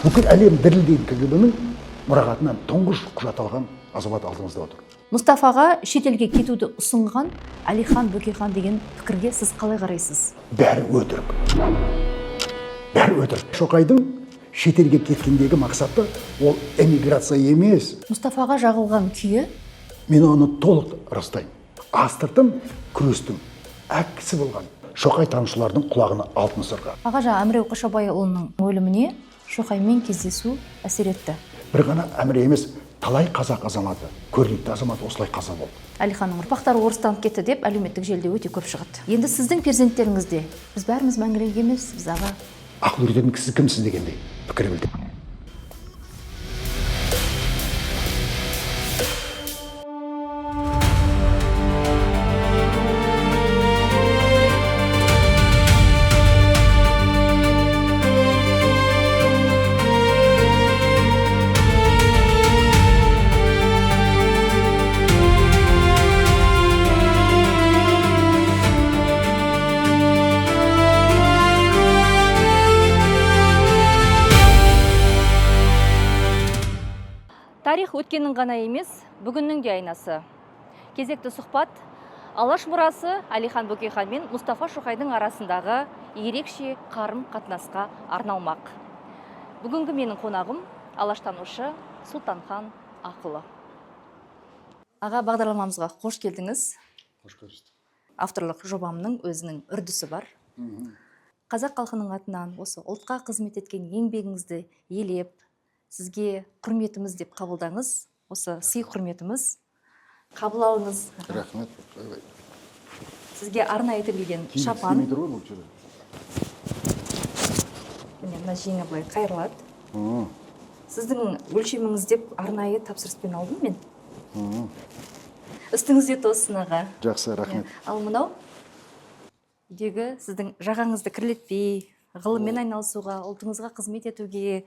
Бүкіл әлем дірілдейді. КГБ-ның мұрағатынан тұңғыш құжат алған азамат алдыңызда отыр. Мұстафаға шетелге кетуді ұсынған Әлихан Бөкейхан деген пікірге сіз қалай қарайсыз? Бәрі өтірік. Бәрі өтірік. Шоқайдың шетелге кеткендегі мақсаты ол эмиграция емес. Мұстафаға жағылған күйі. Мен оны толық растаймын. Астыртын күрестің әккісі болған Шоқай танушылардың құлағына алтын сырға. Аға, жаңа Әміре Қошабайұлының өліміне Шоқаймен кездесу әсер етті. Бір ғана Әміре емес, талай қазақ азаматы, көрнекті азамат осылай қаза болды. Әлиханның ұрпақтары орыстанып кетті деп әлеуметтік желіде өте көп шығады. Енді сіздің перзенттеріңіз де, біз бәріміз мәңгілік емеспіз, аға. Ақыл үйрететін кісі кімсіз дегендей пікір білдірді. Тарих өткеннің ғана емес, бүгіннің де айнасы. Кезекті сұхбат Алаш мұрасы Әлихан Бөкейхан мен Мұстафа Шоқайдың арасындағы ерекше қарым-қатынасқа арналмақ. Бүгінгі менің қонағым алаштанушы Сұлтанхан Ақылы. Аға, бағдарламамызға қош келдіңіз. Қош көрістік. Авторлық жобамның өзінің үрдісі бар. Қазақ халқының атынан осы ұлтқа қызмет еткен еңбегіңізді елеп, сізге құрметіміз деп қабылдаңыз. Осы сый құрметіміз қабыл алыңыз. Рахмет. Сізге арнайы тігілген шапан. Істемей тұр ғой бұл жерде. Міне, мына жеңі былай қайырылады. Сіздің өлшеміңіз деп арнайы тапсырыспен алдым мен. Үстіңізде тоссын, аға. Жақсы, рахмет. Ал мынау үйдегі сіздің жағаңызды кірлетпей, ғылыммен айналысуға, ұлтыңызға қызмет етуге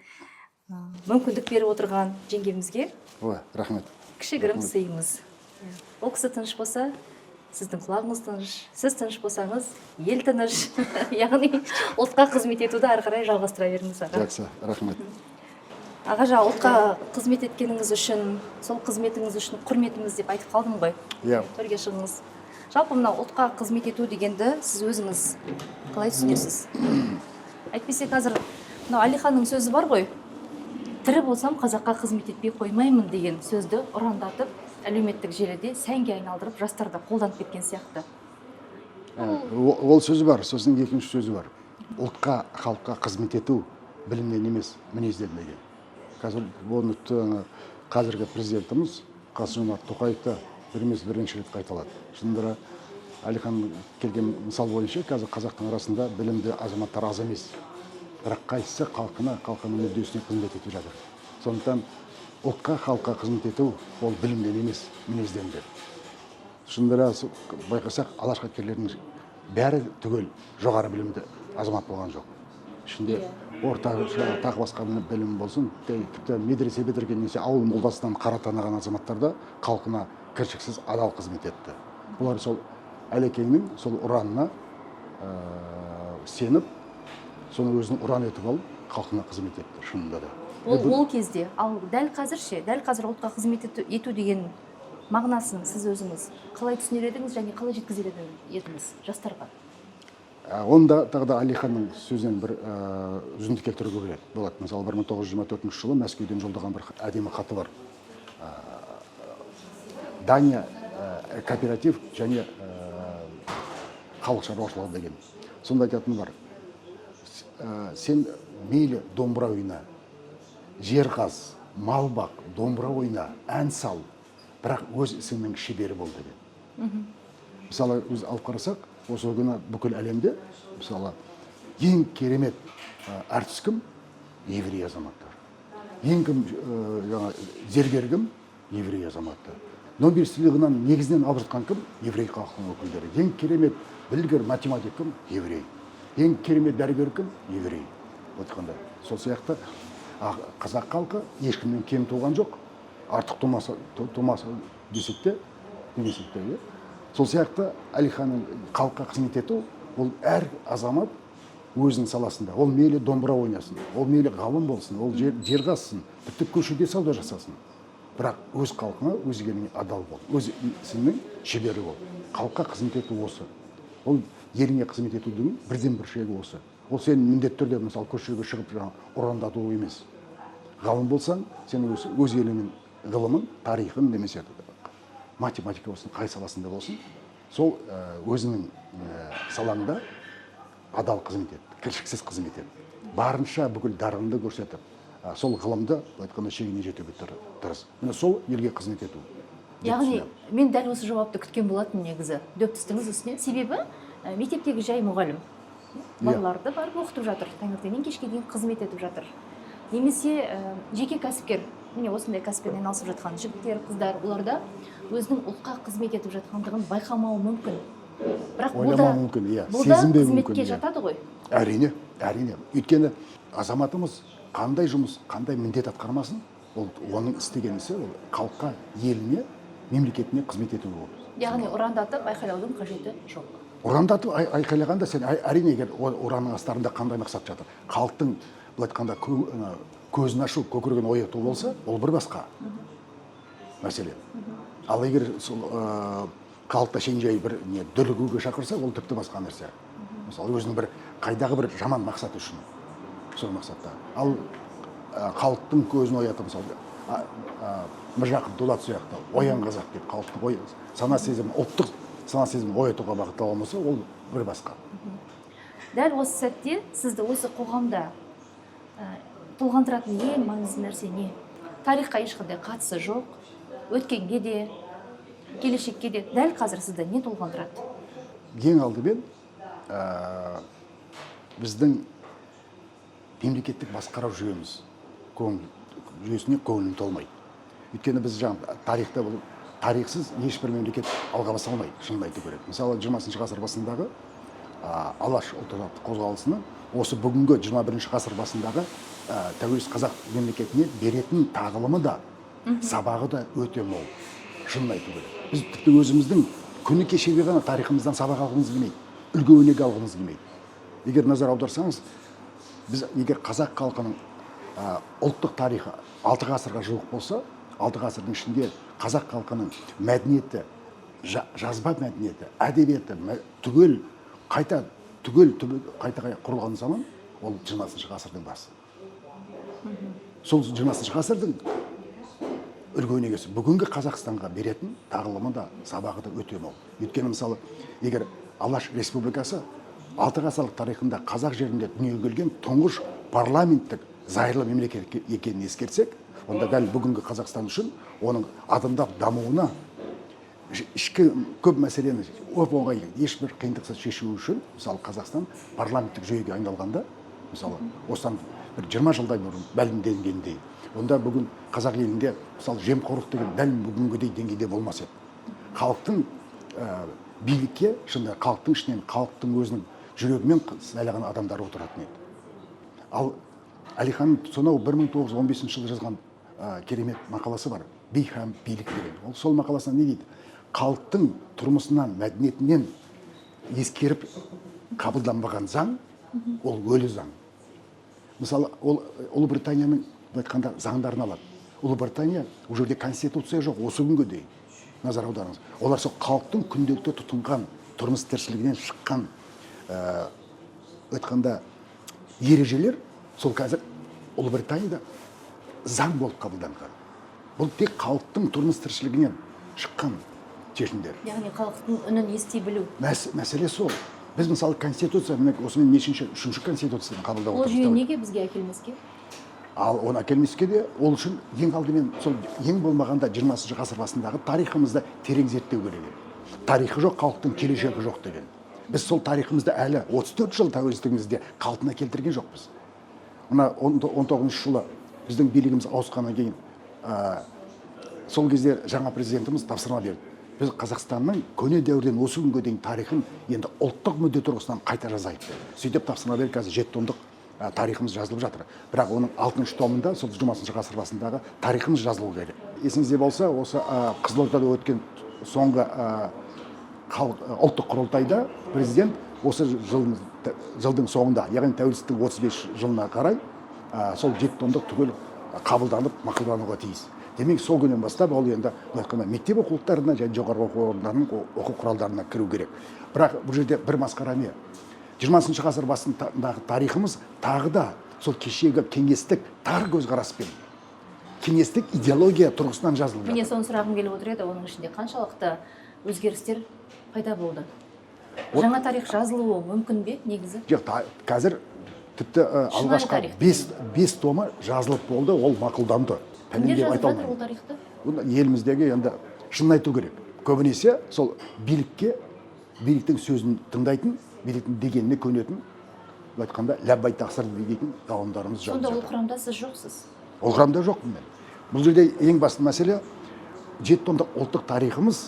мүмкіндік беріп отырған жеңгемізге Ой, рахмет. кішігірім сыйымыз. Ол кісі тыныш болса, сіздің құлағыңыз тыныш, сіз тыныш болсаңыз, ел тыныш. Яғни ұлтқа қызмет етуді ары қарай жалғастыра беріңіз, аға. Жақсы, рахмет. Аға, жаңа ұлтқа қызмет еткеніңіз үшін, сол қызметіңіз үшін құрметіміз деп айтып қалдым ғой. Иә. Төрге шығыңыз. Жалпы мынау ұлтқа қызмет ету дегенді сіз өзіңіз қалай түсінесіз? Әйтпесе қазір мынау Әлиханның сөзі бар ғой. Тірі болсам қазаққа қызмет етпей қоймаймын деген сөзді ұрандатып, әлеуметтік желіде сәнге айналдырып, жастар да қолданып кеткен сияқты. Ол сөзі бар, сосын екінші сөзі бар. Ұлтқа, халыққа қызмет ету білімнен емес, мінезден деген. Қазір оны қазіргі президентіміз Қасым-Жомарт Тоқаев та бір емес бірнеше рет қайталады. Шынында да Әлихан келген мысал бойынша қазір қазақтың арасында білімді азаматтар аз емес. Бірақ қайсысы халқына, халқының мүддесіне қызмет етіп жатыр. Сондықтан ұлтқа, халыққа қызмет ету ол білімнен емес, мінезден деп. Шынында да байқасақ, алаш қайраткерлерінің бәрі түгел жоғары білімді азамат болған жоқ. Ішінде орта, тағы басқа білім болсын, тіпті медресе бітірген немесе ауыл молдасынан қара таныған азаматтар да халқына кіршіксіз адал қызмет етті. Бұлар сол Әлекеңнің сол ұранына сеніп, соны өзінің ұран етіп алып, халқына қызмет етті шынында да. Ол кезде, ал дәл қазір ше, дәл қазір ұлтқа қызмет ету деген мағынасын сіз өзіңіз қалай түсінер едіңіз және қалай жеткізер едіңіз жастарға? Оны да тағы да Әлиханның сөзінен бір үзінді келтіруге болады. Мысалы, бір мың тоғыз жүз жиырма төртінші жылы Мәскеуден жолдаған бір әдемі хаты бар. Дания кооператив және халық шаруашылығы деген. Сонда айтатыны бар. Сен мейлі домбыра ойна, жер қаз, мал бақ, домбыра ойна, ән сал, бірақ өз ісіңнің шебері бол деген. Мысалы, өз алып қарасақ, осы күні бүкіл әлемде, мысалы, ең керемет әртіс кім? Еврей азаматтар. Ең кім, жаңа зергер кім? Еврей азаматтар. Нобель сыйлығынан негізінен алып жатқан кім? Еврей халқының өкілдері. Ең керемет білгір математик кім? Еврей. Ең керемет дәрігер кім? Еврей. Айтқанда, сол сияқты қазақ халқы ешкімнен кем туған жоқ, артық тумаса десек те, демесек те, иә. Сол сияқты Әлиханның халыққа қызмет ету, ол әр азамат Өзінің саласында, ол мейлі домбыра ойнасын, ол мейлі ғалым болсын, ол жер қазсын, тіпті көшеде сауда жасасын, бірақ өз халқыңа, өз еліңе адал бол, өз ісіңнің шебері бол. Халыққа қызмет ету осы, ол еліңе қызмет етудің бірден бір шегі осы. Ол сен міндетті түрде, мысалы, көшеге шығып, жаңағы ұрандату емес. Ғалым болсаң, сен өз еліңнің ғылымын, тарихын немесе математика болсын, қай саласында болсын, сол өзіңнің салаңда адал қызмет ет, кіршіксіз қызмет ет, барынша бүкіл дарынды көрсетіп, сол ғылымды, былай айтқанда, шегіне жетуге тырыс. Міне, сол елге қызмет ету деп Яғни түсінемін. мен дәл осы жауапты күткен болатын негізі, дөп түстіңіз үстіне. Себебі мектептегі жай мұғалім балаларды барып оқытып жатыр, таңертеңнен кешке дейін қызмет етіп жатыр, немесе жеке кәсіпкер, міне, осындай кәсіппен айналысып жатқан жігіттер, қыздар, олар да өзінің ұлтқа қызмет етіп жатқандығын байқамауы мүмкін, бірақ бұл да Ойламауы мүмкін, иә, бұл да сезінбеуі қызметке мүмкін, иә. жатады ғой. Әрине, өйткені азаматымыз қандай жұмыс, қандай міндет атқармасын, ол оның істеген ісі, ол халыққа, еліне, мемлекетіне қызмет ету болып. Яғни ұрандатып айқайлаудың қажеті жоқ. Ұрандатып айқайлағанда сен әрине, егер ұранның астарында қандай мақсат жатыр, халықтың, былай айтқанда, ана, көзін ашу, көкірегін ояту болса, ол бір басқа мәселе. Ал егер сол халықта жай бір не дүрлігуге шақырса, ол тіпті басқа нәрсе. Мысалы, өзінің бір қайдағы бір жаман мақсат үшін, сол мақсатта. Ал халықтың көзін оятып, мысалы, Міржақып Дулат сияқты «Оян, қазақ» деп халықтың ой, сана сезімін, ұлттық сана сезімін оятуға бағытталған болса, ол бір басқа. Дәл осы сәтте сізді осы қоғамда толғандыратын ең маңызды нәрсе не? Тарихқа ешқандай қатысы жоқ, өткенге де, келешекке де, дәл қазір сізді не толғандырады? Ең алдымен біздің мемлекеттік басқару жүйеміз, көңіл жүйесіне көңілім толмайды. Өйткені біз жаңа тарихта, бұл тарихсыз ешбір мемлекет алға баса алмайды, шынын айту керек. Мысалы, 20-ғасыр басындағы Алаш ұлт азаттық қозғалысының осы бүгінгі 21 ғасыр басындағы тәуелсіз қазақ мемлекетіне беретін тағылымы да, сабағы да өте мол, шынын айту керек. Біз тіпті өзіміздің күні кешегі ғана тарихымыздан сабақ алғымыз келмейді, үлгі өнеге алғымыз келмейді. Егер назар аударсаңыз, біз егер қазақ халқының ұлттық тарихы 6 ғасырға жуық болса, 6 ғасырдың ішінде қазақ халқының мәдениеті, жазба мәдениеті, әдебиеті түгел қайта, түгел түбі қайта құрылған заман, ол 20-ғасырдың басы. Сол 20-ғасырдың үлгі өнегесі бүгінгі Қазақстанға беретін тағылымы да, сабағы да өте мол. Өйткені, мысалы, егер Алаш Республикасы 6 ғасырлық тарихында қазақ жерінде дүниеге келген тұңғыш парламенттік зайырлы мемлекет екенін ескерсек, онда дәл бүгінгі Қазақстан үшін оның адымдап дамуына, ішкі көп мәселені оп оңай, ешбір қиындықсыз шешу үшін, мысалы, Қазақстан парламенттік жүйеге айналғанда, мысалы, осыдан бір 20 жылдай бұрын мәлімделгендей, онда бүгін қазақ елінде, мысалы, жемқорлық деген дәл бүгінгідей деңгейде болмас еді. Халықтың билікке шынында халықтың ішінен, халықтың өзінің жүрегімен сайлаған адамдар отыратын еді. Ал Әлихан сонау 1915 жылы жазған керемет мақаласы бар, «Би һәм билік» деген. Ол сол мақаласында не дейді? Халықтың тұрмысынан, мәдениетінен ескеріп қабылданбаған заң, ол өлі заң. Мысалы, ол Ұлыбританияның, былай айтқанда, заңдарын алады. Ұлыбритания, ол жерде конституция жоқ осы күнге дейін, назар аударыңыз. Олар сол халықтың күнделікті тұтынған тұрмыс тіршілігінен шыққан, айтқанда, ережелер сол қазір Ұлыбританияда заң болып қабылданған. Бұл тек халықтың тұрмыс тіршілігінен шыққан шешімдер. Яғни халықтың үнін ести білу. Мәселе сол. Біз, мысалы, конституция, міне, осымен нешінші, үшінші конституцияны қабылдап Ол отырмыз. жүйе неге бізге әкелмеске? Ал оны әкелмеске де, ол үшін ең алдымен сол ең болмағанда 20-ғасыр басындағы тарихымызды терең зерттеу керек еді. Тарихы жоқ халықтың келешегі жоқ деген. Біз сол тарихымызды әлі 34 жыл тәуелсіздігімізде қалпына келтірген жоқпыз. Мына 19 жылы біздің билігіміз ауысқаннан кейін сол кезде жаңа президентіміз тапсырма берді: біз Қазақстанның көне дәуірден осы күнге дейін тарихын енді ұлттық мүдде тұрғысынан қайта жазайық деп. Сөйтіп тапсырма беріп, қазір жеті томдық тарихымыз жазылып жатыр, бірақ оның алтыншы томында сол 20-ғасыр басындағы тарихымыз жазылу керек. Есіңізде болса, осы Қызылордада өткен соңғы халық, ұлттық құрылтайда президент Осы жылдың соңында, яғни тәуелсіздіктің 35 жылына қарай сол жеті томдық түгел қабылданып, мақұлдануға тиіс. Демек, сол күннен бастап ол енді, былай айтқанда, мектеп оқулықтарына және жоғарғы оқу орындарының оқу құралдарына кіру керек. Бірақ бұл жерде бір масқара не? 20-шы ғасыр басындағы тарихымыз тағы да сол кешегі кеңестік тар көзқараспен, кеңестік идеология тұрғысынан жазылып Міне, жатыр. соны сұрағым келіп отыр еді. Оның ішінде қаншалықты өзгерістер пайда болды? Жаңа тарих жазылуы мүмкін бе негізі? Жоқ, қазір тіпті Шынайы алғашқы тарих. бес томы жазылып болды, ол мақұлданды. Кімдер Пәлен деп жазып айта жатыр алмаймын. ол тарихты? Бұны еліміздегі, енді шынын айту керек, көбінесе сол билікке, биліктің сөзін тыңдайтын, биліктің дегеніне көнетін, былай айтқанда, ләббай тақсыр дейтін ғалымдарымыз жазып Сонда ол жатыр. құрамда сіз жоқсыз? Ол құрамда жоқпын мен. Бұл жерде ең басты мәселе: жеті томдық ұлттық тарихымыз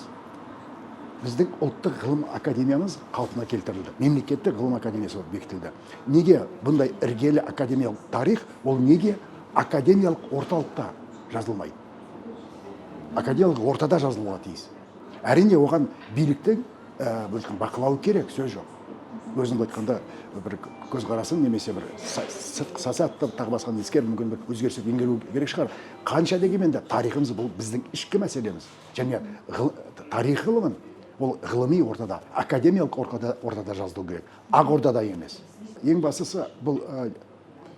біздің Ұлттық ғылым академиямыз қалпына келтірілді, мемлекеттік ғылым академиясы болып бекітілді. Неге бұндай іргелі академиялық тарих, ол неге академиялық орталықта жазылмайды? Академиялық ортада жазылуға тиіс. Әрине, оған биліктің былай айтқанда, бақылауы керек, сөз жоқ. Өзінің, былай айтқанда, бір көзқарасын немесе бір сыртқы саясатты, тағы басқаны ескеріп, мүмкін бір өзгеріс енгізу керек шығар. Қанша дегенмен де тарихымыз — бұл біздің ішкі мәселеміз және тарих ғылымын ол ғылыми ортада, академиялық ортада жазылу керек, Ақ ордада емес. Ең бастысы бұл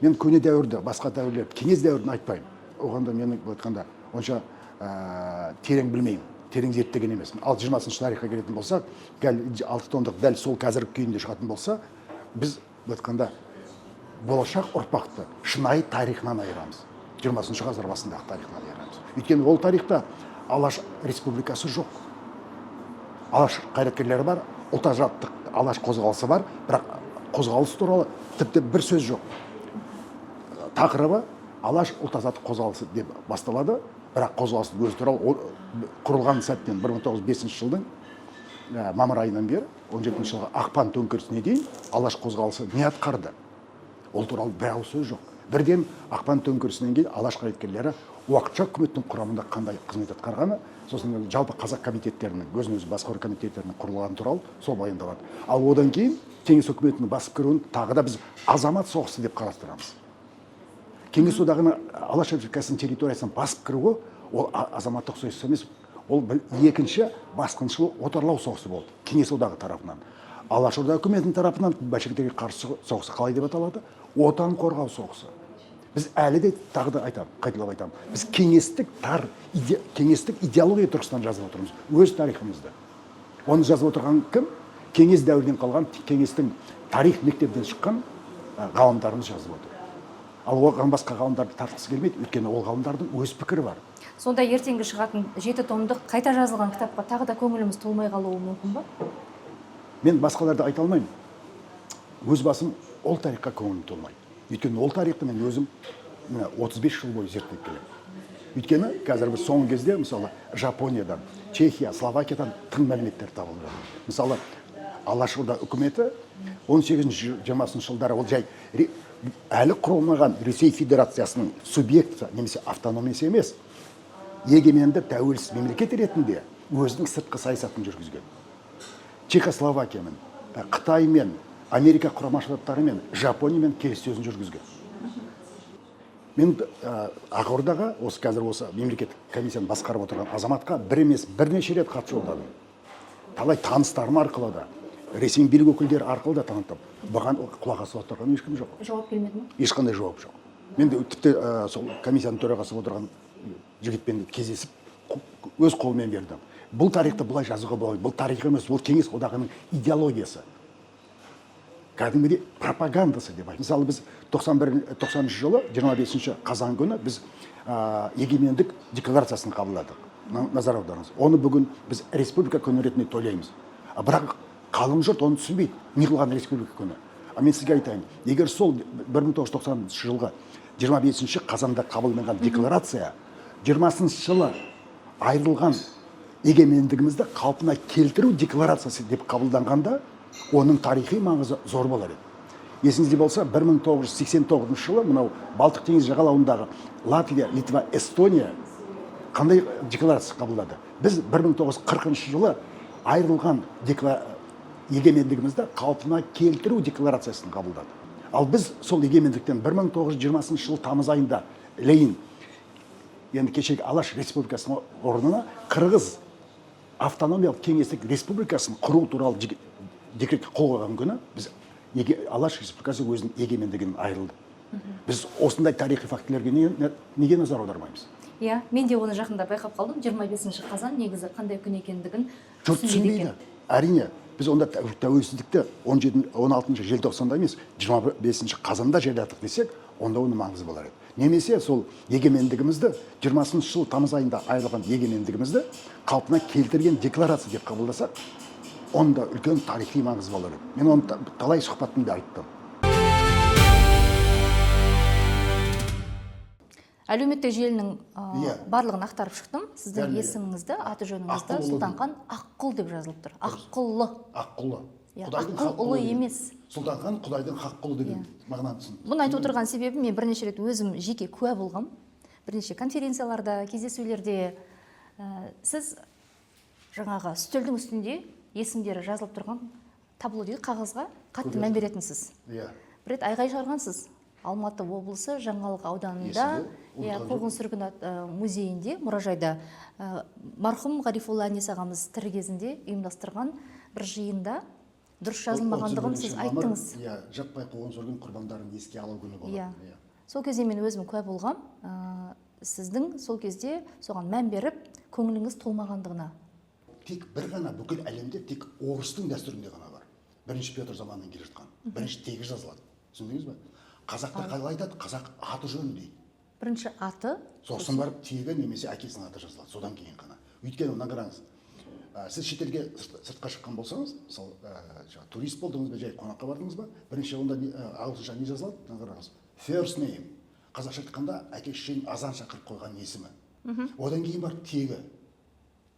мен көне дәуірді, басқа дәуірлер, кеңес дәуірін айтпаймын. Оған да менің, былай айтқанда, онша терең білмеймін, терең зерттеген емеспін. Ал 20-шы тарихқа келетін болсақ, дәл алты томдық дәл сол қазіргі күйінде шығатын болса, біз, былай айтқанда, болашақ ұрпақты шынайы тарихынан айырамыз, 20-шы ғасыр басындағы тарихынан айырамыз. Өйткені ол тарихта Алаш республикасы жоқ. Алаш қайраткерлері бар, ұлт азаттық Алаш қозғалысы бар, бірақ қозғалыс туралы тіпті бір сөз жоқ. Тақырыбы «Алаш ұлт азаттық қозғалысы» деп басталады, бірақ қозғалыстың өзі туралы, ол құрылған сәттен, 1905 жылдың мамыр айынан бері 17 жылғы ақпан төңкерісіне дейін Алаш қозғалысы не атқарды, ол туралы бір ауыз сөз жоқ. Бірден ақпан төңкерісінен кейін Алаш қайраткерлері уақытша үкіметтің құрамында қандай қызмет атқарғаны, сосын жалпы қазақ комитеттерінің, өзін өзі басқару комитеттерінің құрылғаны туралы сол баяндалады. Ал одан кейін Кеңес үкіметінің басып кіруін тағы да біз азамат соғысы деп қарастырамыз. Кеңес Одағының Алаш Республикасының территориясына басып кіруі ол азаматтық соғыс емес, ол бір екінші басқыншыл отарлау соғысы болды Кеңес Одағы тарапынан. Алашорда үкіметінің тарапынан большевиктерге қарсы соғысы қалай деп аталады? Отан қорғау соғысы. Біз әлі де, тағы да айтамын, қайталап айтамын, біз кеңестік тар кеңестік идеология тұрғысынан жазып отырмыз өз тарихымызды. Оны жазып отырған кім? Кеңес дәуірінен қалған, кеңестің тарих мектебінен шыққан ғалымдарымыз жазып отыр. Ал оған басқа ғалымдарды тартқысы келмейді, өйткені ол ғалымдардың өз пікірі бар. Сонда ертеңгі шығатын жеті томдық қайта жазылған кітапқа тағы да көңіліміз толмай қалуы мүмкін ба? Мен басқаларды айта алмаймын, өз басым ол тарихқа көңілім толмайды. Өйткені ол тарихты мен өзім міне 35 жыл бойы зерттеп келемін. Өйткені қазір бір соңғы кезде, мысалы, Жапониядан, Чехия, Словакиядан тың мәліметтер табылып жатыр. Мысалы, Алашорда үкіметі 18 20 жылдары ол жай әлі құрылмаған Ресей Федерациясының субъекті немесе автономиясы емес, егеменді тәуелсіз мемлекет ретінде өзінің сыртқы саясатын жүргізген. Чехословакиямен, Қытаймен, Америка Құрама Штаттарымен, Жапониямен келіссөзін жүргізген. Мен Ақордаға, осы қазір осы мемлекеттік комиссияны басқарып отырған азаматқа бір емес, бірнеше рет хат жолдадым. Талай таныстарым арқылы да, Ресей билік өкілдері арқылы да танытып, бұған құлақ асып отырған ешкім жоқ. Жауап келмеді ма? Ешқандай жауап жоқ. Мен де тіпті сол комиссияның төрағасы болып отырған жігітпен кездесіп, өз қолыммен бердім. Бұл тарихты бұлай жазуға болмайды, бұл тарих емес, бұл Кеңес Одағының идеологиясы, кәдімгідей пропагандасы деп айт. Мысалы, біз 91, 90 жылы 25 қазан күні біз егемендік декларациясын қабылдадық. Назар аударыңыз, оны бүгін біз Республика күні ретінде тойлаймыз. А бірақ қалың жұрт оны түсінбейді, не қылған Республика күні. А мен сізге айтайын, егер сол 1990 жылғы 25 қазанда қабылданған декларация 20 жылы айырылған егемендігімізді қалпына келтіру декларациясы деп қабылданғанда, оның тарихи маңызы зор болар еді. Есіңізде болса, 1989 жылы мынау Балтық теңіз жағалауындағы Латвия, Литва, Эстония қандай декларация қабылдады? Біз 1940 жылы айырылған Егемендігімізді қалпына келтіру декларациясын қабылдады. Ал біз сол егемендіктен 1920 жылы тамыз айында Ленин енді кешегі Алаш Республикасының орнына Қырғыз автономиялық кеңестік республикасын құру туралы декретке қол қойған күні біз Алаш Республикасы өзінің егемендігінен айырылды. Біз осындай тарихи фактілерге неге назар аудармаймыз? Иә, мен де оны жақында байқап қалдым. 25 қазан негізі қандай күн екендігін Жұрт түсінбейді түсінбейді. екен. Әрине, біз онда тәуелсіздікті 17, 16 желтоқсанда емес, 25 қазанда жариядық десек, онда оның маңызы болар еді. Немесе сол егемендігімізді 20 жыл тамыз айында айырылған егемендігімізді қалпына келтірген декларация деп қабылдасақ, онда үлкен тарихи маңызы болар еді. Мен оны талай сұхбатымда айттым. Әлеуметтік желінің барлығын ақтарып шықтым. Сіздің есіміңізді, аты жөніңізді Аққұлұлы. Сұлтанхан Аққұл деп жазылып тұр. Аққұлы. Аққұлы. Иә, Құдайдың Аққұл хақ ұлы құлы деген. емес. Сұлтанхан Құдайдың хақ құлы деген мағынаны түсін. Бұны айтып отырған себебім, мен бірнеше рет өзім жеке куә болғам. Бірнеше конференцияларда, кездесулерде сіз жаңағы үстелдің үстінде есімдері жазылып тұрған табло дейді, қағазға қатты мән беретінсіз. Бір рет айғай шығарғансыз. Алматы облысы Жаңалық ауданында, Есімде, иә, ұмытқан жоқпын. қуғын сүргін музейінде, мұражайда, марқұм Ғарифолла Әнес ағамыз тірі кезінде ұйымдастырған бір жиында дұрыс жазылмағандығын сіз 31 мамыр, айттыңыз. Иә, жаппай қуғын сүргін құрбандарын еске алу күні болады. Иә. Сол кезде мен өзім куә болғам, сіздің сол кезде соған мән беріп, көңіліңіз толмағандығына. Тек бір ғана бүкіл әлемде тек орыстың дәстүрінде ғана бар. Бірінші Петр заманынан келе жатқан. Бірінші тегі жазылады. Түсіндіңіз бе? Қазақта қалай айтады? Қазақ аты жөнін дейді. Бірінші аты, сосын барып тегі немесе әкесінің аты жазылады. Содан кейін ғана. Өйткені мына қараңыз, сіз шетелге сыртқа шыққан болсаңыз, мысалы, жаңа турист болдыңыз ба, жай қонаққа бардыңыз ба, бірінші онда ағылшынша не жазылады? Мына қараңыз. First name. Қазақша айтқанда әке шешенің азан шақырып қойған есімі. Одан кейін барып тегі.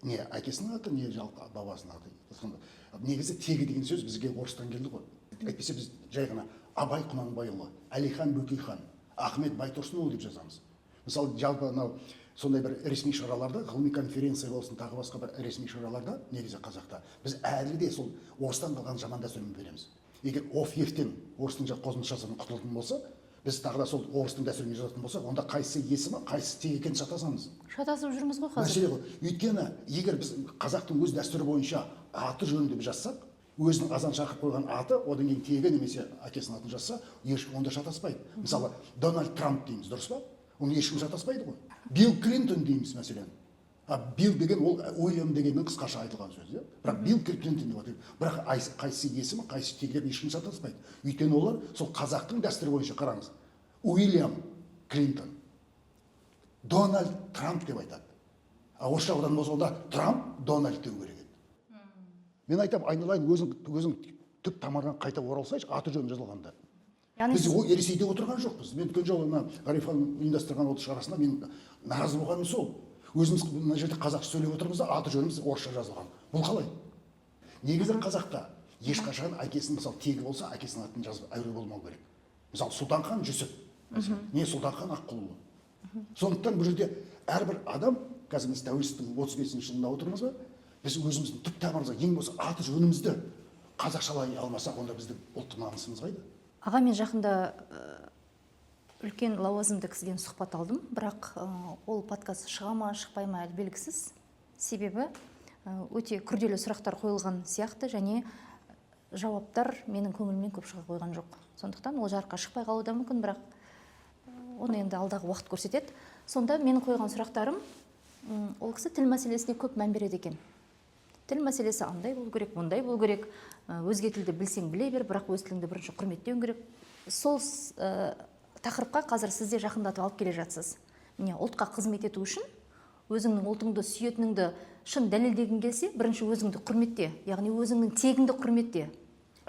Не әкесінің аты, не жалпы бабасының аты. Сонда негізі тегі деген сөз бізге орыстан келді ғой. Әйтпесе біз жай ғана Абай Құнанбайұлы, Әлихан Бөкейхан, Ахмет Байтұрсынұлы деп жазамыз. Мысалы, жалпы мынау сондай бір ресми шараларда, ғылыми конференция болсын, тағы басқа бір ресми шараларда, негізі қазақта біз әлі де сол орыстан қалған жаман дәстүрмен береміз. Егер оф-ефтен орыстың қосымшасынан құтылатын болса, біз тағы да сол орыстың дәстүрімен жазатын болсақ, онда қайсысы есімі, қайсысы тегі екенін шатасамыз. Шатасып жүрміз ғой қазір. Мәселе ғой. Өйткені егер біз қазақтың өз дәстүрі бойынша аты жөнін деп жазсақ, өзінің азан шақырып қойған аты, одан кейін тегі немесе әкесінің атын жазса, ешкім онда шатаспайды. Мысалы, Дональд Трамп дейміз, дұрыс па? Оны ешкім шатаспайды ғой. Билл Клинтон дейміз, мәселен. Билл деген ол Уильям дегеннің қысқаша айтылған сөзі, иә? Бірақ Билл Клинтон деп атайды. Бірақ қайсысы есімі, қайсысы тегі деп ешкім шатаспайды. Өйткені олар сол қазақтың дәстүрі бойынша қараңыз. Уильям Клинтон, Дональд Трамп деп айтады. А орысша одан болса онда Трамп Дональд деу керек еді. Мен айтамын, айналайын, өзің түп тамырынан қайта оралсайшы, аты жөнім жазылғанда. Яғни Біз сіз ол Ресейде отырған жоқпыз. Мен өткен жолы мына Ғарифаның ұйымдастырған отырыс шарасында мен наразы болғаным сол. Өзіміз мына жерде қазақша сөйлеп отырмыз да, аты жөніміз орысша жазылған. Бұл қалай? Негізі қазақта ешқашан әкесінің, мысалы, тегі болса, әкесінің атын жазып әуре болмау керек. Мысалы, Сұлтанхан Жүсіп, не Сұлтанхан Аққұлұлы. Сондықтан бұл жерде әрбір адам, қазір біз тәуелсіздіктің 35 жылында отырмыз ба, біз өзіміздің түп тамырымызға, ең болмаса аты жөнімізді қазақшалай алмасақ, онда біздің ұлттық намысымыз қайда? Аға, мен жақында үлкен лауазымды кісіден сұхбат алдым, бірақ ол подкаст шыға ма, шықпай ма әлі белгісіз. Себебі өте күрделі сұрақтар қойылған сияқты және жауаптар менің көңілімнен көп шыға қойған жоқ. Сондықтан ол жарыққа шықпай қалуы да мүмкін, бірақ оны енді алдағы уақыт көрсетеді. Сонда менің қойған сұрақтарым, ол кісі тіл мәселесіне көп мән береді екен. Тіл мәселесі андай болу керек, мұндай болу керек, өзге тілді білсең біле бер, бірақ өз тіліңді бірінші құрметтеуің керек. Сол тақырыпқа қазір сіз де жақындатып алып келе жатсыз. Міне, ұлтқа қызмет ету үшін өзіңнің ұлтыңды сүйетініңді шын дәлелдегің келсе, бірінші өзіңді құрметте, яғни өзіңнің тегіңді құрметте.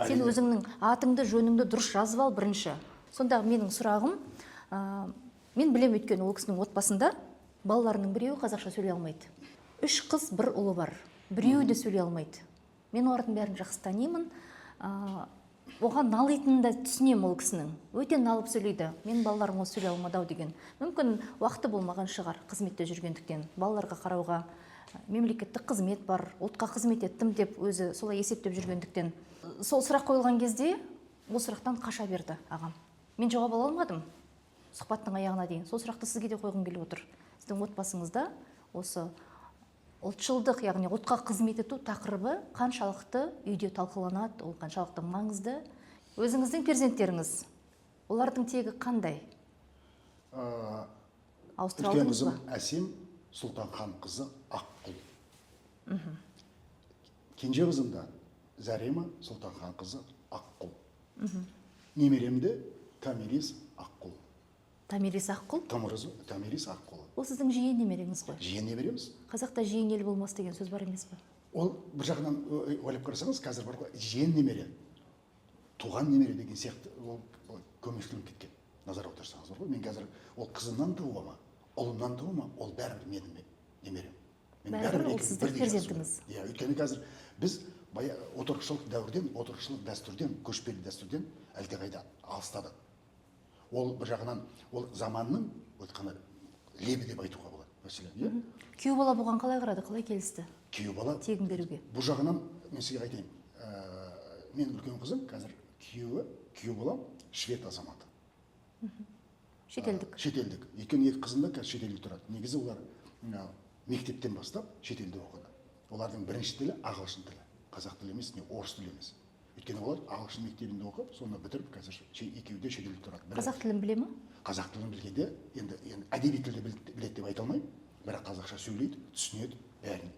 Сен өзіңнің атыңды, жөніңді дұрыс жазып ал бірінші. Сонда менің сұрағым, мен білем, өйткені ол кісінің отбасында балаларының біреуі қазақша сөйлей алмайды. 3 қыз, 1 ұлы бар. Біреуі де сөйлей алмайды. Мен олардың бәрін жақсы танимын. Оған налитынын да түсінемін ол кісінің. Өте налып сөйлейді. Менің балаларым ол сөйлей алмады ау деген. Мүмкін уақыты болмаған шығар қызметте жүргендіктен, балаларға қарауға, Мемлекеттік қызмет бар, ұлтқа қызмет еттім деп өзі солай есептеп жүргендіктен, сол сұрақ қойылған кезде ол сұрақтан қаша берді ағам. Мен жауап ала алмадым сұхбаттың аяғына дейін. Сол сұрақты сізге де қойғым келіп отыр. Сіздің отбасыңызда осы ұлтшылдық, яғни ұлтқа қызмет ету тақырыбы қаншалықты үйде талқыланады, ол қаншалықты маңызды? Өзіңіздің перзенттеріңіз, олардың тегі қандай? Ауыстыра Үлкен алдыңыз қызым ба? Әсем Сұлтанхан қызы Аққұл. Кенже қызым да Зарема Сұлтанхан қызы Аққұл. Немерем де Томирис Аққұл. Томирис Аққұл? Томирис Аққұл. Ол сіздің жиен немереңіз ғой? Жиен немереміз. Қазақта «жиен ел болмас» деген сөз бар емес пе? Ол бір жағынан ойлап қарасаңыз, қазір бар ғой, жиен немере, туған немере деген сияқты, ол көмескіленіп кеткен. Назар аударсаңыз, бар ғой, мен қазір ол қызымнан туа ма, ұлымнан туа ма, ол бәрібір менің немерем. Мен Бәрібір ол екеуін сіздің бірдей жақсы перзентіңіз. көремін. Иә, өйткені қазір біз отырықшылық дәуірден, отырықшылық дәстүрден, көшпелі дәстүрден әлдеқайда алыстадық. Ол бір жағынан ол заманның айтқанда лебі деп айтуға болады, мәселен, иә. Күйеу бала бұған қалай қарады, қалай келісті? Күйеу бала Тегін беруге. Бұл жағынан мен сізге айтайын, менің үлкен қызым қазір күйеуі, күйеу балам швед азаматы. Шетелдік. Шетелдік. Өйткені екі қызым да қазір шетелде тұрады. Негізі олар мектептен бастап шетелде оқыды. Олардың бірінші тілі ағылшын тілі, қазақ тілі емес, не орыс тілі емес. Өйткені олар ағылшын мектебінде оқып, соны бітіріп, қазір екеуі де шетелде тұрады. Бірі Қазақ тілін біле ма? Қазақ тілін білгенде енді әдеби тілді біледі деп айта алмаймын, бірақ қазақша сөйлейді, түсінеді бәрін,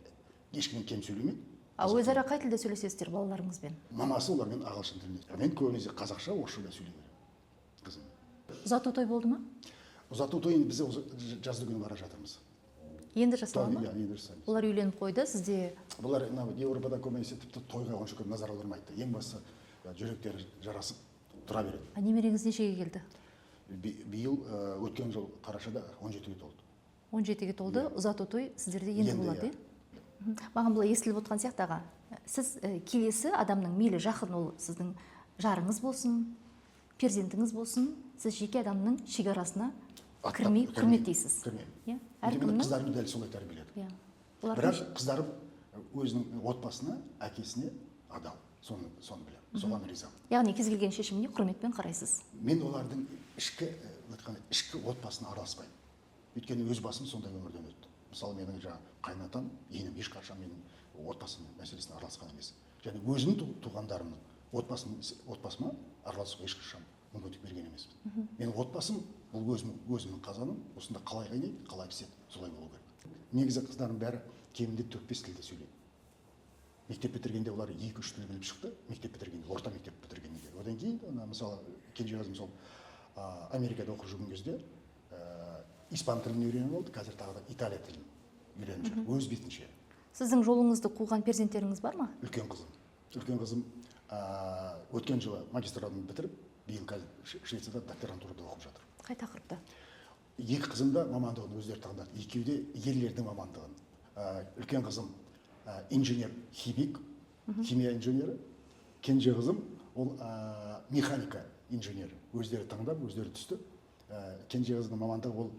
ешкімнен кем сөйлемейді. А өзара қай тілде сөйлесесіздер балаларыңызбен? Мамасы олармен ағылшын тілінде, мен көбінесе қазақша, орысша да сөйлей беремін қызыммен. Ұзату той болды ма? Ұзату тойын біз осы жазды күні бара жатырмыз. Енді жасала ма? Иә, енді жасаймыз. Олар үйленіп қойды, сізде Бұлар мынау Еуропада көбінесе тіпті тойға онша көп назар аудармайды. Ең бастысы, жүректері жарасып тұра береді. А немереңіз нешеге келді? Биыл, өткен жыл қарашада 17-ге толды. 17-ге толды. Ұзату той сіздерде енді Енді, болады, иә. иә? Маған былай естіліп отқан сияқты, аға. Сіз келесі адамның, мейлі жақын ол сіздің жарыңыз болсын, перзентіңіз болсын, сіз жеке адамның шекарасына Аттап кірмей кірмеймін. құрметтейсіз. Кірмеймін. Иә? Өйткені Әркімнің қыздарым дәл солай тәрбиеледі. Иә. Олардың Бірақ қыздарым өзінің отбасына, әкесіне адал. Соны білемін. Соған ризамын. Яғни кез келген шешіміне құрметпен қарайсыз. Мен олардың ішкі, айтқанда, ішкі отбасына араласпаймын. Өйткені өз басым сондай өмірден өтті. Мысалы, менің жаңағы қайнатам, енем ешқашан менің отбасым мәселесіне араласқан емес. Және өзімнің туғандарымның отбасыма араласуға ешқашан мүмкіндік берген емеспін. Менің отбасым бұл өзімнің қазаным, осында қалай қайнайды, қалай піседі, солай болу керек. Негізі қыздарым бәрі кемінде 4-5 тілде сөйлейді. Мектеп бітіргенде олар 2-3 тіл біліп шықты, мектеп бітіргенде, орта мектеп бітіргенде. Одан кейін, ана, мысалы, кенже қызым сол, Америкада оқып жүрген кезде, испан тілін үйреніп алды, қазір тағы да италия тілін үйреніп жүр, өз бетінше. Сіздің жолыңызды қуған перзенттеріңіз бар ма? Үлкен қызым. Үлкен қызым, өткен жылы магистратураны бітіріп, биыл қазір Швецияда докторантурада оқып жатыр. Қай тақырыпта? Екі қызым да мамандығын өздері таңдады. Екеуі де ерлердің мамандығын. Үлкен қызым, инженер химик, химия инженері. Кенже қызым ол, механика инженері. Өздері таңдап, өздері түсті. Кенже қызының мамандығы ол,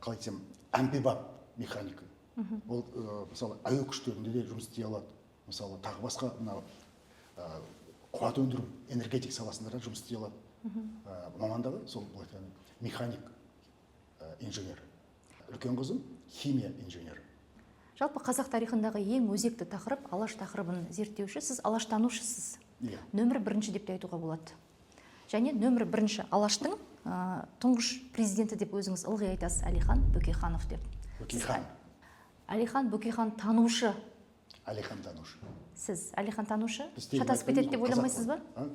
қалай айтсам, әмбебап механика. Ол, мысалы, әуе күштерінде де жұмыс істей алады. Мысалы, тағы басқа мынау, қуат өндіру, энергетик саласында да жұмыс істей алады. Мамандығы сол, былай айтқанда, механик, инженер. Үлкен қызым химия инженері. Жалпы қазақ тарихындағы ең өзекті тақырып Алаш тақырыбын зерттеуші, сіз алаштанушысыз. Иә. Нөмір бірінші деп те айтуға болады. Және нөмір бірінші Алаштың, тұңғыш президенті деп өзіңіз ылғи айтасыз, Әлихан Бөкейханов деп. Бөкейхан. Әлихан Бөкейхан танушы. Әлихан танушы. Сіз Әлихан танушы? Біз тегін Шатасып кетеді деп айтпаймыз ғой, ойламайсыз қазақ ба? қой. А?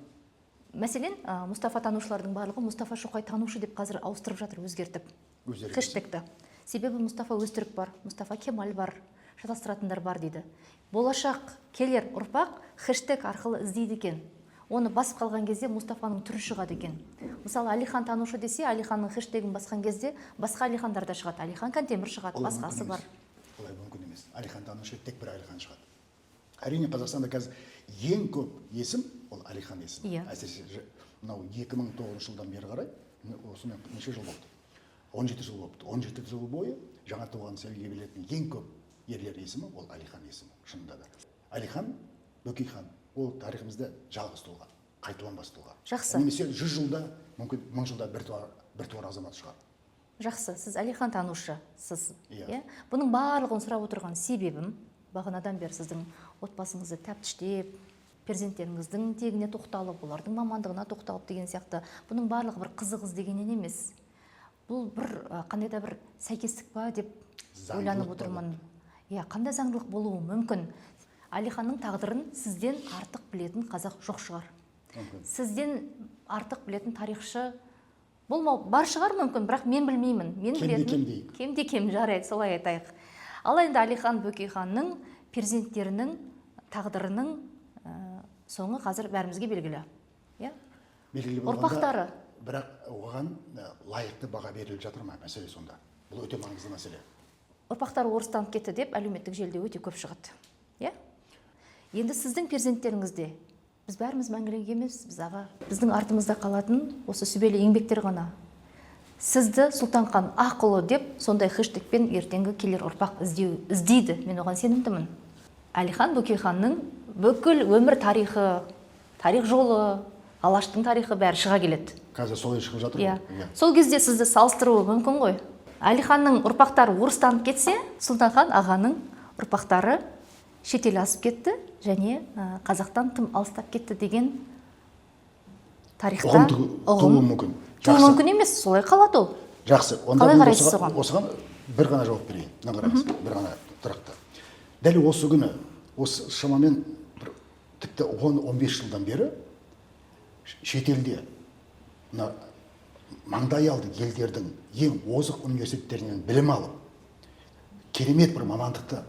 Мәселен, Мұстафа танушылардың барлығы Мұстафа Шоқай танушы деп қазір ауыстырып жатыр, өзгертіп. Өздері. Хэштегті. Себебі Мұстафа Өзтүрік бар, Мұстафа Кемал бар, шатастыратындар бар дейді. Болашақ келер ұрпақ хэштег арқылы іздейді екен. Оны басып қалған кезде Мұстафаның түрі шығады екен. Мысалы, Әлихан танушы десе, Әлиханның хэштегін басқан кезде басқа Әлихандар да шығады. Әлихан Кантемір шығады, Олай басқасы мүмкін бар. емес. Олай мүмкін емес. Әлихан танушы тек бір Әлихан шығады. Әрине, Қазақстанда қазір ең көп есім ол Әлихан есімі. Әсіресе мынау 2009 жылдан бері қарай, міне, осымен неше жыл болды? 17 жыл болыпты. 17 жыл бойы жаңа туған сәбиге берілетін ең көп ерлер есімі ол Әлихан есімі. Шынында да Әлихан Бөкейхан ол тарихымызда жалғыз тұлға, қайталанбас тұлға. Жақсы. Немесе 100 жылда, мүмкін 1000 жылда бір туар азамат шығар. Жақсы, сіз Әлихан танушысыз. Иә. Иә? Бұның барлығын сұрап отырған себебім, бағанадан бері сіздің отбасыңызды тәптіштеп, перзенттеріңіздің тегіне тоқталып, олардың мамандығына тоқталып деген сияқты, бұның барлығы бір қызық іздегеннен емес. Бұл бір қандай да бір сәйкестік па деп Заңдылық ойланып па? отырмын. Иә, қандай заңдылық болуы мүмкін? Әлиханның тағдырын сізден артық білетін қазақ жоқ шығар. Мүмкін. Сізден артық білетін тарихшы болмау бар шығар мүмкін, бірақ мен білмеймін. Мен Кемде білетін кем дейік. Кемде кем, жарайды, солай айтайық. Ал енді Әлихан Бөкейханның перзенттерінің тағдырының соңы қазір бәрімізге белгілі. Иә? Белгілі болғанда, Ұрпақтары. Бірақ оған лайықты баға беріліп жатыр ма? Мәселе сонда. Бұл өте маңызды мәселе. Ұрпақтары орыстанып кетті деп әлеуметтік желіде өте көп шығады. Иә? Енді сіздің перзенттеріңізде біз бәріміз мәңгілік емеспіз, аға. Біздің артымызда қалатын осы сүбелі еңбектер ғана. Сізді Сұлтанхан Ақұлы деп сондай хэштегпен ертеңгі келер ұрпақ іздейді. Мен оған сенімдімін. Әлихан Бөкейханның бүкіл өмір тарихы, тарих жолы, Алаштың тарихы бәрі шыға келеді. Қазір солай шығып жатыр Иә. ғой. Иә. Сол кезде сізді салыстыруы мүмкін ғой. Әлиханның ұрпақтары орыстанып кетсе, Сұлтанхан ағаның ұрпақтары шетел асып кетті және қазақтан тым алыстап кетті деген тарихта Ұғым тууы мүмкін. Тууы Жақсы. мүмкін емес, солай қалады ол. Жақсы. Онда Қалай мен қарайсыз соған? осыған бір ғана жауап берейін. Мына қараңыз, бір ғана тұрақты. Дәл осы күні, осы шамамен бір, тіпті 10-15 жылдан бері шетелде мына маңдай алды елдердің ең озық университеттерінен білім алып, керемет бір мамандықты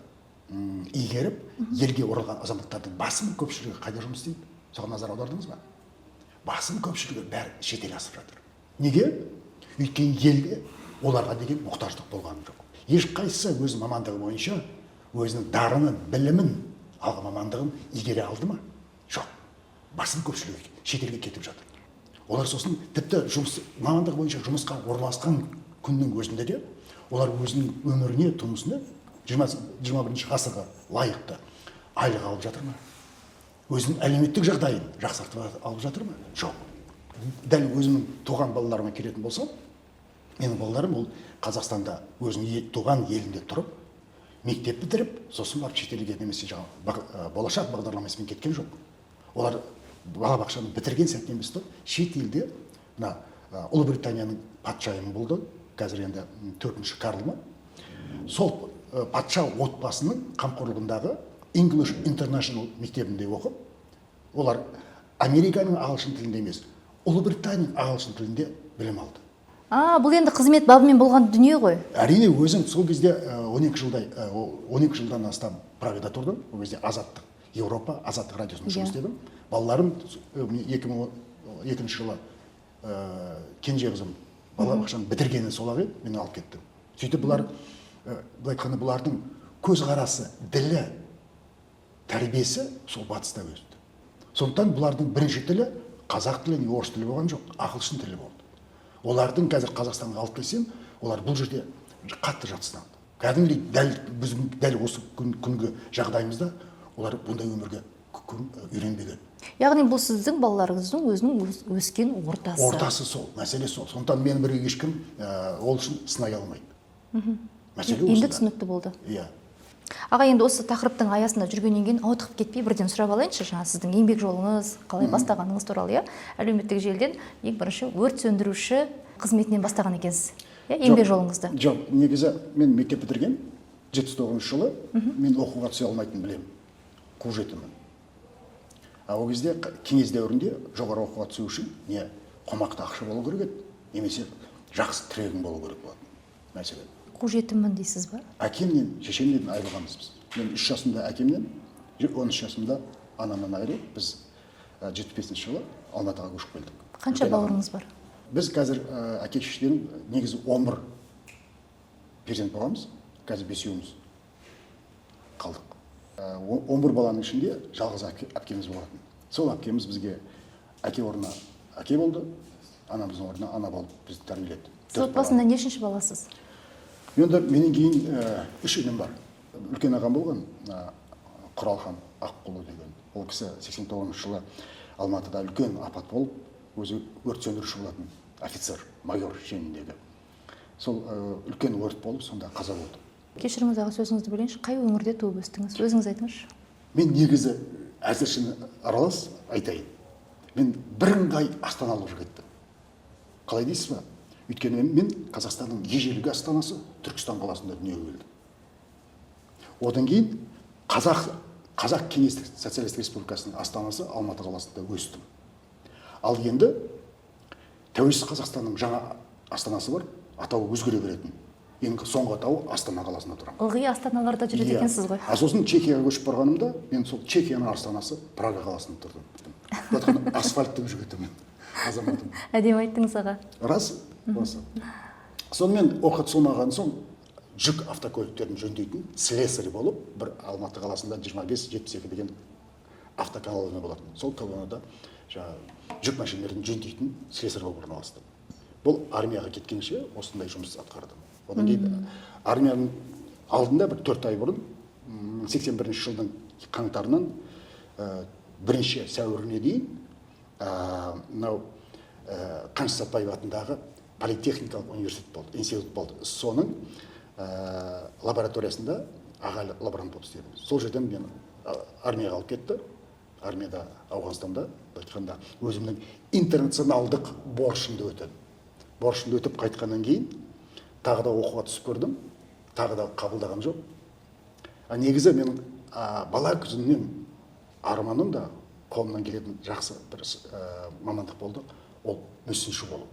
игеріп, елге оралған азаматтардың басым көпшілігі қайда жұмыс істейді? Соған назар аудардыңыз ба? Басым көпшілігі бәрі шетел асып жатыр. Неге? Өйткені елде оларға деген мұқтаждық болған жоқ. Ешқайсысы өз мамандығы бойынша өзінің дарынын, білімін, алған мамандығын игере алды ма? Жоқ. Басым көпшілігі шетелге кетіп жатыр. Олар сосын тіпті мамандығы бойынша жұмысқа орналасқан күннің өзінде де олар өзінің өміріне, тұрмысына 21 ғасырға лайықты айлық алып жатыр ма? Өзінің әлеуметтік жағдайын жақсартып алып жатыр ма? Жоқ. Дәл өзімнің туған балаларыма келетін болсам, менің балаларым ол Қазақстанда өзінің туған елінде тұрып, мектеп бітіріп, сосын барып шетелге немесе жаңағы болашақ бағдарламасымен кеткен жоқ. Олар балабақшаны бітірген сәттен бастап шетелде мына Ұлыбританияның патшайымы болды, қазір енді 4-ші Карл ма? Сол патша отбасының қамқорлығындағы English International мектебінде оқып, олар Американың ағылшын тілінде емес, Ұлыбританияның ағылшын тілінде білім алды. Бұл енді қызмет бабымен болған дүние ғой. Әрине, өзім сол кезде 12 жылдан астам Прагада тұрдым. Ол кезде Азаттық Еуропа, Азаттық радиосында жұмыс істедім. Балаларым, екі мың он екінші жылы кенже қызым балабақшаны бітіргені сол-ақ еді, мен алып кеттім. Сөйтіп бұлар, былай айтқанда, бұлардың көзқарасы, ділі, тәрбиесі сол батыста өсті. Сондықтан бұлардың бірінші тілі қазақ тілі не орыс тілі болған жоқ, ағылшын тілі болды. Олардың қазір Қазақстанға алып келсем, олар бұл жерде қатты жатсынады. Кәдімгідей дәл біздің дәл осы күнгі жағдайымызда олар бұндай өмірге үйренбеген. Яғни бұл сіздің балаларыңыздың өзінің өскен ортасы. Ортасы сол, мәселе сол. Сондықтан мені бір ешкім ол үшін сынай алмайды. Мәселе Енді осында. түсінікті болды. Иә. Аға, енді осы тақырыптың аясында жүргеннен кейін ауытқып кетпей бірден сұрап алайыншы, жаңа сіздің еңбек жолыңыз, қалай бастағаныңыз туралы, иә? Әлеуметтік желіден ең бірінші өрт сөндіруші қызметінен бастаған екенсіз, иә, еңбек Жоқ, жолыңызды. Жоқ, негізі мен мектеп бітірген жетпіс тоғызыншы жылы мен оқуға түсе алмайтынын білемін. Қу жетіммін. А ол кезде кеңес дәуірінде жоғары оқуға түсу үшін не қомақты ақша болу керек еді, немесе жақсы тірегің болу керек болатын. Мәселен. Қу жетіммін дейсіз ба? Әкемнен, шешемнен айырылғанбыз біз. Мен 3 жасымда әкемнен, 13 жасымда анамнан айырылып, біз жетпіс бесінші жылы Алматыға көшіп келдік. Қанша Үлкен ағам. бауырыңыз бар? Біз қазір әке шешеден негізі 11 перзент болғанбыз, қазір бесеуіміз қалдық. 11 баланың ішінде жалғыз әпкеміз болатын. Сол әпкеміз бізге әке орнына әке болды, анамыздың орнына ана болып бізді тәрбиеледі. Сіз отбасында нешінші баласыз? Енді менен кейін 3 інім бар. Үлкен ағам болған, Құралхан Аққұлы деген. Ол кісі 89 жылы Алматыда үлкен апат болып, өзі өрт сөндіруші болатын, офицер, майор шеніндегі. Сол үлкен өрт болып, сонда қаза болды. Кешіріңіз, аға, сөзіңізді бөлейінші. Қай өңірде туып өстіңіз? Өзіңіз айтыңызшы. Мен негізі әзіршіні аралас айтайын. Мен бірыңғай астаналық жігітпін. Қалай дейсіз ба? Өйткені мен Қазақстанның ежелгі астанасы Түркістан қаласында дүниеге келдім. Одан кейін Қазақ Кеңестік Социалистік Республикасының астанасы Алматы қаласында өстім. Ал енді тәуелсіз Қазақстанның жаңа астанасы бар, атауы өзгере беретін. Ең соңғы атауы Астана қаласында тұрамын. Ылғи астаналарда жүреді екенсіз ғой. А сосын Чехияға көшіп барғанымда, мен сол Чехияның астанасы Прага қаласында тұрдым. Былай айтқанда, асфальттың жігітімін, азаматым. Әдемі айттыңыз, аға. Рас, осы. Сонымен оқы болмаған соң жүк автокөліктерін жөндейтін слесарь болып, бір Алматы қаласында 25-72 деген автоколонна болатын. Сол колоннада жаңағы жүк машиналарын жөндейтін слесарь болып орналастым. Бұл армияға кеткенше осындай жұмыс атқардым. Одан кейін армияның алдында бір 4 ай бұрын, 81 жылдың қаңтарынан 1 сәуіріне дейін мынау Қаныш Сәтбаев атындағы политехникалық университет болды, институт болды. Соның лабораториясында аға лаборант болып істедім. Сол жерден мен армияға алып кетті. Армияда, Ауғанстанда, былай айтқанда, өзімнің интернационалдық борышымды өтедім. Борышымды өтіп қайтқаннан кейін тағы да оқуға түсіп көрдім, тағы да қабылдаған жоқ. А негізі менің бала күнімнен арманым да қолымнан келетін жақсы бір мамандық болды, ол мүсінші болу.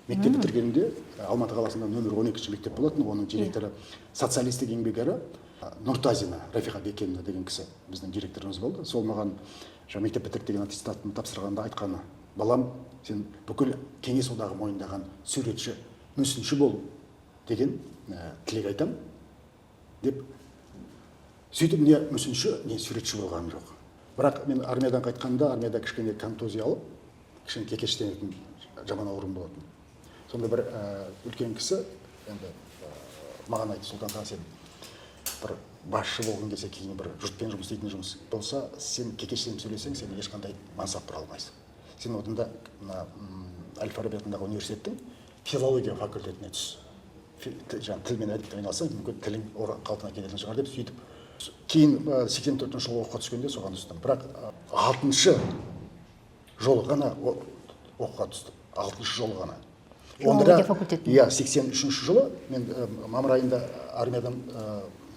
Мектеп бітіргенімде Алматы қаласында нөмір 12 мектеп болатын, оның директоры социалистік еңбек ері Нұртазина Рафиға Бекеновна деген кісі біздің директорымыз болды. Сол маған жаңа мектеп бітірді деген аттестатын тапсырғанда айтқаны: балам, сен бүкіл Кеңес Одағы мойындаған суретші, мүсінші бол деген тілек айтам деп. Сөйтіп не мүсінші, не суретші болғаным жоқ. Бірақ мен армиядан қайтқанда, армияда кішкене контузия алып, кішкене кекештенетін жаман ауруым болатын. Сонда бір үлкен кісі енді маған айтты: Сұлтанхан, сен бір басшы болғың келсе, кейін бір жұртпен жұмыс істейтін жұмыс болса, сен кекештеніп сөйлесең, сен ешқандай мансап құра алмайсың. Сен одан да мына Әл-Фараби атындағы университеттің филология факультетіне түс. Жаңағы тіл мен әдебиетпен айналыссаң, мүмкін тілің қалпына келетін шығар деп. Сөйтіп кейін 84 жылы оқуға түскенде соған түстім. Бірақ 6-шы жолы ғана оқуға түстім. 6-шы жолы ғана. Филология факультетіне. Иә, 83 жылы мен мамыр айында армиядан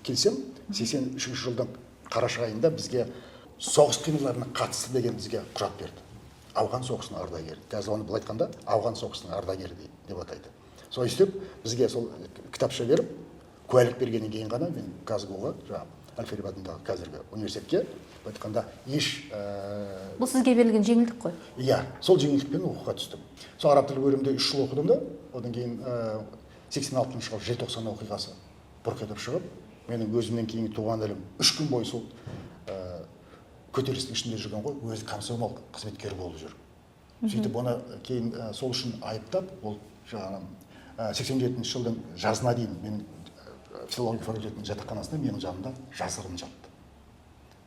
келсем, 83 жылдың қараша айында бізге соғыс қимылдарына қатысты деген бізге құжат берді. Ауған соғысының ардагері. Қазір оны былай айтқанда ауған соғысының ардагері деп атайды. Солай істеп бізге сол кітапша беріп, куәлік бергеннен кейін ғана мен КазГУ-ға, жаңағы Әл-Фараби атындағы қазіргі университетке, былай айтқанда, еш Бұл сізге берілген жеңілдік қой? Иә, сол жеңілдікпен оқуға түстім. Сол араб тілі бөлімінде 3 жыл оқыдым да, одан кейін 86 жылы желтоқсан оқиғасы бұрқ етіп шығып, менің өзімнен кейін туған інім 3 күн бойы сол көтерілістің ішінде жүрген ғой, өзі комсомол қызметкері болып жүр. Сөйтіп оны кейін сол үшін айыптап, ол жаңағы 87 жылдың жазына дейін мен филология факультетінің жатақханасында менің жанымда жасырын жатты.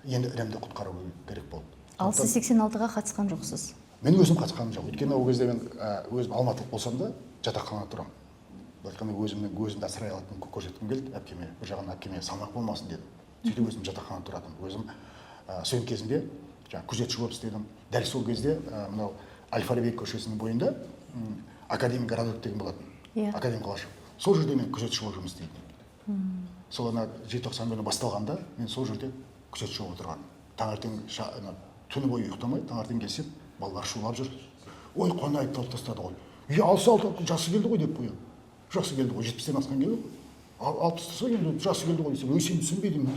Енді інімді құтқару керек болды. Ал сіз 86-ға қатысқан жоқсыз? Мен өзім қатысқаным жоқ. Өйткені ол кезде мен өзім алматылық болсам да жатақханада тұрамын. Былай айтқанда, өзімнің өзімді асырай алатынын көрсеткім келді әпкеме. Бір жағынан әпкеме салмақ болмасын дедім. Сөйтіп өзім жатақханада тұратынмын. Өзім студент кезімде жаңағы күзетші болып істедім. Дәл сол кезде мынау Әл-Фараби көшесінің бойында Академик городок деген болатын. Академик қалашық. Сол жерде мен күзетші болып жұмыс істейтінмін. Сол ана желтоқсан күні басталғанда мен сол жерде күзетші болып отырғанмын. Таңертең ана түні бойы ұйықтамай, таңертең келсем, балалар шулап жүр. Ой, Қонаевты алып тастады ғой. Үй, алса алды, жасы келді ғой деп қоямын. Жасы келді ғой, 70-тен асқан келді ғой. Алып тастаса енді жасы келді ғой десем, ой, сен түсінбедің.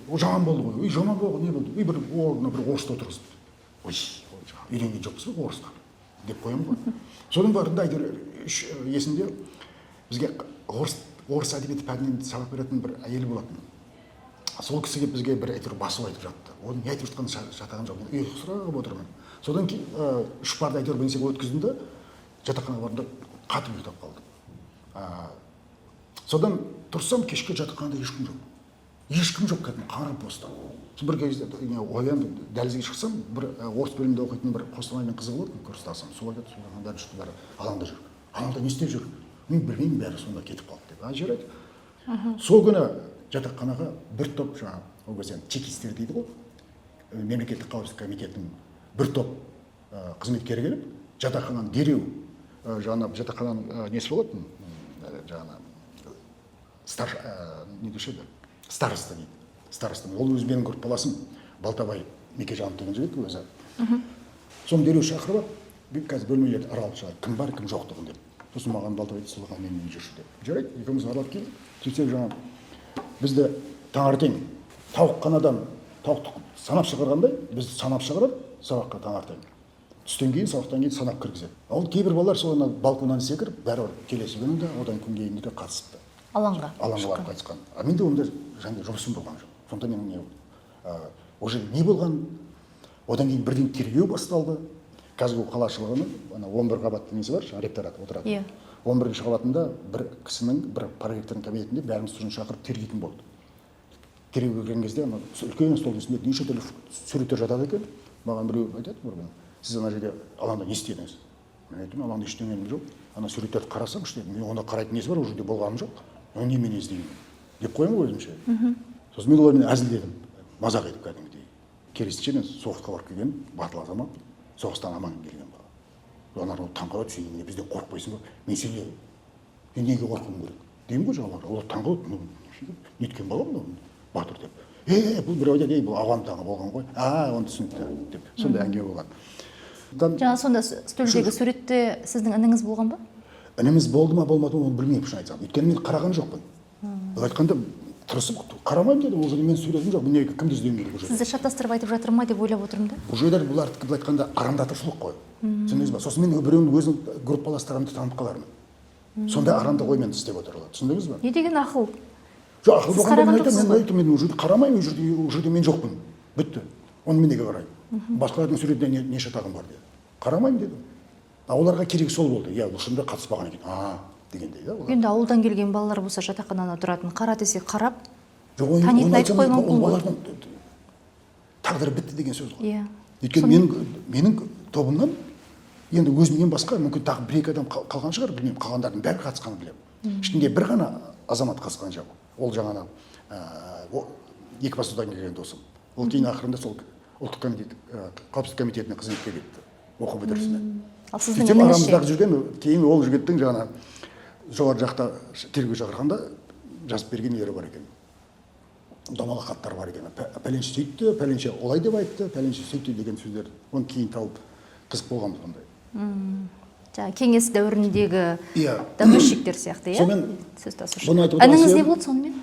Ол жаман болды ғой. Ой, жаман болды, не болды? Ой, бір орнына бір орысты отырғызыпты. Ой, үйренген жоқпыз ба орысқа деп қоямын ғой. Соның барында әйтеуір үш есімде бізге орыс әдебиеті пәнінен сабақ беретін бір әйел болатын. Сол кісіге бізге бір әйтеуір басу айтып жатты. Оның не айтып жатқанын жатаған жоқ. Мен ұйқысырап отырмын. Содан кейін 3 парды әйтеуір бірнәрсе өткіздім де, жатақханаға бардым да қатып ұйықтап қалдым. Содан Тұрсам, кешке жатақханада ешкім жоқ, ешкім жоқ, кәдімгі қара бостан. Сосын бір кезде не, ояндым, дәлізге шықсам, бір орыс бөлімінде оқитын бір Қостанайдың қызы болатын, курстасым. Сол айтады: «Сонда бәрі жұрт, бәрі алаңда жүр». «Алаңда не істеп жүр?» «Мен білмеймін, бәрі сонда кетіп қалды», — деп. А, жарайды. Сол күні жатақханаға бір топ жаңағы, ол кезде енді чекистер дейді ғой, мемлекеттік қауіпсіздік комитетінің бір топ қызметкері келіп, жатақхананы дереу, жаңағы жатақхананың несі болатын, жаңағы старш, не деуші еді, староста дейді, староста. Ол өзі менің группаласым, Балтабай Мекежанов деген жігіт өзі. Соны дереу шақырып алып, «Қазір бөлмелерді аралап шығайық, кім бар, кім жоқтығын», — деп. Сосын маған Балтабай айтты: «Сұлухан, менімен жүрші», — деп. Жарайды, екеуміз аралап келдік. Сөйтсек, жаңағы бізді таңертең тауықханадан тауықты санап шығарғандай, бізді санап шығарады сабаққа таңертең, түстен кейін, сабақтан кейін санап кіргізеді. Ал кейбір балалар сол ана балконнан секіріп, бәрібір келесі күні де, одан күн кейін де қатысыпты. Алаңға. Алаңға барып қайтысқан. А менде ондай жаңағыдай жұмысым болған жоқ. Сонда менің не, уже не болған, одан кейін бірден тергеу басталды. КазГУ қалашылығының ана 11 қабатты несі бар, жаңағы ректорат отыратын. 11-ші қабатында бір кісінің, бір проректордың кабинетінде бәріміз сосын шақырып тергейтін болды. Тергеуге кірген кезде ана үлкен столдың үстінде неше түрлі суреттер жатады екен. Маған біреу айтады бір күні: «Сіз ана жерде, алаңда не істедіңіз?» Мен айттым: «Алаңда ештеңем жоқ, ана суреттерді қарасаңшы», — дедім. «Мен оны қарайтын несі бар, ол жерде болғаным жоқ, оны немен іздеймін?» — деп қоямын ғой өзімше. Сосын мен олармен әзілдедім, мазақ етіп кәдімгідей. Керісінше, мен соғысқа барып келген батыл азамат, соғыстан аман келген бала. Аналар таңқалады: «Сен не, бізден қорықпайсың ба?» Мен сен мен неге қорқуым керек деймін ғой жаңағылар. Олар таңқалады: «Ну, неткен бала мынау, батыр?» — деп. Е, бұл біреу айтады: «Ей, бұл ауғанстанға болған ғой, а, оны түсінікті», — деп. Сондай әңгіме болған. Жаңа сонда үстелдегі суретте сіздің ініңіз болған ба? Ініміз болды ма, болмады ма, оны білмеймін, шын айтсам, өйткені мен қараған жоқпын. Былай айтқанда, тырысып қарамаймын дедім. Ол жерде менің суретім жоқ, мен неге, кімді іздеуім керек ол жерде? Сізді шатастырып айтып жатыр ма деп ойлап отырмын да. Бұл жерде бұлардікі, былай айтқанда, арандатушылық қой, түсіндіңіз ба? Сосын мен біреуінің, өзінің группаластарымды танып қалармын. Сондай арандық оймен істеп отыр олар, түсіндіңіз ба? Не деген ақыл! Жоқ, ақыл Сіз болғанда қараған мен айтамын, жоқсыз мен ғой? айттым: «Мен ол жерде қарамаймын, ол жерде мен жоқпын, бітті. Оны мен неге қараймын? Басқалардың суретіне не шатағым бар?» — деді. «Қарамаймын», — дедім. А оларға керек сол болды, иә, бұл шынында қатыспаған екен, а дегендей да олар. Енді ауылдан келген балалар болса, жатақханада тұратын, қара десе қарап, Жоқ, оны, танитынын оны айтып айтсам, қоюы ол мүмкін ғой. балалардың тағдыры бітті деген сөз ғой. Өйткені менің тобымнан енді өзімнен басқа мүмкін тағы бір екі адам қалған шығар, білмеймін. Қалғандардың бәрі қатысқанын білемін. Ішінде бір ғана азамат қатысқан жоқ. Ол жаңағы Екібастұздан келген досым. Ол кейін ақырында сол ұлттық комитет, қауіпсіздік комитетіне қызметке кетті оқу бітірісімен. Ал сіздің Сөйтсем, ініңіз ше? арамыздағы жүрген, кейін ол жігіттің жаңа жоғары жақта тергеу шақырғанда жазып берген нелері бар екен, домалақ хаттар бар екен. Пәленше сөйтті, пәленше олай деп айтты, пәленше сөйтті деген сөздер. Оны кейін тауып, қызық болған сондай. Жаңа кеңес дәуіріндегі доносчиктер сияқты, иә? Сонымен, Сөз тасушы. бұны айтып отырған Ініңіз не себебім- болды сонымен?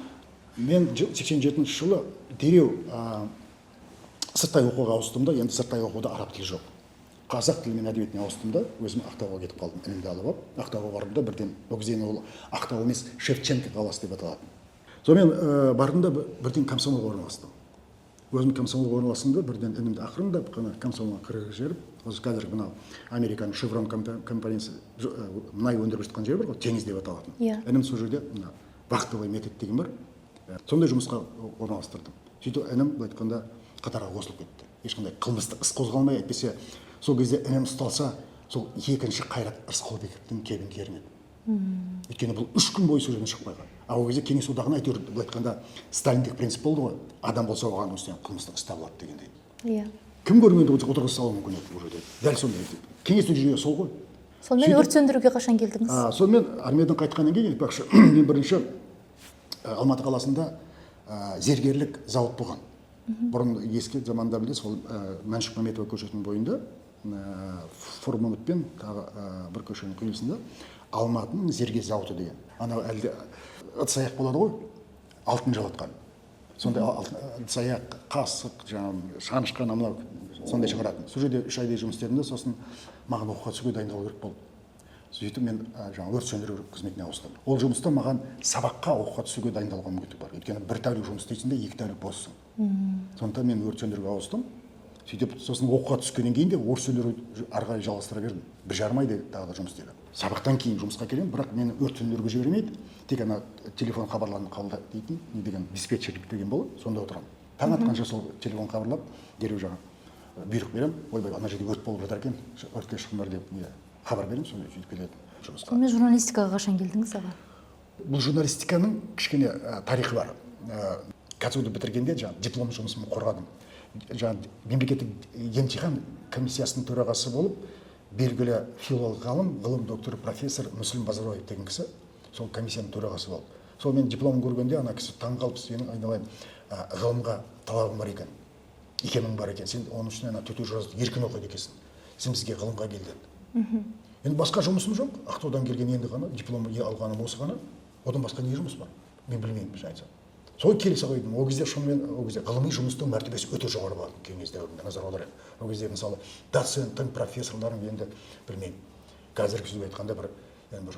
Мен 87-ші жылы дереу сырттай оқуға ауыстым да. Енді сырттай оқуда араб тілі жоқ, қазақ тілі мен әдебиетіне ауыстым да, өзім Ақтауға кетіп қалдым. Інімді алып алып Ақтауға бардым да бірден. Ол кезде енді ол Ақтау емес, Шевченко қаласы деп аталатын. Сонымен бардым да, бірден комсомолға орналастым. Өзім комсомолға орналастым да, бірден інімді ақырындап қана комсомолға кіргізіп жіберіп, осы қазіргі мынау Американың Шеврон компаниясы мұнай өндіріп жатқан жер бар ғой, Теңіз деп аталатын. Інім сол жерде мына вахтовый метод деген бар, сондай жұмысқа орналастырдым. Сөйтіп інім, былай айтқанда, қатарға қосылып кетті, ешқандай қылмыстық іс қозғалмай. Әйтпесе сол кезде інім ұсталса, сол екінші Қайрат Рысқұлбековтің кебін киер ме еді? Өйткені бұл 3 күн бойы сол жерден шықпай қалған. А ол кезде Кеңес Одағына әйтеуір, былай айтқанда, сталиндік принцип болды ғой: адам болса, оған үстінен қылмыстық іс табылады дегендей. Кім көрінгенде отырғыза салуы мүмкін еді ол жерде. Дәл сондай, кеңестік жүйе сол ғой. Сонымен, Сөйтіп- өрт сөндіруге қашан келдіңіз? Сонымен, армиядан қайтқаннан кейін, айтпақшы, мен бірінші Алматы қаласында зергерлік зауыт болған бұрын, ескі заманда, білесіз, ол Мәншүк Мәметова көшесінің бойында, Фурманов пен тағы бір көшенің қиылысында Алматының зергер зауыты деген. Анау әлде ыдыс аяқ болады ғой, алтын жалатқан, сондай алтын ыдыс аяқ, қасық, жаңағы шанышқы, анау мынау сондай шығаратын. Сол жерде 3 айдай жұмыс істедім де, сосын маған оқуға түсуге дайындалу керек болды. Сөйтіп мен жаңағы өрт сөндіру қызметіне ауыстым. Ол жұмыста маған сабаққа, оқуға түсуге дайындалуға мүмкіндік бар, өйткені бір тәулік жұмыс істейсің де, 2 тәулік боссың. Сондықтан мен өрт сөндіруге ауыстым. Сөйтіп, сосын оқуға түскеннен кейін де орыс өнері ары қарай жалғастыра бердім. 1,5 айдай тағы да жұмыс істедім. Сабақтан кейін жұмысқа келемін, бірақ мені өрт сөндіруге жібермейді. Тек ана телефон хабарларын қабылда дейтін, не деген, диспетчерлік деген болады, сонда отырамын. Таң атқанша сол телефон хабарлап, дереу жаңа бұйрық беремін: «Ойбай, ана жерде өрт болып жатыр екен, өртке шығыңдар», – деп не хабар беремін. Сонда сөйтіп келетін жұмысқа. Сонымен, журналистикаға қашан келдіңіз, аға? Бұл журналистиканың кішкене тарихы бар. КазГУ-ды бітіргенде жаңағы диплом жұмысымды қорғадым. Жаңағы мемлекеттік емтихан комиссиясының төрағасы болып белгілі филолог ғалым, ғылым докторы, профессор Мүсілім Базарбаев деген кісі сол комиссияның төрағасы болды. Сол мен дипломын көргенде ана кісі таң қалып: «Сенің, айналайын, ғылымға талабың бар екен, икемің бар екен, сен оның үстіне ана төте жазуды еркін оқиды екенсің, сен бізге ғылымға кел», – деді. Енді басқа жұмысым жоқ, Ақтаудан келген енді ғана диплом алғаным осы ғана, одан басқа не жұмыс бар, мен білмеймін, шын айтсам. Сол келісе қойдым. Ол кезде шынымен, ол кезде ғылыми жұмыстың мәртебесі өте жоғары болатын кеңес дәуірінде, назар аударайық. Ол кезде, мысалы, доценттің, профессорлардың енді, білмеймін, қазіргі сөзбен айтқанда, бір енді бір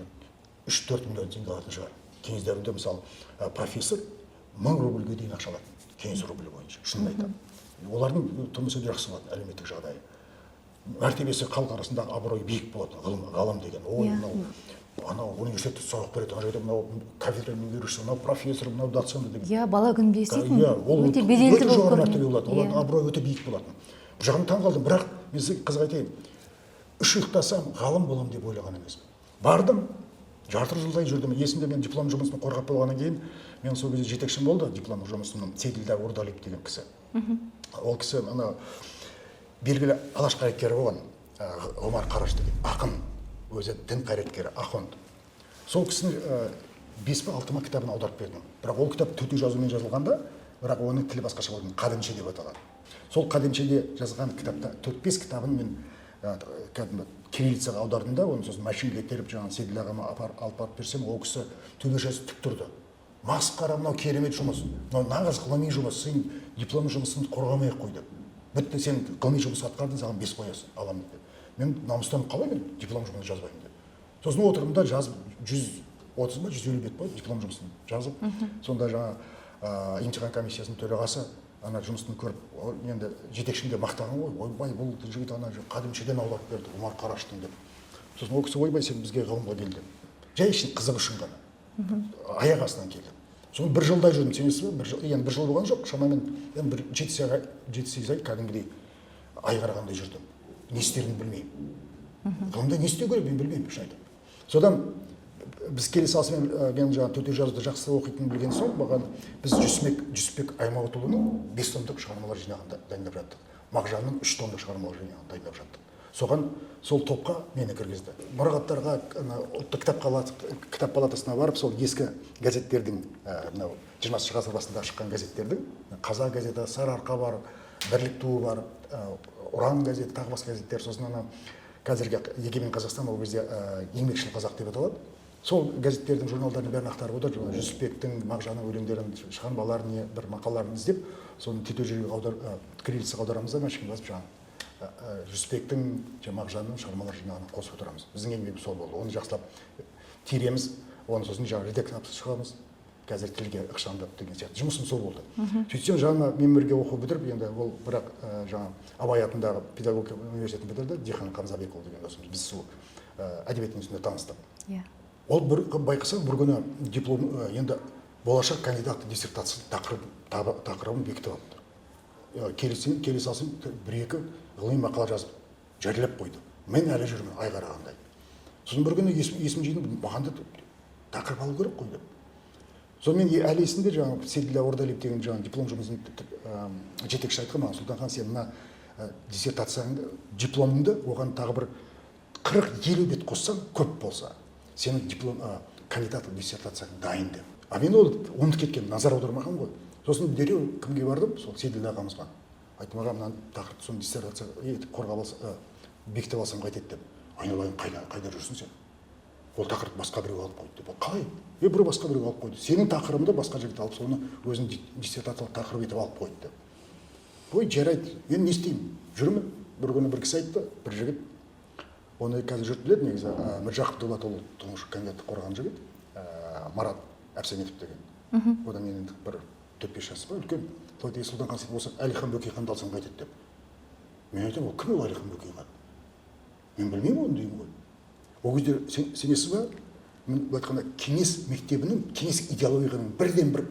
3-4 миллион теңге алатын шығар. Кеңес дәуірінде, мысалы, профессор 1000 рубльге дейін ақша алатын, кеңес рублі бойынша, шынын айтамын. Олардың тұрмысы өте жақсы болатын, әлеуметтік жағдайы, мәртебесі, халық арасындағы абыройы биік болатын. Ғылым, ғалым деген, ой, мынау анау университетте сабақ береді, ана жерде мынау кафедра меңгерушісі, мынау профессор, мынау доцент деген. Иә, бала күнінде еститін. Иә, ол өте беделді өте болып жоғары көрінеді. мәртебе болатын, олардың абыройы өте биік болатын. Бір жағынан таң қалдым, бірақ мен сізге қызық айтайын, үш ұйықтасам ғалым боламын деп ойлаған емеспін. Бардым, жарты жылдай жүрдім. Есімде, мен диплом жұмысын қорғап болғаннан кейін, мен сол кезде жетекшім болды диплом жұмысымның, Сейділдә Ордалиев деген кісі. Ол кісі ана белгілі Алаш қайраткері болған, Ғұмар Қараш деген ақын, өзі дін қайраткері, ахунд. Сол кісінің бес пе, алты ма кітабын аударып бердім. Бірақ ол кітап төте жазумен жазылған да, бірақ оның тілі басқаша болатын, қадимше деп аталады. Сол қадимшеде жазған кітапта төрт бес кітабын мен кәдімгі кириллицаға аудардым да, оны сосын машинеге теріп, жаңағы Сейділ ағама алып барып берсем, ол кісі төбешесі тік тұрды: «Масқара, мынау керемет жұмыс, мынау нағыз ғылыми жұмыс, сен диплом жұмысын қорғамай ақ қой», – деп. «Бітті, сен ғылыми жұмыс атқардың, саған бес қоясың, аламын», – деп. Мен намыстанып: «Қалай мен диплом жұмысын жазбаймын?» – деп. Сосын отырдым да жазып, 130 ба, 150 бет па диплом жұмысын жазып. Сонда жаңа емтихан комиссиясының төрағасы ана жұмысын көріп, енді жетекшім де мақтаған ғой: «Ойбай, бұл жігіт ана қадимшеден аударып берді Ғұмар Қараштың», – деп. Сосын ол кісі: «Ойбай, сен бізге ғылымға кел», – деп. Жай үшін, қызық үшін ғана аяқ астынан келдім. Соны бір жылдай жүрдім, сенесіз бе? Бір жыл, енді бір жыл болған жоқ, шамамен енді бір 7 7-8 ай кәдімгідей ай қарағандай жүрдім. Не істерімді білмеймін, ғылымда не істеу керек, мен білмеймін, шын айтамын. Содан біз келе салысымен, мен жаңағы төте жазуды жақсы оқитынын білген соң, маған біз Жүсіпбек Аймауытұлының бес томдық шығармалар жинағын дайындап жаттық, Мағжанның үш томдық шығармалар жинағын дайындап жаттық. Соған, сол топқа мені кіргізді. Мұрағаттарға, ана ұлттық кітап палатасына барып, сол ескі газеттердің, мынау 20-ғасыр басында шыққан газеттердің, «Қазақ» газеті, «Сарыарқа» бар, «Бірлік» туы бар, «Ұран» газеті, тағы басқа газеттер, сосын ана қазіргі «Егемен Қазақстан», ол кезде «Еңбекшіл қазақ» деп аталады, сол газеттердің, журналдардың бәрін ақтарып отырып, жаңағы Жүсіпбектің, Мағжанның өлеңдерін, шығармаларын, не бір мақалаларын іздеп, соны тетежеге аудар, кириллицаға аударамыз да, машинка басып, жаңағы Жүсіпбектің және Мағжанның шығармалар жинағына қосып отырамыз. Біздің еңбегіміз сол болды. Оны жақсылап тереміз, оны сосын жаңағы редакция шығамыз, қазір тілге ықшамдап деген сияқты. Жұмысым сол болды. Сөйтсем, жаңа мен бірге оқу бітіріп, енді ол бірақ жаңа Абай атындағы педагогика университетін бітірді, Дихан Қамзабекұлы деген досымыз. Біз сол әдебиет институтында таныстық. Ол бір байқасам, бір күні диплом, енді болашақ кандидат диссертация тақырыбын бекітіп алыпты. Келе салсам, бір екі ғылыми мақала жазып жариялап қойды. Мен әлі жүрмін ай қарағандай. Сосын бір күні есім жидым, маған да тақырып алу керек қой деп. Сонымен әлі есімде, жаңағы Сейділдә Ордалиев деген жаңағы диплом жұмысын жетекші айтқан маған: «Сұлтанхан, сен мына диссертацияңды, дипломыңды оған тағы бір 40-50 бет қоссаң, көп болса, сенің диплом, кандидаттық диссертацияң дайын», – деп. А мен ол ұмытып кеткенмін, назар аудармағанмын ғой. Сосын дереу кімге бардым? Сол Сейділдә ағамызға айттым: «Аға, мынаны тақырыпты, соны диссертация етіп қорғап алса, бекітіп алсам қайтеді?» – деп. «Айналайын, қайда жүрсің сен, ол тақырыпты басқа біреу алып қойды», – деп. «Ол қалай?» «Е, біреу, басқа біреу алып қойды, сенің тақырыбыңды басқа жігіт алып, соны өзінің диссертациялық тақырып етіп алып қойды», – деп. Ой, жарайды, енді не істеймін, жүрмін. Бір күні бір кісі айтты, бір жігіт, оны қазір жұрт біледі негізі, Міржақып Дулатұлы, тұңғыш кандидатты қорғаған жігіт, Марат Әбсәметов деген, одан мен енді бір 4-5 жас па үлкен. Сол айтады: «Сұлтанхан, сен осы Әлихан Бөкейханды алсаң қайтеді?» – деп. Мен айтамын: «Ол кім, ол Әлихан Бөкейхан? Мен білмеймін оны», – деймін ғой. Ол кезде, сенесіз ба, мен, былай айтқанда, кеңес мектебінің, кеңес идеологияның бірден бір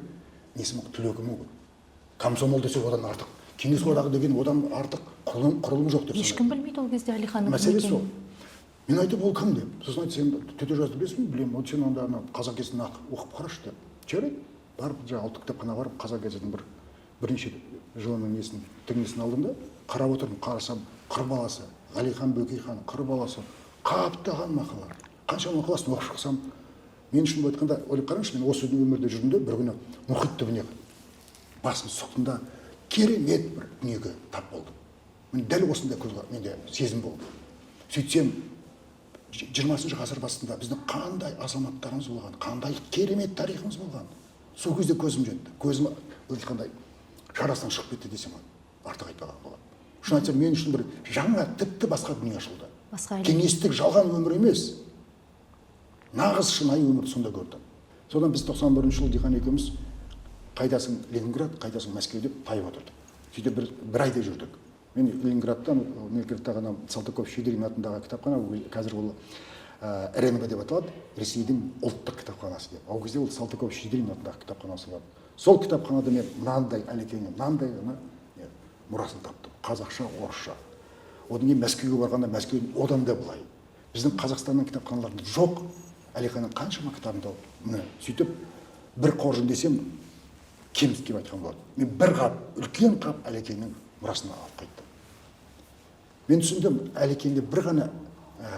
несімін, түлегімін ғой. Комсомол десе, одан артық, Кеңес Одағы деген одан артық құрылым жоқ деп. Ешкім білмейді ол кезде Әлиханның кім Мәселе екенін. сол. Мен айтып: «Ол кім?» – деп. Сосын айтты: «Сен Төте жазды білесің бе?» – «Білемін». «Сен онда ана «Қазақ газетін» оқып қарашы», – деп. Жарайды, барып, жаңағы Ұлттық кітапханаға барып, «Қазақ газетінің» бірнеше жылының несін, тігінесін алдым да, қарап отырмын. Қарасам, «Қыр баласы», Әлихан Бөкейхан, «Қыр баласы», қаптаған мақалалар, қанша мақаласын оқып шықсам, мен үшін, былай айтқанда, ойлап қараңызшы, мен осы өмірде жүрдім де, бір күні мұхит түбіне басын сұқтым да, керемет бір дүниеге тап болдым. Міне, дәл осындай көз менде сезім болды. Сөйтсем, 20-ғасыр басында біздің қандай азаматтарымыз болған, қандай керемет тарихымыз болған, сол кезде көзім жетті. Көзім, былай айтқанда, шарасынан шығып кетті десем, артық айтпаған болады. Шын айтсам, мен үшін бір жаңа, тіпті басқа дүние ашылды. Басқа әлем. Кеңестік жалған өмір емес, нағыз шынайы өмірді сонда көрдім. Содан біз 91-жылы Дихан екеуміз қайдасың Ленинград, қайдасың Мәскеу деп тайып отырдық. Сөйтіп бір айдай жүрдік. Мен Ленинградтан, Ленинградтағы анау Салтыков Щедрин атындағы кітапхана, қазір ол РНБ деп аталады, Ресейдің ұлттық кітапханасы деп. Ол кезде ол Салтыков Щедрин атындағы кітапханасы болады. Сол кітапханада мен мынандай Әлекеңнің мынандай ғана мұрасын таптым, қазақша, орысша. Одан кейін Мәскеуге барғанда, Мәскеудің одан да былай, біздің Қазақстанның кітапханаларында жоқ Әлиханның қаншама кітабын тауып, міне, сөйтіп бір қоржын десем, кем деп айтқан болады, мен бір қап, үлкен қап Әлекеңнің мұрасын алып қайттым. Мен түсіндім, Әлекеңді бір ғана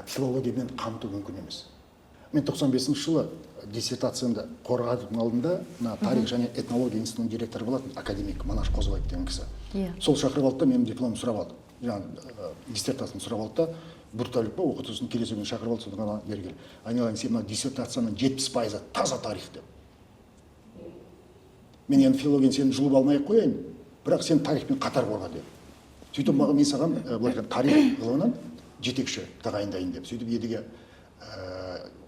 филологиямен қамту мүмкін емес. Мен 95 жылы диссертациямды қорғаудың алдында мына тарих және этнология институтының директоры болатын академик Манаш Қозыбаев деген кісі, сол шақырып алды да, менің дипломымды сұрап алды, жаңағы диссертацияны сұрап алды да, бір тәулік па оқыды. Сосын келесі күні шақырып алды. Содан ана: «Бері кел, айналайын, сен мына диссертацияның 70%-ы таза тарих», – деп. «Мен енді филологияны сені жұлып алмай ақ қояйын, бірақ сен тарихпен қатар қорға», – деді. Сөйтіп маған: «Мен саған, былай айтқанда, тарих ғылымынан жетекші тағайындайын», – деп. Сөйтіп Едіге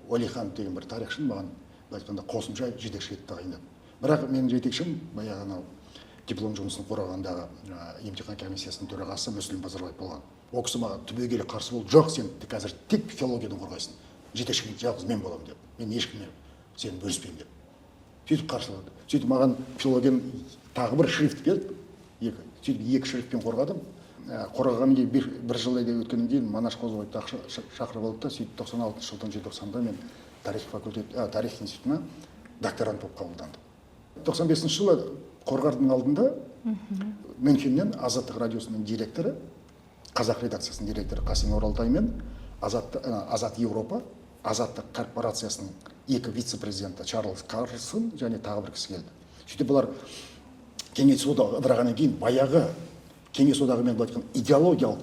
Уәлиханов деген бір тарихшыны маған, былай айтқанда, қосымша жетекші етіп тағайындады. Бірақ менің жетекшім баяғы анау диплом жұмысын қорғағандағы емтихан комиссиясының төрағасы Мүсілім Базарбаев болған. Ол кісі маған түбегейлі қарсы болды: «Жоқ, сен қазір тек филологиядан қорғайсың, жетекшің жалғыз мен боламын», – деп. «Мен ешкіммен сені бөліспеймін», – деп. Сөйтіп қарсылады. Сөйтіп маған филологияның тағы бір шрифт берді, екі. Сөйтіп екі шрифтпен қорғадым. Қорғағаннан кейін бір жылдай өткеннен кейін Манаш Қозыбаевты шақырып алды да, сөйтіп 96-жылдың желтоқсанында мен тарих факультет, тарих институтына докторант болып қабылдандым. 95-жылы қорғардың алдында Мюнхеннен Азаттық радиосының директоры, қазақ редакциясының директоры Қасен Оралтай мен Азат Еуропа, Азаттық корпорациясының екі вице-президенті Чарльз Карлсон және тағы бір кісі келді. Сөйтіп бұлар Кеңес Одағы ыдырағаннан кейін, баяғы Кеңес Одағымен, былай айтқанда, идеологиялық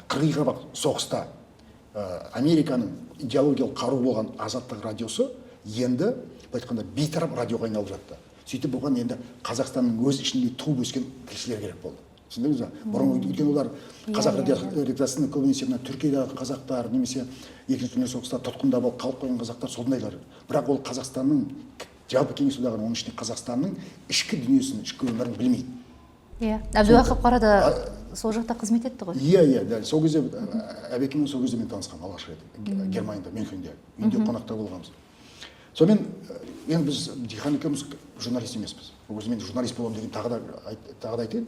қырғи-қабақ соғыста Американың идеологиялық қаруы болған Азаттық радиосы енді, былай айтқанда, бейтарап радиоға айналып жатты. Сөйтіп бұған енді Қазақстанның өз ішінде туып өскен тілшілер керек болды, түсіндіңіз ба? Бұрын, өйткені олар қазақ редакциясында көбінесе мына Түркиядағы қазақтар немесе Екінші дүниежүзілік соғыста тұтқында болып қалып қойған қазақтар, сондайлар. Бірақ ол Қазақстанның, жалпы Кеңес Одағының, оның ішінде Қазақстанның ішкі дүниесін, ішкі өмірін білмейді. Иә, Әбдуахап Қара да сол жақта қызмет етті ғой. Иә, дәл сол кезде Әбекеңмен сол кезде мен танысқанмын алғаш рет, Германияда, Мюнхенде, үйінде қонақта болғанбыз. Сонымен енді біз Дихан екеуміз журналист емеспіз. Ол кезде мен журналист боламын деген, тағы да айтайын,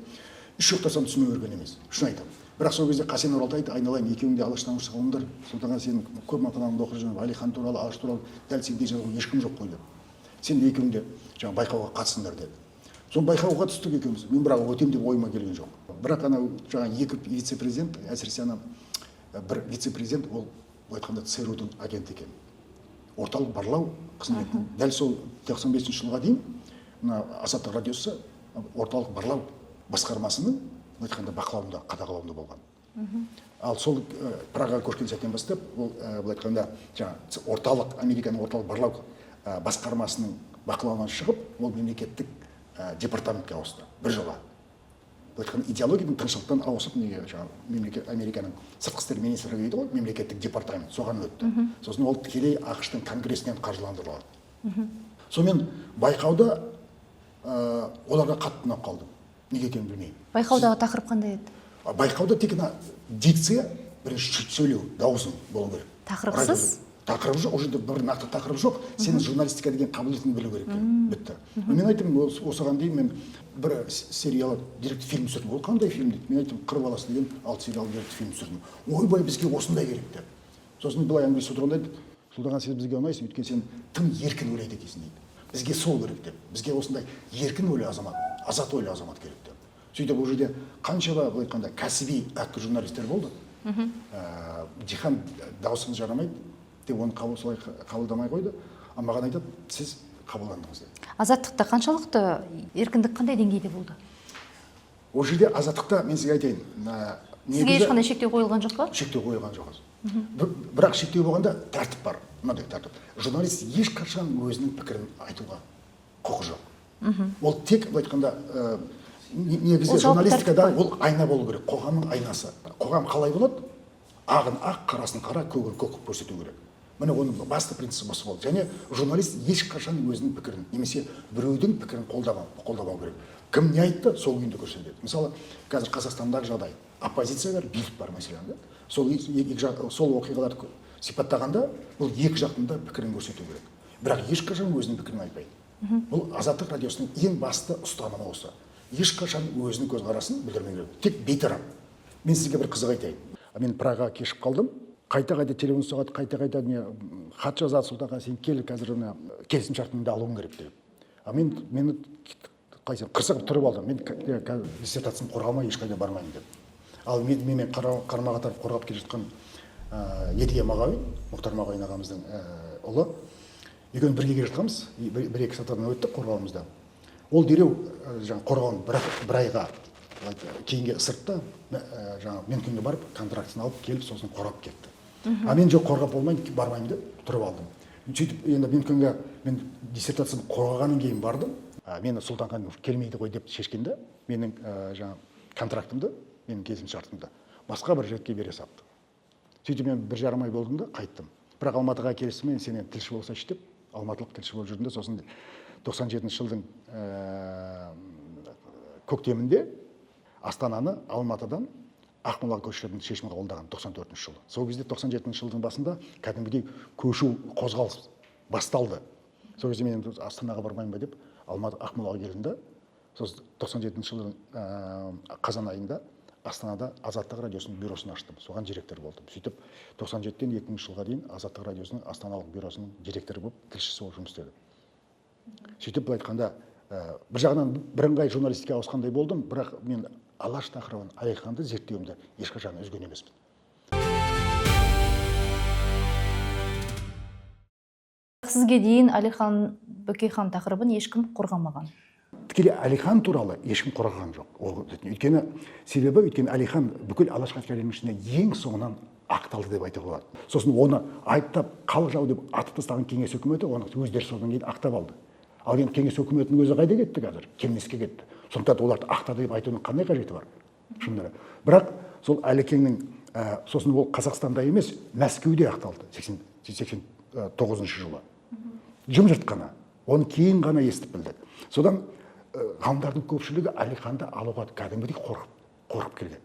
үш ұйықтасам түсіме кірген емес, шын айтамын. Бірақ сол кезде Қасен Оралтай айтты: «Айналайын, екеуің де алаштанушы ғалымдар, сондықтан сен көп мақалаңды оқып жүрмін, Әлихан туралы, Алаш туралы дәл сендей жазған ешкім жоқ қой», – деп. «Сен де, екеуің де жаңағы байқауға қатысыңдар», – деді. Сол байқауға түстік екеуміз. Мен бірақ өтемін деп ойыма келген жоқ. Бірақ анау жаңағы екі вице президент, әсіресе ана бір вице президент, ол, былай айтқанда, ЦРУ-дың агенті екен, орталық барлау қызметінің. Дәл сол 95-жылға дейін мына Азаттық радиосы орталық барлау басқармасының, былай айтқанда, бақылауында, қадағалауында болған. Ал сол Прагаға көшкен сәттен бастап ол, былай айтқанда, жаңағы орталық, Американың орталық барлау басқармасының бақылауынан шығып, ол мемлекеттік департаментке ауысты бір жылға. Былай айтқанда, идеологияның тыңшылықтан ауысып, неге, жаңағы мемлекет, Американың сыртқы істер министрлігі дейді ғой, мемлекеттік департамент, соған өтті. Сосын ол тікелей АҚШ-тың конгресінен қаржыландырылады. Сонымен байқауда оларға қатты ұнап қалдым, неге екенін білмеймін. Байқаудағы тақырып қандай еді? Байқауда тек ана дикция, бірінші сөйлеу, дауысың болу керек. Тақырыпсыз? Тақырып жоқ, ол жерде бір нақты тақырып жоқ. Сенің журналистика деген қабілетіңді білу керек. Бітті. Мен айттым, осыған дейін мен бір сериал, деректі фильм түсірдім. Ол қандай фильм дейді? Мен айттым, «Қыр баласы» деген 6 сериал деректі фильм түсірдім. Ойбай, бізге осындай керек деп. Сосын былай әңгімелесіп отырғанда айтты: «Сұлтанхан, сен бізге ұнайсың, өйткені сен тым еркін ойлайды екенсің», – дейді. Бізге сол керек деп. Бізге осындай еркін ойлы азамат, азат ойлы азамат керек деп. Сөйтіп ол жерде қаншама, былай айтқанда, кәсіби әккі журналистер болды. Дихан, дауысыңыз жарамайды деп оны солай қабылдамай қойды. А маған айтады: «Сіз қабылдандыңыз», – деп. Азаттықта қаншалықты еркіндік, қандай деңгейде болды? Ол жерде, Азаттықта, мен сізге айтайын, Сізге ешқандай шектеу қойылған жоқ па? Шектеу қойылған жоқ. Бірақ шектеу болғанда, тәртіп бар, мынандай тәртіп: журналист ешқашан өзінің пікірін айтуға құқы жоқ. Ол тек, былай айтқанда, негізі Ол жалпы журналистикада тәртіп қой. ол айна болу керек, қоғамның айнасы. Қоғам қалай болады, ағын ақ, қарасын қара, көгін көк қылып көрсету керек. Міне, оның басты принципі осы болды. Және журналист ешқашан өзінің пікірін немесе біреудің пікірін қолдамау керек. Кім не айтты, сол күйінде көрсетеді. Мысалы, қазір Қазақстандағы жағдай: оппозиция бар, билік бар, мәселен, да? Сол екі жақ, сол оқиғаларды сипаттағанда, бұл екі жақтың да пікірін көрсету керек, бірақ ешқашан өзінің пікірін айтпайды. Бұл Азаттық радиосының ең басты ұстанымы осы: ешқашан өзінің көзқарасын білдірмеу керек, тек бейтарап. Мен сізге бір қызық айтайын. Мен Прагаға кешігіп қалдым. Қайта қайта телефон соғады, қайта қайта не хат жазады: «Сұлтанхан, сен кел қазір, мына келісімшартыңды алуың керек», – деп. А мен мені қалай айтсам, қырсығып тұрып алдым: «Мен қазір диссертациямды қорғамай ешқайда бармаймын», – деп. Ал мен менімен қарама қатар қорғап келе жатқан Едіге Мағауин, Мұхтар Мағауин ағамыздың ұлы, екеуміз бірге келе жатқанбыз. И бір екі сатыдан өттік қорғауымызда. Ол дереу жаңағы қорғауын бір айға былай кейінге ысырды да, жаңағы Мюнхенге барып, контрактісін алып келіп, сосын қорғап кетті. А мен: «Жоқ, қорғап болмайды, бармаймын», – деп тұрып алдым. Сөйтіп енді Мюнхенге мен диссертациямды қорғағаннан кейін бардым. Мені Сұлтанхан келмейді ғой деп шешкенде, менің жаңағы контрактымды, менің келісімшартымды басқа бір жігітке бере салыпты. Сөйтіп мен 1,5 ай болдым да, қайттым. Бірақ Алматыға келісімен, «Сен енді тілші болсайшы» деп, алматылық тілші болып жүрдім де. Сосын 97 жылдың көктемінде Астананы Алматыдан Ақмолаға көшіретін шешім қабылдаған, 94 жылы. Сол кезде, 97 жылдың басында, кәдімгідей көшу қозғалыс басталды. Сол кезде мен енді Астанаға бармаймын ба деп, Алматы, Ақмолаға келдім да. Сосын 97 жылдың қазан айында Астанада Азаттық радиосының бюросын аштым, соған директор болдым. Сөйтіп 97-ден 2000 жылға дейін Азаттық радиосының астаналық бюросының директоры болып, тілшісі болып жұмыс істедім. Сөйтіп, былай айтқанда, бір жағынан бірыңғай журналистикаға ауысқандай болдым, бірақ мен Алаш тақырыбын, Әлиханды зерттеуімді ешқашан үзген емеспін. Сізге дейін Әлихан Бөкейхан тақырыбын ешкім қорғамаған. Тікелей Әлихан туралы ешкім қорғаған жоқ. Ол өйткені, себебі, өйткені Әлихан бүкіл Алаш қайраткерлерінің ішінде ең соңынан ақталды деп айтуға болады. Сосын оны айыптап, халық жауы деп атып тастаған кеңес үкіметі оны өздері содан кейін ақтап алды. Ал енді кеңес үкіметінің өзі қайда кетті қазір? Келмеске кетті. Сондықтан оларды ақтады деп айтудың қандай қажеті бар, шынында да? Бірақ сол Әлекеңнің сосын ол Қазақстанда емес, Мәскеуде ақталды 89-жылы жым-жырт қана. Оны кейін ғана естіп білдік. Содан ғалымдардың көпшілігі Әлиханды алуға кәдімгідей қорқып келген.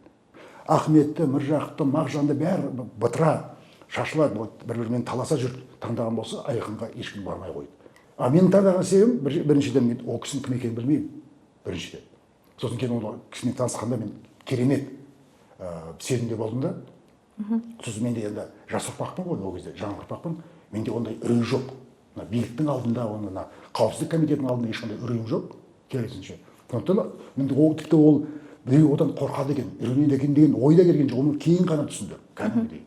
Ахметті, Міржақыпты, Мағжанды бәрі бытыра шашыла, бір бірімен таласа жүріп таңдаған болса, Әлиханға ешкім бармай қойды. А менің таңдаған себебім, біріншіден, мен ол кісінің кім екенін білмеймін, біріншіден. Сосын кейін ол кісімен танысқанда мен керемет сезімде болдым да. Сосын мен де енді жас ұрпақпын ғой ол кезде, жаңа ұрпақпын, менде ондай үрей жоқ. Мына биліктің алдында, оны мына қауіпсіздік комитетінің алдында ешқандай үрейім жоқ, керісінше. Сондықтан мен ол, тіпті ол біреу одан қорқады екен, үрейленеді екен деген ой да келген жоқ. Оны кейін ғана түсіндім кәдімгідей.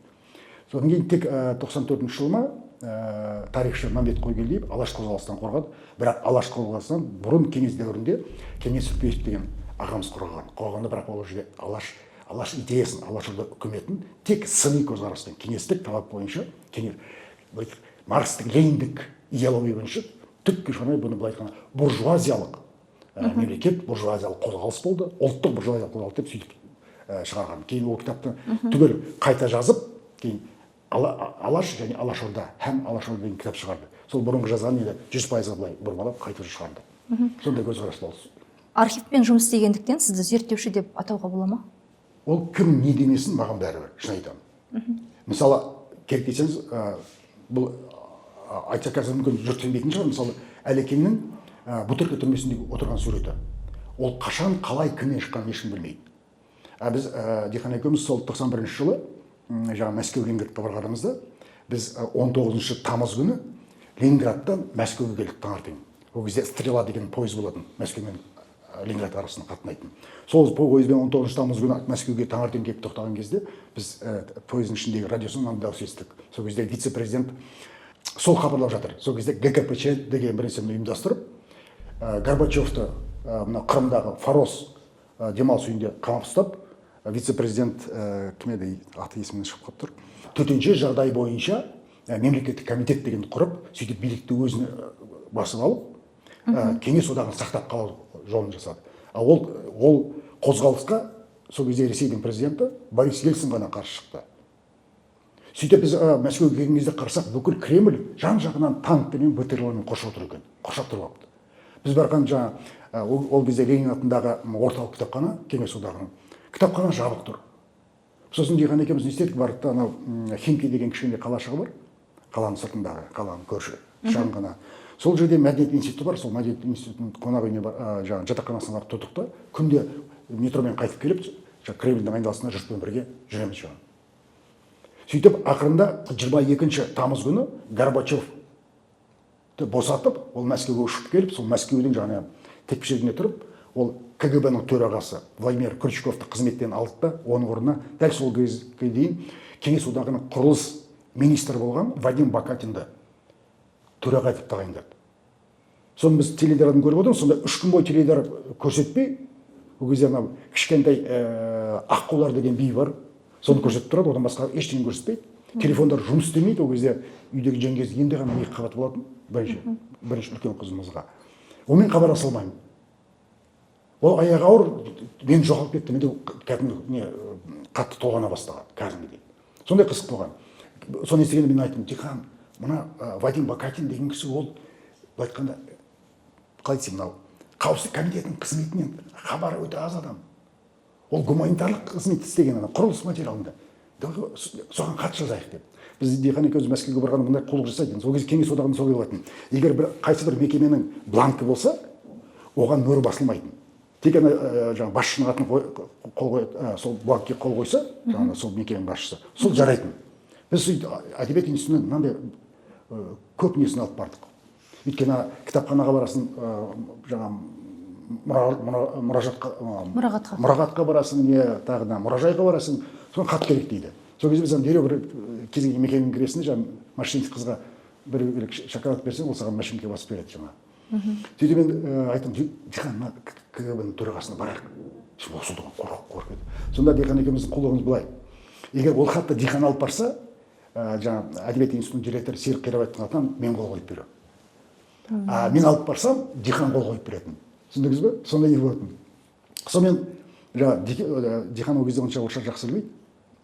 Содан кейін тек 94-жылы ма, тарихшы Мәмбет Қойгелдиев Алаш қозғалысынан қорғады. Бірақ Алаш қозғалысынан бұрын кеңес дәуірінде Кеңес Үппеев деген ағамыз қорғаған. Қорғағанда, бірақ ол жерде Алаш идеясын, Алашорда үкіметін тек сыни көзқараспен, кеңестік талап бойынша, кеңес, маркстік лениндік идеология бойынша түкке шығармай, бұны, былай айтқанда, буржуазиялық мемлекет, буржуазиялық қозғалыс болды, ұлттық буржуазиялық қозғалыс деп сөйтіп шығарған. Кейін ол кітапты түгел қайта жазып, кейін «Алаш және Алашорда» һәм «Алашорда» деген кітап шығарды. Сол бұрынғы жазған енді 100%-ға былай бұрмалап қайта шығарды. Сондай көзқарас болды. Архивпен жұмыс істегендіктен, сізді зерттеуші деп атауға бола ма? Ол кім не демесін, маған бәрібір, шын айтамын. Мысалы, керек десеңіз, бұл айтса, қазір мүмкін жұрт сенбейтін шығар. Мысалы, Әлекеңнің Бутырка түрмесіндегі отырған суреті, ол қашан, қалай, кімнен шыққанын ешкім білмейді. А біз Дихан екеуміз сол 91 жылы жаңағы Мәскеу, Ленинградқа барғанымызда, біз 19 тамыз күні Ленинградтан Мәскеуге келдік таңертең. Ол кезде «Стрела» деген пойыз болатын, Мәскеу мен Ленинград арасында қатынайтын. Сол пойызбен 19 тамыз күні Мәскеуге таңертең келіп тоқтаған кезде, біз пойыздың ішіндегі радиосынан мынандай дауыс естідік. Сол кезде вице президент сол хабарлап жатыр. Сол кезде ГКПЧ деген бір нәрсені ұйымдастырып, Горбачевты мына Қырымдағы Форос демалыс үйінде қамап ұстап, вице президент кім еді, аты есімнен шығып қалып тұр, төтенше жағдай бойынша мемлекеттік комитет дегенді құрып, сөйтіп билікті өзіне басып алып, Кеңес Одағын сақтап қалу жолын жасады. Ал ол қозғалысқа сол кезде Ресейдің президенті Борис Ельцин ғана қарсы шықты. Сөйтіп біз Мәскеуге келген кезде қарасақ, бүкіл Кремль жан жағынан танкпенен, БТР-лармен қоршап отыр екен, қоршап тұрып алыпты. Біз барған жаңа ол кезде Ленин атындағы орталық кітапхана, Кеңес Одағының кітапхана, жабық тұр. Сосын Дихан екеуміз не істедік? Бардық та, анау Химки деген кішкене қалашығы бар, қаланың сыртындағы, қаланың көрші шағын ғана, сол жерде мәдениет институты бар. Сол мәдениет институтының қонақ үйіне бар, жаңағы жатақханасына барып тұрдық та, күнде метромен қайтып келіп, жаңағы Кремльдің айналасында жұртпен бірге жүреміз жаңағы. Сөйтіп ақырында 22 тамыз күні Горбачевты босатып, ол Мәскеуге ұшып келіп, сол Мәскеудің жаңағы текпішегіне тұрып, ол КГБ ның төрағасы Владимир Крючковты қызметтен алды да, оның орнына дәл сол кезге дейін Кеңес Одағының құрылыс министрі болған Вадим Бакатинді төраға етіп тағайындады. Соны біз теледидардан көріп отырмыз. Сонда 3 күн бойы теледидар көрсетпей, ол кезде анау кішкентай «Аққулар» деген би бар, соны көрсетіп тұрады, одан басқа ештеңе көрсетпейді. Телефондар жұмыс істемейді. Ол кезде үйдегі жеңгесі енді ғана екі қабат болатын, бірінші үлкен қызымызға. Онымен хабарласа алмаймын, ол аяғы ауыр, мен жоғалып кетті. Менде кәдімгі не, қатты толғана бастаған кәдімгідей. Сондай қызық болған. Соны естігенде мен айттым: «Дихан, мына Вадим Бакатин деген кісі, ол былай айтқанда, қалай десем, мынау қауіпсіздік комитетінің қызметінен хабары өте аз адам. Ол гуманитарлық қызмет істеген адам, құрылыс материалында. Давай соған хат жазайық», — деп. Біз Дихан екеуміз Мәскеуге барғанда мындай қулық жасайтын. Сол кезде Кеңес Одағында солай болатын: егер бір қайсы бір мекеменің бланкі болса, оған мөр басылмайтын. Тек ана жаңағы басшының атын қол қой, сол бланкке қол қойса, жаңағы сол мекеменің басшысы, сол жарайтын. Біз сөйтіп әдебиет институтына мынандай көп несін алып бардық. Өйткені ана кітапханаға барасың, жаңағы мұражатқа, Мұрағатқа. мұрағатқа барасың, не, тағы да мұражайға барасың, соған хат керек дейді. Сол кезде біз ана дереу бір кез келген мекемеге кіресің де, жаңағы машинист қызға бір шоколад берсең, ол саған машинкаға басып береді жаңағы. Сөйтіп мен айттым: «Дихан, мына КГБ ның төрағасына барайық». Сол қорқып қорқып кетті. Сонда Дихан екеуміздің қулығымыз былай: егер ол хатты Дихан алып барса, жаңағы әдебиет институтының директоры Серік Қирабаевтың атынан мен қол қойып беремін, а мен алып барсам, Дихан қол қойып беретін. Түсіндіңіз бе? Сондай не болатын. Сонымен жаңағы Дихан ол кезде онша орысша жақсы білмейді,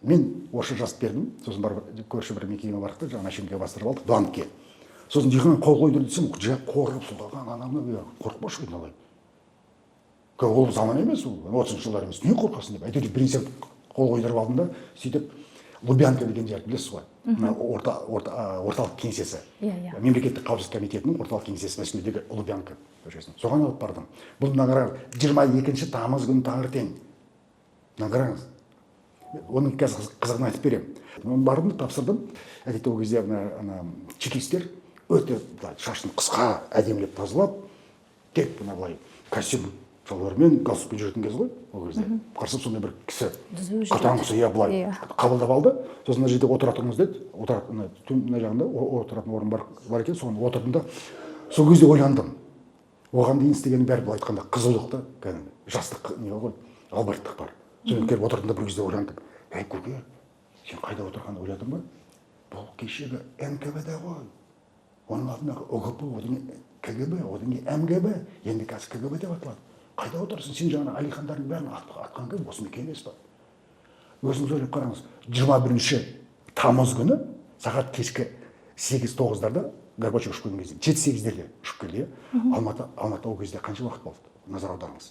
мен орысша жазып бердім. Сосын барып көрші бір мекемеге бардық та, жаңағы машинкаға бастырып алдық бланкке. Сосын Дихан қол қойдыр десем, жа қорқып, соған анау мынау. «Қорықпашы, айналайын, ол заман емес, ол 30-жылдар емес, не қорқасың?» — деп, әйтеуір біресе қол қойдырып алдым да. Сөйтіп Лубянка деген жерді білесіз ғой, мына орта, орта, орталық кеңсесі, Иә, иә. Мемлекеттік қауіпсіздік комитетінің орталық кеңсесі Мәскеудегі Лубянка көшесінде, соған алып бардым. Бұл, мына қараңыз, 22 тамыз күні таңертең. Мына қараңыз, оның қазір қызығын айтып беремін. Мен бардым, тапсырдым. Әдетте ол кезде мына ана чекисттер өте былай шашын қысқа, әдемілеп тазалап, тек мына былай костюм шалбармен, галстукпен жүретін кез ғой ол кезде. Қарасам, сондай бір кісі, Түзу жүреді. қатаң кісі, иә, былай қабылдап алды. Сосын «Мына жерде отыра тұрыңыз» деді. Отыратын мына мына жағында отыратын орын бар екен, соған отырдым да, сол кезде ойландым. Оған дейін істегенім бәрі, былай айтқанда, қызулық та, кәдімгі жастық не ғой, албырттық бар. Содан келіп отырдым да, бір кезде ойландым: «Ей, көке, сен қайда отырғанын ойладың ба? Бұл кешегі НКВД ғой, оның алдындағы ОГПУ, одан кейін КГБ, одан кейін МГБ, енді қазір КГБ деп аталады. Қайда отырсың сен? Жаңағы Әлихандардың бәрін атқан кім? Осы мекен емес па?» Өзіңіз ойлап қараңыз, 21 тамыз күні сағат кешкі 8-9-дарда Горбачев ұшып келген кезде, 7-8-дерде ұшып келді, иә, Алматы. Ол кезде қанша уақыт болды? Назар аударыңыз,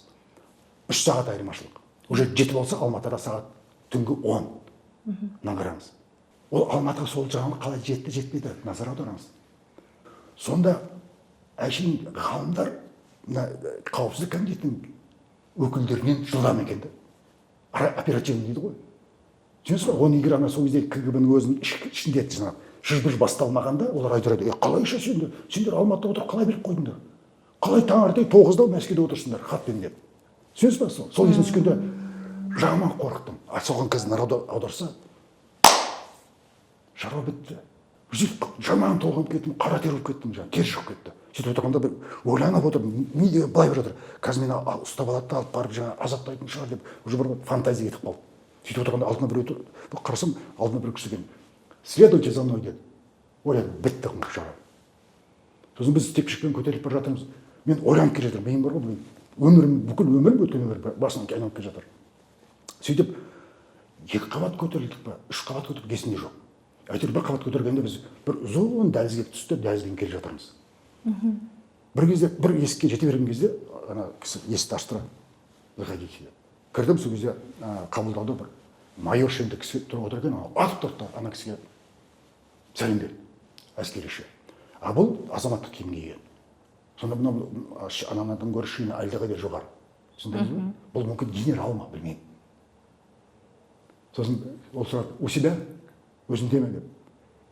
3 сағат айырмашылық. Уже 7 болса, Алматыда сағат Түнгі 10. Мына қараңыз, ол Алматыға сол жаңалық қалай жетті, жетпеді, назар аударамыз. Сонда әшейін ғалымдар мына қауіпсіздік комитетінің өкілдерінен жылдам екен да, оперативный дейді ғой, түсінесіз ба оны? Егер ана сол кезде КГБ ның өзінің ішінде жаңағы шыж быж басталмағанда, олар айтар еді: «Е, қалайша сендер Алматыда отырып қалай біліп қойдыңдар, қалай таңертең 9-да Мәскеуде отырсыңдар хатпен?» – деп. Түсінесіз ба? Сол есіме түскенде жаман қорықтым. А соған қазір аударса, шаруа бітті. Сөйтіп жаман толғанып кеттім, қара тер болып кеттім, жаңағы тер шығып кетті. Сөйтіп отырғанда бір ойланып отырмын, ми былай болып жатыр: қазір мені ұстап алады да, алып барып жаңағы азаптайтын шығар деп, уже бір фантазия кетіп қалды. Сөйтіп отырғанда алдына біреу тұр, қарасам, алдына бір кісі екен. «Следуйте за мной», – деді. Ойладым: бітті ғой шаруа. Сосын біз тепкішпен көтеріліп бара жатырмыз. Мен ойланып келе жатырмын, миым бар ғой, өмірім, бүкіл өмірім, өткен өмір басымнан айналып келе жатыр. Сөйтіп екі қабат көтерілдік па, үш қабат көтерілдік, есімде жоқ. Әйтеуір бір қабат көтергенде біз бір ұзын дәлізге түсті, дәлізден келе жатырмыз. Бір кезде бір есікке жете берген кезде ана кісі есікті ашты: «Заходите», – деп. Кірдім. Сол кезде қабылдауда бір майор шенді кісі тұрып отыр екен. Ана атып тұрды да, ана кісіге сәлем берді әскерише, а бұл азаматтық киім киген. Сонда мынау анадан гөрі шені әлдеқайда жоғары, түсіндіңіз бе? Бұл мүмкін генерал ма, білмеймін. Сосын ол сұрады: «У себя, өзінде ме?» – деп.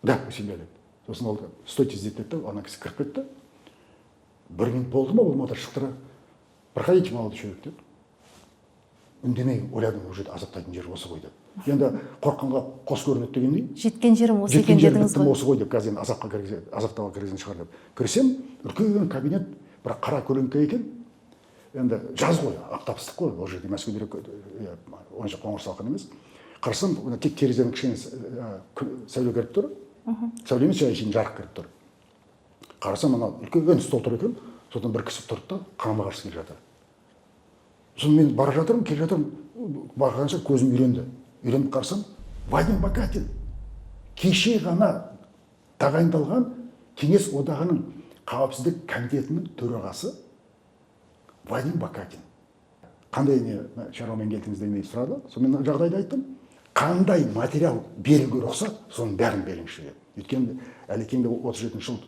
«Да, у себя», – деді. Сосын ол «Стойте здесь», – деді да, ана кісі кіріп кетті. Бір минут болды ма, болмады, шықты да: «Проходите, молодой человек», – деді. Үндемей ойладым: уже азаптайтын жер осы ғой деп. Енді қорыққанға қос көрінеді дегендей. Жеткен жерім осы Жеткен екен жерім, дедіңіз біттім ғой. осы ғой деп, қазір енді азапқа кіргізе, азаптауға кіргізген шығар деп. Кірсем, үлкен кабинет, бірақ қара көлеңке екен. Енді жаз ғой, аптап ыстық қой ол жерде, Мәскеуде иә, онша қоңыр салқын емес. Қарасам, мына тек терезеден кішкене сәуле кіріп тұр, сәуле емес, жай әшейін жарық кіріп тұр. Қарасам, ана үлкен стол тұр екен. Содан бір кісі тұрды да, қарама қарсы келе жатыр. Сосын мен бара жатырмын, келе жатырмын, барғанша көзім үйренді. Үйреніп қарасам, Вадим Бакатин, кеше ғана тағайындалған Кеңес Одағының қауіпсіздік комитетінің төрағасы Вадим Бакатин. «Қандай не шаруамен келдіңіз?» – дегендей сұрады. Сонымен жағдайды айттым. Қандай материал беруге рұқсат, соның бәрін беріңізші деп. Өйткені Әлекеңді 37-жыл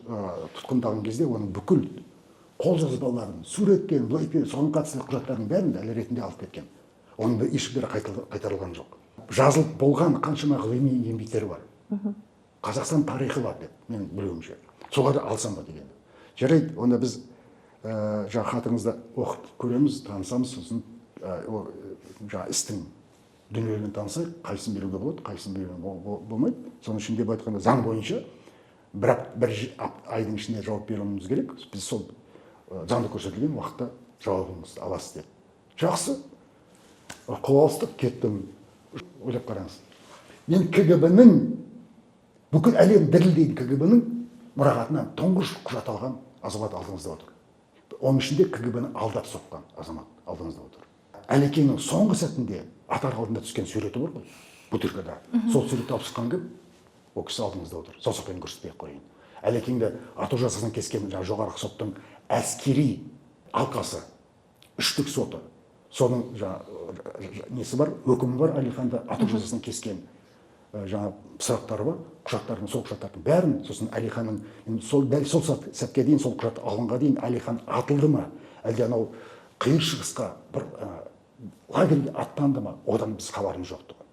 тұтқындаған кезде оның бүкіл қолжазбаларын, суреттерін, былай, соған қатысты құжаттардың бәрін дәлел ретінде алып кеткен. Оның ешбірі қайтарылған жоқ. Жазылып болған қаншама ғылыми еңбектері бар, Қазақстан тарихы бар деп менің білуімше, соларды алсам ба деген. «Жарайды, онда біз жаңағы хатыңызды оқып көреміз, танысамыз, сосын жаңағы істің дүниелерімен танысайық, қайсысын беруге болады, қайсысын беруге болмайды. Соның ішінде, былай айтқанда, заң бойынша бір айдың ішінде жауап беруіміз керек. Біз сол заңда көрсетілген уақытта жауабыңызды аласыз», – деді. Жақсы, қол алыстық, кеттім. Ойлап қараңыз, мен КГБ ның, бүкіл әлем дірілдейтін КГБ ның мұрағатынан тұңғыш құжат алған азамат алдыңызда отыр. Оның ішінде КГБ ні алдап соққан азамат алдыңызда отыр. Әлекеңнің соңғы сәтінде атар алдында түскен суреті бар ғой Бутыркада, сол суретті алып шыққан кім? Ол кісі алдыңызда отыр, саусақпен көрсетпей ақ қояйын. Әлекеңді ату жазасын кескен жаңағы Жоғарғы соттың әскери алқасы, үштік соты, соның жаңағы несі бар, өкімі бар, Әлиханды ату жазасын кескен жаңағы сұрақтары бар, құжаттардың, сол құжаттардың бәрін. Сосын Әлиханның енді сол дәл сол сәтке дейін, сол құжат алынға дейін Әлихан атылды ма, әлде анау Қиыр Шығысқа бір лагерьге аттанды ма, одан біз хабарымыз жоқ тұғын.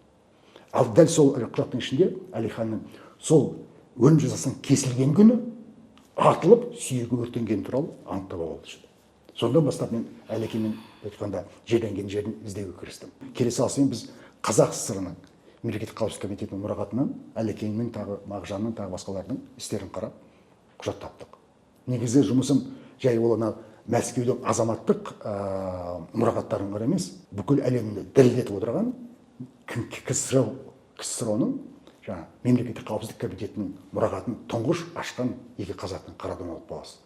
Ал дәл сол құжаттың ішінде Әлиханның сол өлім жазасынан кесілген күні атылып, сүйегі өртенгені туралы анықтап алды. Сондан бастап мен Әлекеңнің, айтқанда, жерленген жерін іздеуге кірістім. Келе салысымен біз Қазақ ССР ның мемлекеттік қауіпсіздік комитетінің мұрағатынан Әлекеңнің, тағы Мағжанның, тағы басқалардың істерін қарап, құжат таптық. Негізі жұмысым жай ол ана Мәскеудің азаматтық мұрағаттарын ғана емес, бүкіл әлемді дірілдетіп отырған КСРО, КСРО ның жаңағы мемлекеттік қауіпсіздік комитетінің мұрағатын тұңғыш ашқан екі қазақтың қара домалақ баласы.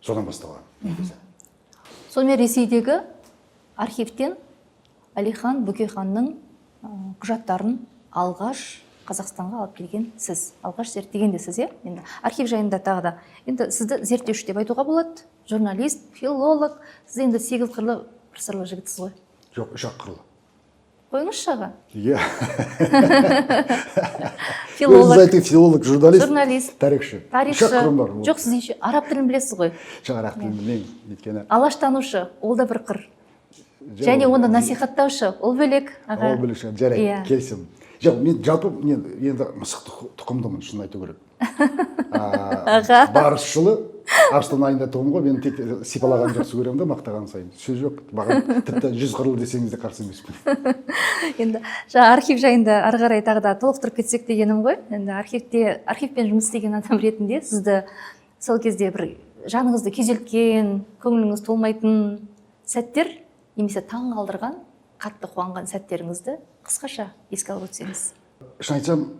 Содан басталған негізі. Сонымен, Ресейдегі архивтен Әлихан Бөкейханның құжаттарын алғаш Қазақстанға алып келген сіз, алғаш зерттеген де сіз, иә? Енді архив жайында тағы да, енді сізді зерттеуші деп айтуға болады, журналист, филолог, сіз енді сегіз қырлы, бір сырлы жігітсіз ғой. Жоқ, үш ақ қырлы. Қойыңызшы, аға. Иә. Филолог. Өзіңіз айтып, филолог, журналист, журналист, тарихшы. Тарихшы. Үш-ақ қырым бар. Жоқ, сіз еще араб тілін білесіз ғой. Жоқ, араб тілін білмеймін, өйткені Алаштанушы, ол да бір қыр. Және оны насихаттаушы, ол бөлек, аға. Ол бөлек шығар, жарайды. Келісемін. Жоқ, мен жалпы, мен енді мысық тұқымдымын, шынын айту керек. Аға. Барыс жылы арыстан айында туғым ғой. Мен тек сипалағанды жақсы көремін да, мақтаған сайын. Сөз жоқ, маған тіпті жүз қырлы десеңіз де қарсы емеспін. Енді жаңа архив жайында ары қарай тағы да толықтырып кетсек дегенім ғой. Енді архивте, архивпен жұмыс істеген адам ретінде сізді сол кезде бір жаныңызды күйзелткен, көңіліңіз толмайтын сәттер немесе таң қалдырған, қатты қуанған сәттеріңізді қысқаша еске алып өтсеңіз. Шын айтсам,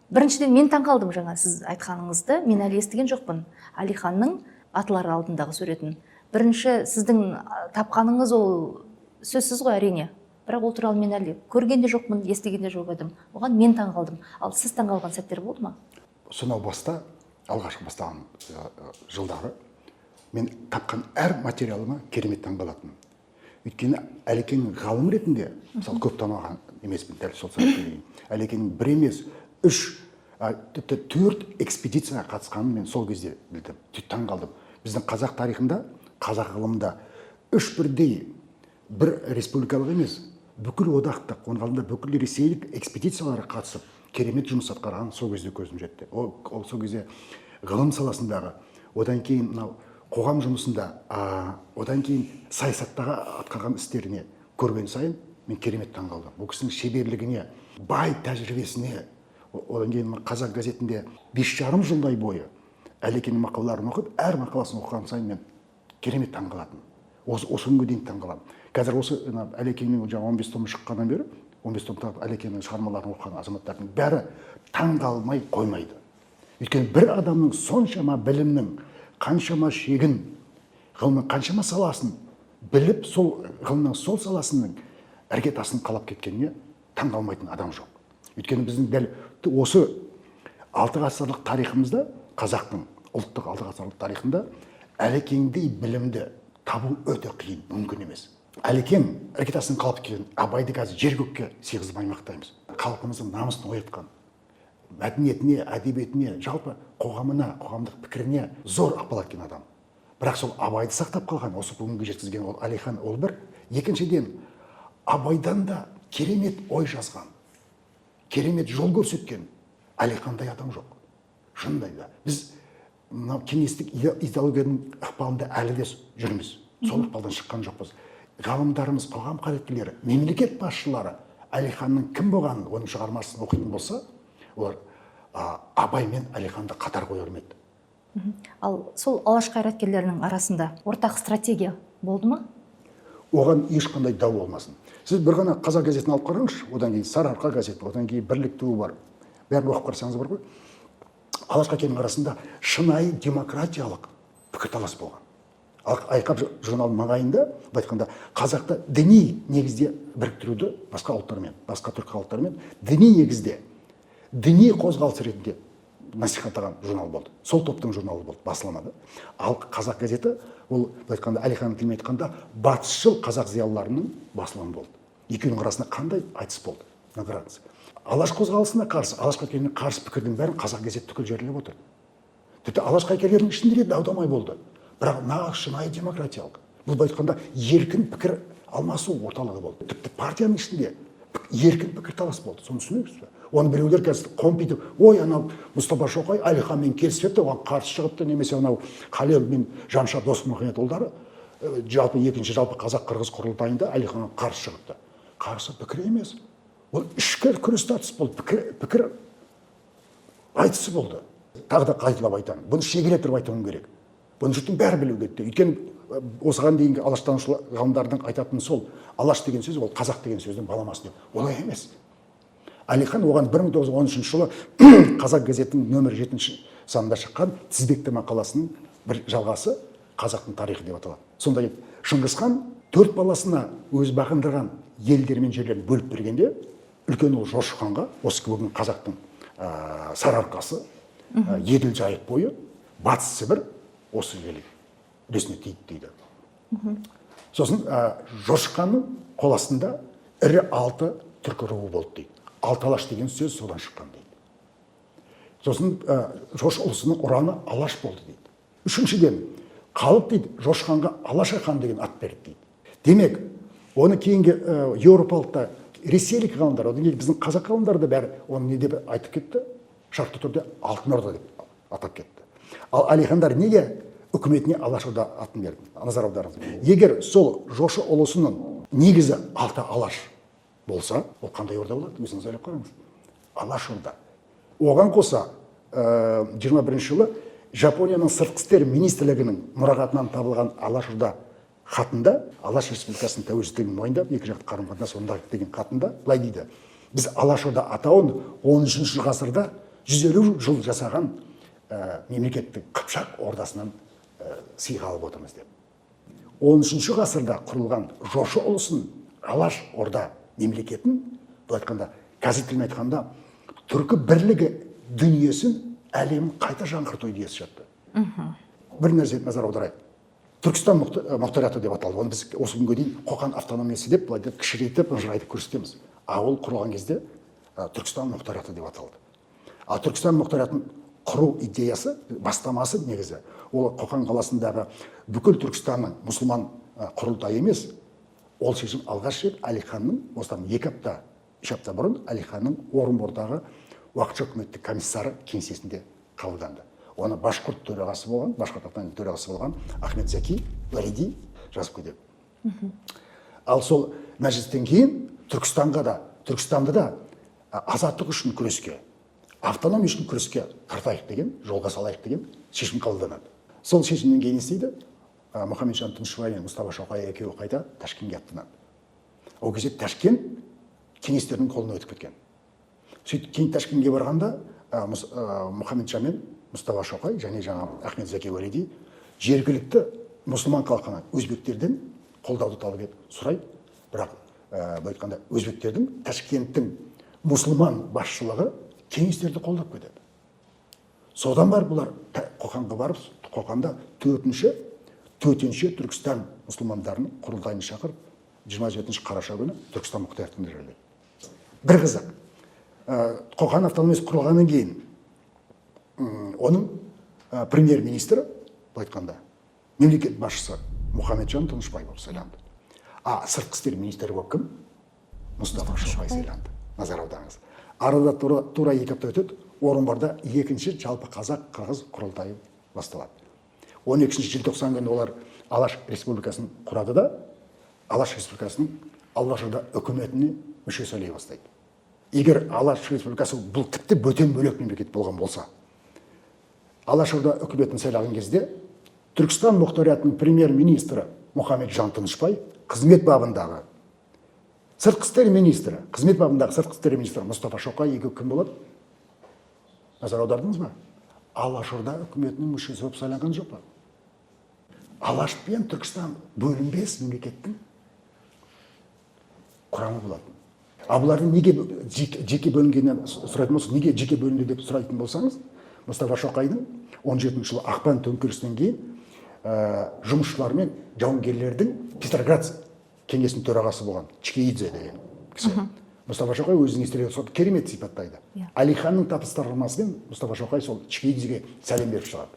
Біріншіден, мен таң қалдым жаңа сіз айтқаныңызды, мен әлі естіген жоқпын Әлиханның атылар алдындағы суретін. Бірінші сіздің тапқаныңыз ол сөзсіз ғой, әрине, бірақ ол туралы мен әлі көрген де жоқпын, естіген де жоқ едім. Оған мен таң қалдым. Ал сіз таң қалған сәттер болды ма? Сонау баста, алғашқы бастаған жылдары мен тапқан әр материалыма керемет таң қалатынмын. Өйткені Әлекеңнің ғалым ретінде, мысалы, көп танымаған емеспін дәл сол сәтке дейін. Әлекеңнің бір емес, үш, тіпті төрт экспедицияға қатысқанын мен сол кезде білдім. Сөйтіп таң қалдым. Біздің қазақ тарихында, қазақ ғылымында үш бірдей, бір республикалық емес, бүкіл одақтық, оның алдында бүкіл ресейлік экспедицияларға қатысып, керемет жұмыс атқарғанын сол кезде көзім жетті. Ол сол кезде ғылым саласындағы, одан кейін мынау қоғам жұмысында, одан кейін саясаттағы атқарған істеріне көрген сайын мен керемет таң қалдым. Бұл кісінің шеберлігіне, бай тәжірибесіне, одан кейін мына «Қазақ» газетінде 5,5 жылдай бойы Әлекеңнің мақалаларын оқып, әр мақаласын оқыған сайын мен керемет таң қалатынмын. Осы күнге дейін таң қаламын. Қазір осы мына Әлекеңнің жаңа 15 томы шыққаннан бері, 15 томдағы Әлекеңнің шығармаларын оқыған азаматтардың бәрі таң қалмай қоймайды. Өйткені бір адамның соншама білімнің қаншама шегін, ғылымның қаншама саласын біліп, сол ғылымның сол саласының іргетасын қалап кеткеніне таң қалмайтын адам жоқ. Өйткені біздің дәл осы алты ғасырлық тарихымызда, қазақтың ұлттық алты ғасырлық тарихында Әлекеңдей білімді табу өте қиын, мүмкін емес. Әлекең іргетасын қалап кеткен Абайды қазір жер көкке сыйғызбай мақтаймыз. Халқымыздың намысын оятқан, мәдениетіне, әдебиетіне, жалпы қоғамына, қоғамдық пікіріне зор ықпал еткен адам. Бірақ сол Абайды сақтап қалған, осы бүгінге жеткізген ол Әлихан, ол бір. Екіншіден, Абайдан да керемет ой жазған, керемет жол көрсеткен Әлихандай адам жоқ. Шынында да, біз мынау кеңестік идеологияның ықпалында әлі де жүрміз. Сол ықпалдан шыққан жоқпыз. Ғалымдарымыз, қоғам қайраткерлері, мемлекет басшылары Әлиханның кім болғанын, оның шығармасын оқитын болса, олар Абай мен Әлиханды қатар қояр ма еді? Ал сол Алаш қайраткерлерінің арасында ортақ стратегия болды ма? Оған ешқандай дау болмасын. Сіз бір ғана «Қазақ» газетін алып қараңызшы, одан кейін «Сарыарқа» газеті, одан кейін «Бірлік» туы бар, бәрін оқып қарасаңыз бар ғой, Алаш қайраткерлерінің арасында шынайы демократиялық пікірталас болған. Ал «Айқап» журналының маңайында, былай айтқанда, қазақты діни негізде біріктіруді басқа ұлттармен, басқа түркі халықтарымен діни негізде, діни қозғалыс ретінде насихаттаған журнал болды. Сол топтың журналы болды, басылымы. Ал «Қазақ» газеті ол, былай айтқанда, Әлиханның тілімен айтқанда, батысшыл қазақ зиялыларының басылымы болды. Екеуінің арасында қандай айтыс болды, мына қараңыз. Алаш қозғалысына қарсы, Алаш қайраткерлеріне қарсы пікірдің бәрін «Қазақ» газеті түгел жариялап отырды. Тіпті Алаш қайраткерлерінің ішінде де дау дамай болды, бірақ нағыз шынайы демократиялық, бұл, былай айтқанда, еркін пікір алмасу орталығы болды. Тіпті партияның ішінде еркін пікірталас болды. Соны түсінесіз бе? Оны біреулер қазір қомпитып, ой, анау Мұстафа Шоқай Әлиханмен келіспепті, оған қарсы шығыпты, немесе анау Халел мен Жанша Досмұхамедұлдары жалпы екінші жалпы қазақ қырғыз құрылтайында Әлиханға қарсы шығыпты. Қарсы пікір емес, ол ішкі күрес, тартыс болды, пікір айтысы болды. Тағы да қайталап айтамын, бұны шегелеп тұрып айтуым керек, бұны жұрттың бәрі білу керек. Өйткені осыған дейінгі алаштанушы ғалымдардың айтатыны сол: Алаш деген сөз ол қазақ деген сөздің баламасы деп. Олай емес. Әлихан оған 1913 жылы «Қазақ» газетінің нөмір жетінші санында шыққан тізбекті мақаласының бір жалғасы, «Қазақтың тарихы» деп аталады. Сонда Шыңғыс хан төрт баласына өз бағындырған елдер мен жерлерін бөліп бергенде, үлкен ұлы Жошы ханға осы бүгін қазақтың Сарыарқасы, Еділ, Жайық бойы, Батыс Сібір, осы ел үлесіне тиді дейді. Сосын Жошы ханның қол астында Ірі алты түркі руы болды дейді. Алты алаш деген сөз содан шыққан дейді. Сосын Жошы ұлысының ұраны Алаш болды дейді. Үшіншіден, халық дейді, Жошы ханға Алаша хан деген ат берді дейді. Демек, оны кейінгі еуропалықтар, ресейлік ғалымдар, одан кейін біздің қазақ ғалымдары да бәрі оны не деп айтып кетті? Шартты түрде Алтын Орда деп атап кетті. Ал Әлихандар неге үкіметіне Алаш Орда атын берді? Назар аударыңыз. Егер сол Жошы ұлысының негізі алты алаш болса, ол қандай орда болады? Өзіңіз ойлап қараңыз. Алаш Орда. Оған қоса, 21 жылы Жапонияның сыртқы істер министрлігінің мұрағатынан табылған Алаш Орда хатында, Алаш Республикасының тәуелсіздігін мойындап, екі жақты қарым қатынас орнатайық деген хатында былай дейді: біз Алаш Орда атауын 13 ғасырда 150 жыл жасаған мемлекеттік Қыпшақ ордасынан сыйға алып отырмыз деп. 13 ғасырда құрылған Жошы ұлысын Алаш Орда мемлекетін, былай айтқанда, қазіргі тілмен айтқанда, түркі бірлігі дүниесін, әлемін қайта жаңғырту идеясы жатты. Бір нәрсе назар аударайық. Түркістан мұхтариаты деп аталды. Оны біз осы күнге дейін Қоқан автономиясы деп, былай деп кішірейтіп, ыңжырайтып көрсетеміз. А ол құрылған кезде Түркістан мұхтариаты деп аталды. Ал Түркістан мұхтариатын құру идеясы, бастамасы негізі ол Қоқан қаласындағы бүкіл Түркістанның мұсылман құрылтайы емес. Ол шешім алғаш рет Әлиханның осыдан 2 апта, 3 апта бұрын Әлиханның Орынбордағы уақытша үкіметтік комиссары кеңсесінде қабылданды. Оны башқұрт төрағасы болған, башқұрт автономия төрағасы болған Ахмет Зәки Уәлиди жазып кетеді. Ал сол мәжілістен кейін Түркістанға да, Түркістанды да азаттық үшін күреске, автономия үшін күреске тартайық деген, жолға салайық деген шешім қабылданады. Сол шешімнен кейін не істейді? Мұхамеджан Тынышбай мен Мұстафа Шоқай екеуі қайта Ташкентке аттанады. Ол кезде Ташкент кеңестердің қолына өтіп кеткен. Сөйтіп кейін Ташкентке барғанда Мұхамеджан мен Мұстафа Шоқай және жаңағы Ахмет Зәки Уәлиди жергілікті мұсылман халқынан, өзбектерден қолдауды талап етіп сұрайды. Бірақ былай айтқанда, өзбектердің, Ташкенттің мұсылман басшылығы кеңестерді қолдап кетеді. Содан барып бұлар Қоқанға барып, Қоқанда төртінші төтенше Түркістан мұсылмандарының құрылтайын шақырып, 27 қараша күні Түркістан мұхтариатын жариялайды. Бір қызық, Қоқан автономиясы құрылғаннан кейін оның премьер министрі, былай айтқанда, мемлекет басшысы Мұхамеджан Тынышбай болып сайланды. А сыртқы істер министрі болып кім? Мұстафа Шоқай сайланды. Назар аударыңыз, арада тура 2 апта өтеді, Орынборда екінші жалпы қазақ қырғыз құрылтайы басталады. 12 желтоқсан күні олар Алаш Республикасын құрады да, Алаш Республикасының Алашорда үкіметіне мүше сайлай бастайды. Егер Алаш Республикасы бұл тіпті бөтен, бөлек мемлекет болған болса, Алашорда үкіметін сайлаған кезде Түркістан мұхтариатының премьер министрі Мұхамеджан Тынышбай, қызмет бабындағы сыртқы істер министрі, қызмет бабындағы сыртқы істер министрі Мұстафа Шоқай екеуі кім болады? Назар аудардыңыз ба? Алашорда үкіметінің мүшесі болып сайланған жоқ па? Алаш пен Түркістан бөлінбес мемлекеттің құрамы болатын. А бұлардың неге жеке бөлінгенін сұрайтын болсаңыз, неге жеке бөлінді деп сұрайтын болсаңыз, Мұстафа Шоқайдың 17 жылы ақпан төңкерісінен кейін жұмысшылар мен жауынгерлердің Петроград кеңесінің төрағасы болған Чкеидзе деген кісі. Мұстафа Шоқай өзінің естелігінде сол керемет сипаттайды. Әлиханның тапсырмасымен Мұстафа Шоқай сол Чкеидзеге сәлем беріп шығады.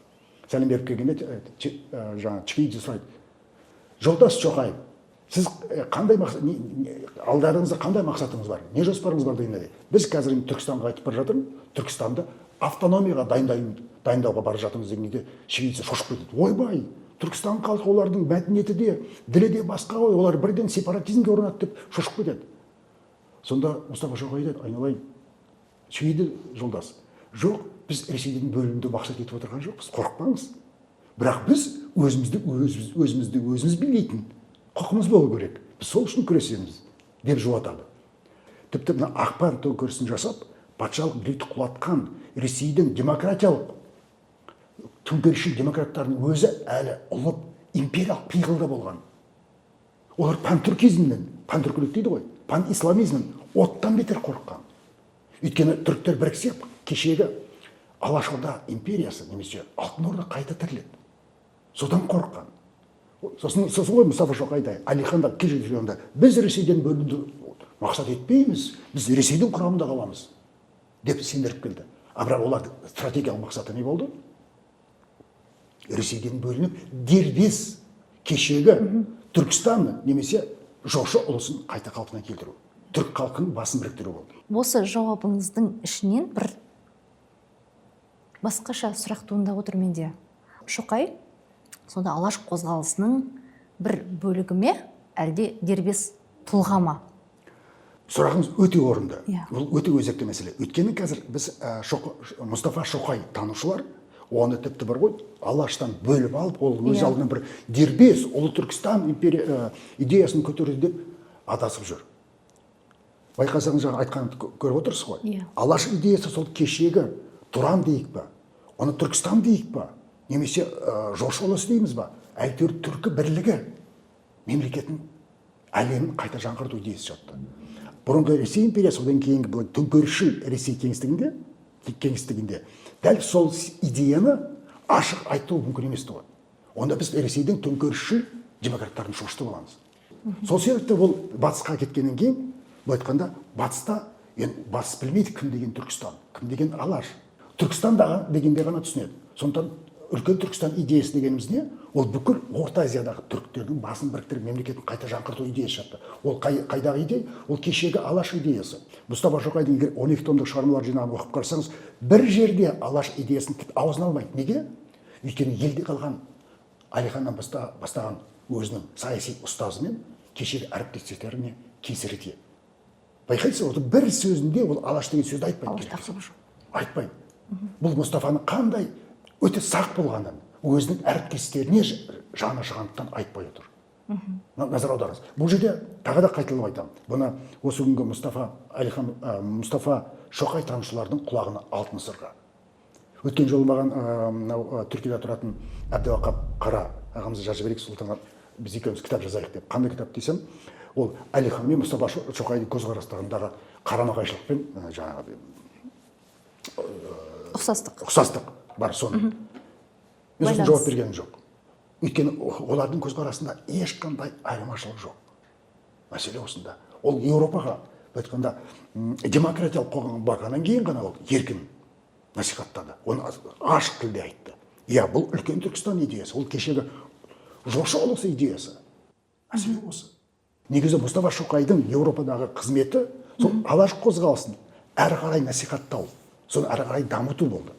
Сәлем беріп келгенде жаңағы Чкеидзе сұрайды: «Жолдас Шоқай, сіз қандай мақсат, алдарыңызда қандай мақсатыңыз бар, не жоспарыңыз бар?» дегенде, «Біз қазір енді Түркістанға қайтып бара жатырмыз, Түркістанды автономияға дайындауға бара жатырмыз» дегенде, Чкеидзе шошып кетеді: «Ойбай, Түркістан халқы, олардың мәдениеті де, ділі де басқа ғой, олар бірден сепаратизмге ұрынады», – деп шошып кетеді. Сонда Мұстафа Шоқай айтады: «Айналайын, Чкеидзе жолдас, жоқ, біз Ресейден бөлінуді мақсат етіп отырған жоқпыз, қорықпаңыз. Бірақ біз өзімізді өзіміз билейтін құқымыз болу керек, біз сол үшін күресеміз», – деп жуатады. Тіпті мына ақпан төңкерісін жасап, патшалық билікті құлатқан Ресейдің демократиялық төңкерісшіл демократтарының өзі әлі ұлып империялық пиғылда болған. Олар пантүркизмнен, пантүркілік дейді ғой, панисламизмнен оттан бетер қорыққан. Өйткені түріктер біріксе, кешегі Алашорда империясы немесе Алтын Орда қайта тіріледі, содан қорыққан. Сосын ғой Мұстафа Шоқай да, Әлихан да кешегі, біз Ресейден бөлінуді Мақсат етпейміз, біз Ресейдің құрамында қаламыз деп сендіріп келді. А бірақ олардың стратегиялық мақсаты не болды? Ресейден бөлініп, дербес кешегі Түркістан немесе Жошы ұлысын қайта қалпына келтіру, түрік халқының басын біріктіру болды. Осы жауабыңыздың ішінен бір басқаша сұрақ туындап отыр менде. Шоқай сонда Алаш қозғалысының бір бөлігі ме, әлде дербес тұлға ма? Сұрағыңыз өте орынды. Иә. Бұл өте өзекті мәселе, өйткені қазір біз Мұстафа Шоқай танушылар оны тіпті бар ғой, Алаштан бөліп алып, ол өз алдына бір дербес ұлы Түркістан империя идеясын көтерді деп адасып жүр. Байқасаңыз, жаңа айтқанымды көріп отырсыз ғой. Иә. Алаш идеясы сол кешегі Тұран дейік па, оны Түркістан дейік па, немесе Жошы ұлысы дейміз ба, әйтеуір түркі бірлігі мемлекетін, әлемін қайта жаңғырту идеясы жатты. Бұрынғы Ресей империясы, одан кейінгі былай төңкерісшіл Ресей кеңістігінде дәл сол идеяны ашық айту мүмкін емес тұғын. Онда біз Ресейдің төңкерісшіл демократтарын шошытып аламыз. Сол себепті ол батысқа кеткеннен кейін, былай айтқанда, батыста енді батыс білмейді кім деген Түркістан, кім деген Алаш. Түркістан дегенде ғана түсінеді. Сондықтан үлкен Түркістан идеясы дегеніміз не? Ол бүкіл Орта Азиядағы түріктердің басын біріктіріп, мемлекетін қайта жаңғырту идеясы жатты. Ол қайдағы идея? Ол кешегі Алаш идеясы. Мұстафа Шоқайдың егер 12 томдық шығармалар жинағын оқып қарасаңыз, бір жерде Алаш идеясын тіпті аузына алмайды. Неге? Өйткені елде қалған Әлиханнан бастаған өзінің саяси ұстазы мен кешегі әріптестеріне кесірі тиеді. Байқайсыз, ол бір сөзінде ол Алаш деген сөзді айтпайды. Алаш тақырыбы жоқ. Айтпайды. Бұл Мұстафаның қандай өте сақ болғанын, өзінің әріптестеріне жаны ашығандықтан айтпай отыр. Назар аударыңыз. Бұл жерде тағы да қайталап айтамын. Бұны осы күнгі Мұстафа Әлихан, Мұстафа Шоқай танушылардың құлағына алтын сырға. Өткен жолы маған мынау Түркияда тұратын Әбдіуақап Қара ағамыз жазып жіберейік, Сұлтанға, біз екеуміз кітап жазайық деп. Қандай кітап десем, ол Әлихан мен Мұстафа Шоқайдың көзқарастарындағы қарама-қайшылық пен жаңағы ұқсастық. Ұқсастық бар соны. Мен сосын Байланыс. жауап бергенім жоқ. Өйткені олардың көзқарасында ешқандай айырмашылық жоқ. Мәселе осында. Ол Еуропаға, былай айтқанда, демократиялық қоғамға барғаннан кейін ғана ол еркін насихаттады. Оны ашық тілде айтты. Иә, бұл үлкен Түркістан идеясы, ол кешегі Жошы ұлысы идеясы. Мәселе осы. Негізі Мұстафа Шоқайдың Еуропадағы қызметі сол Алаш қозғалысын әрі қарай насихаттау, соны әрі қарай дамыту болды.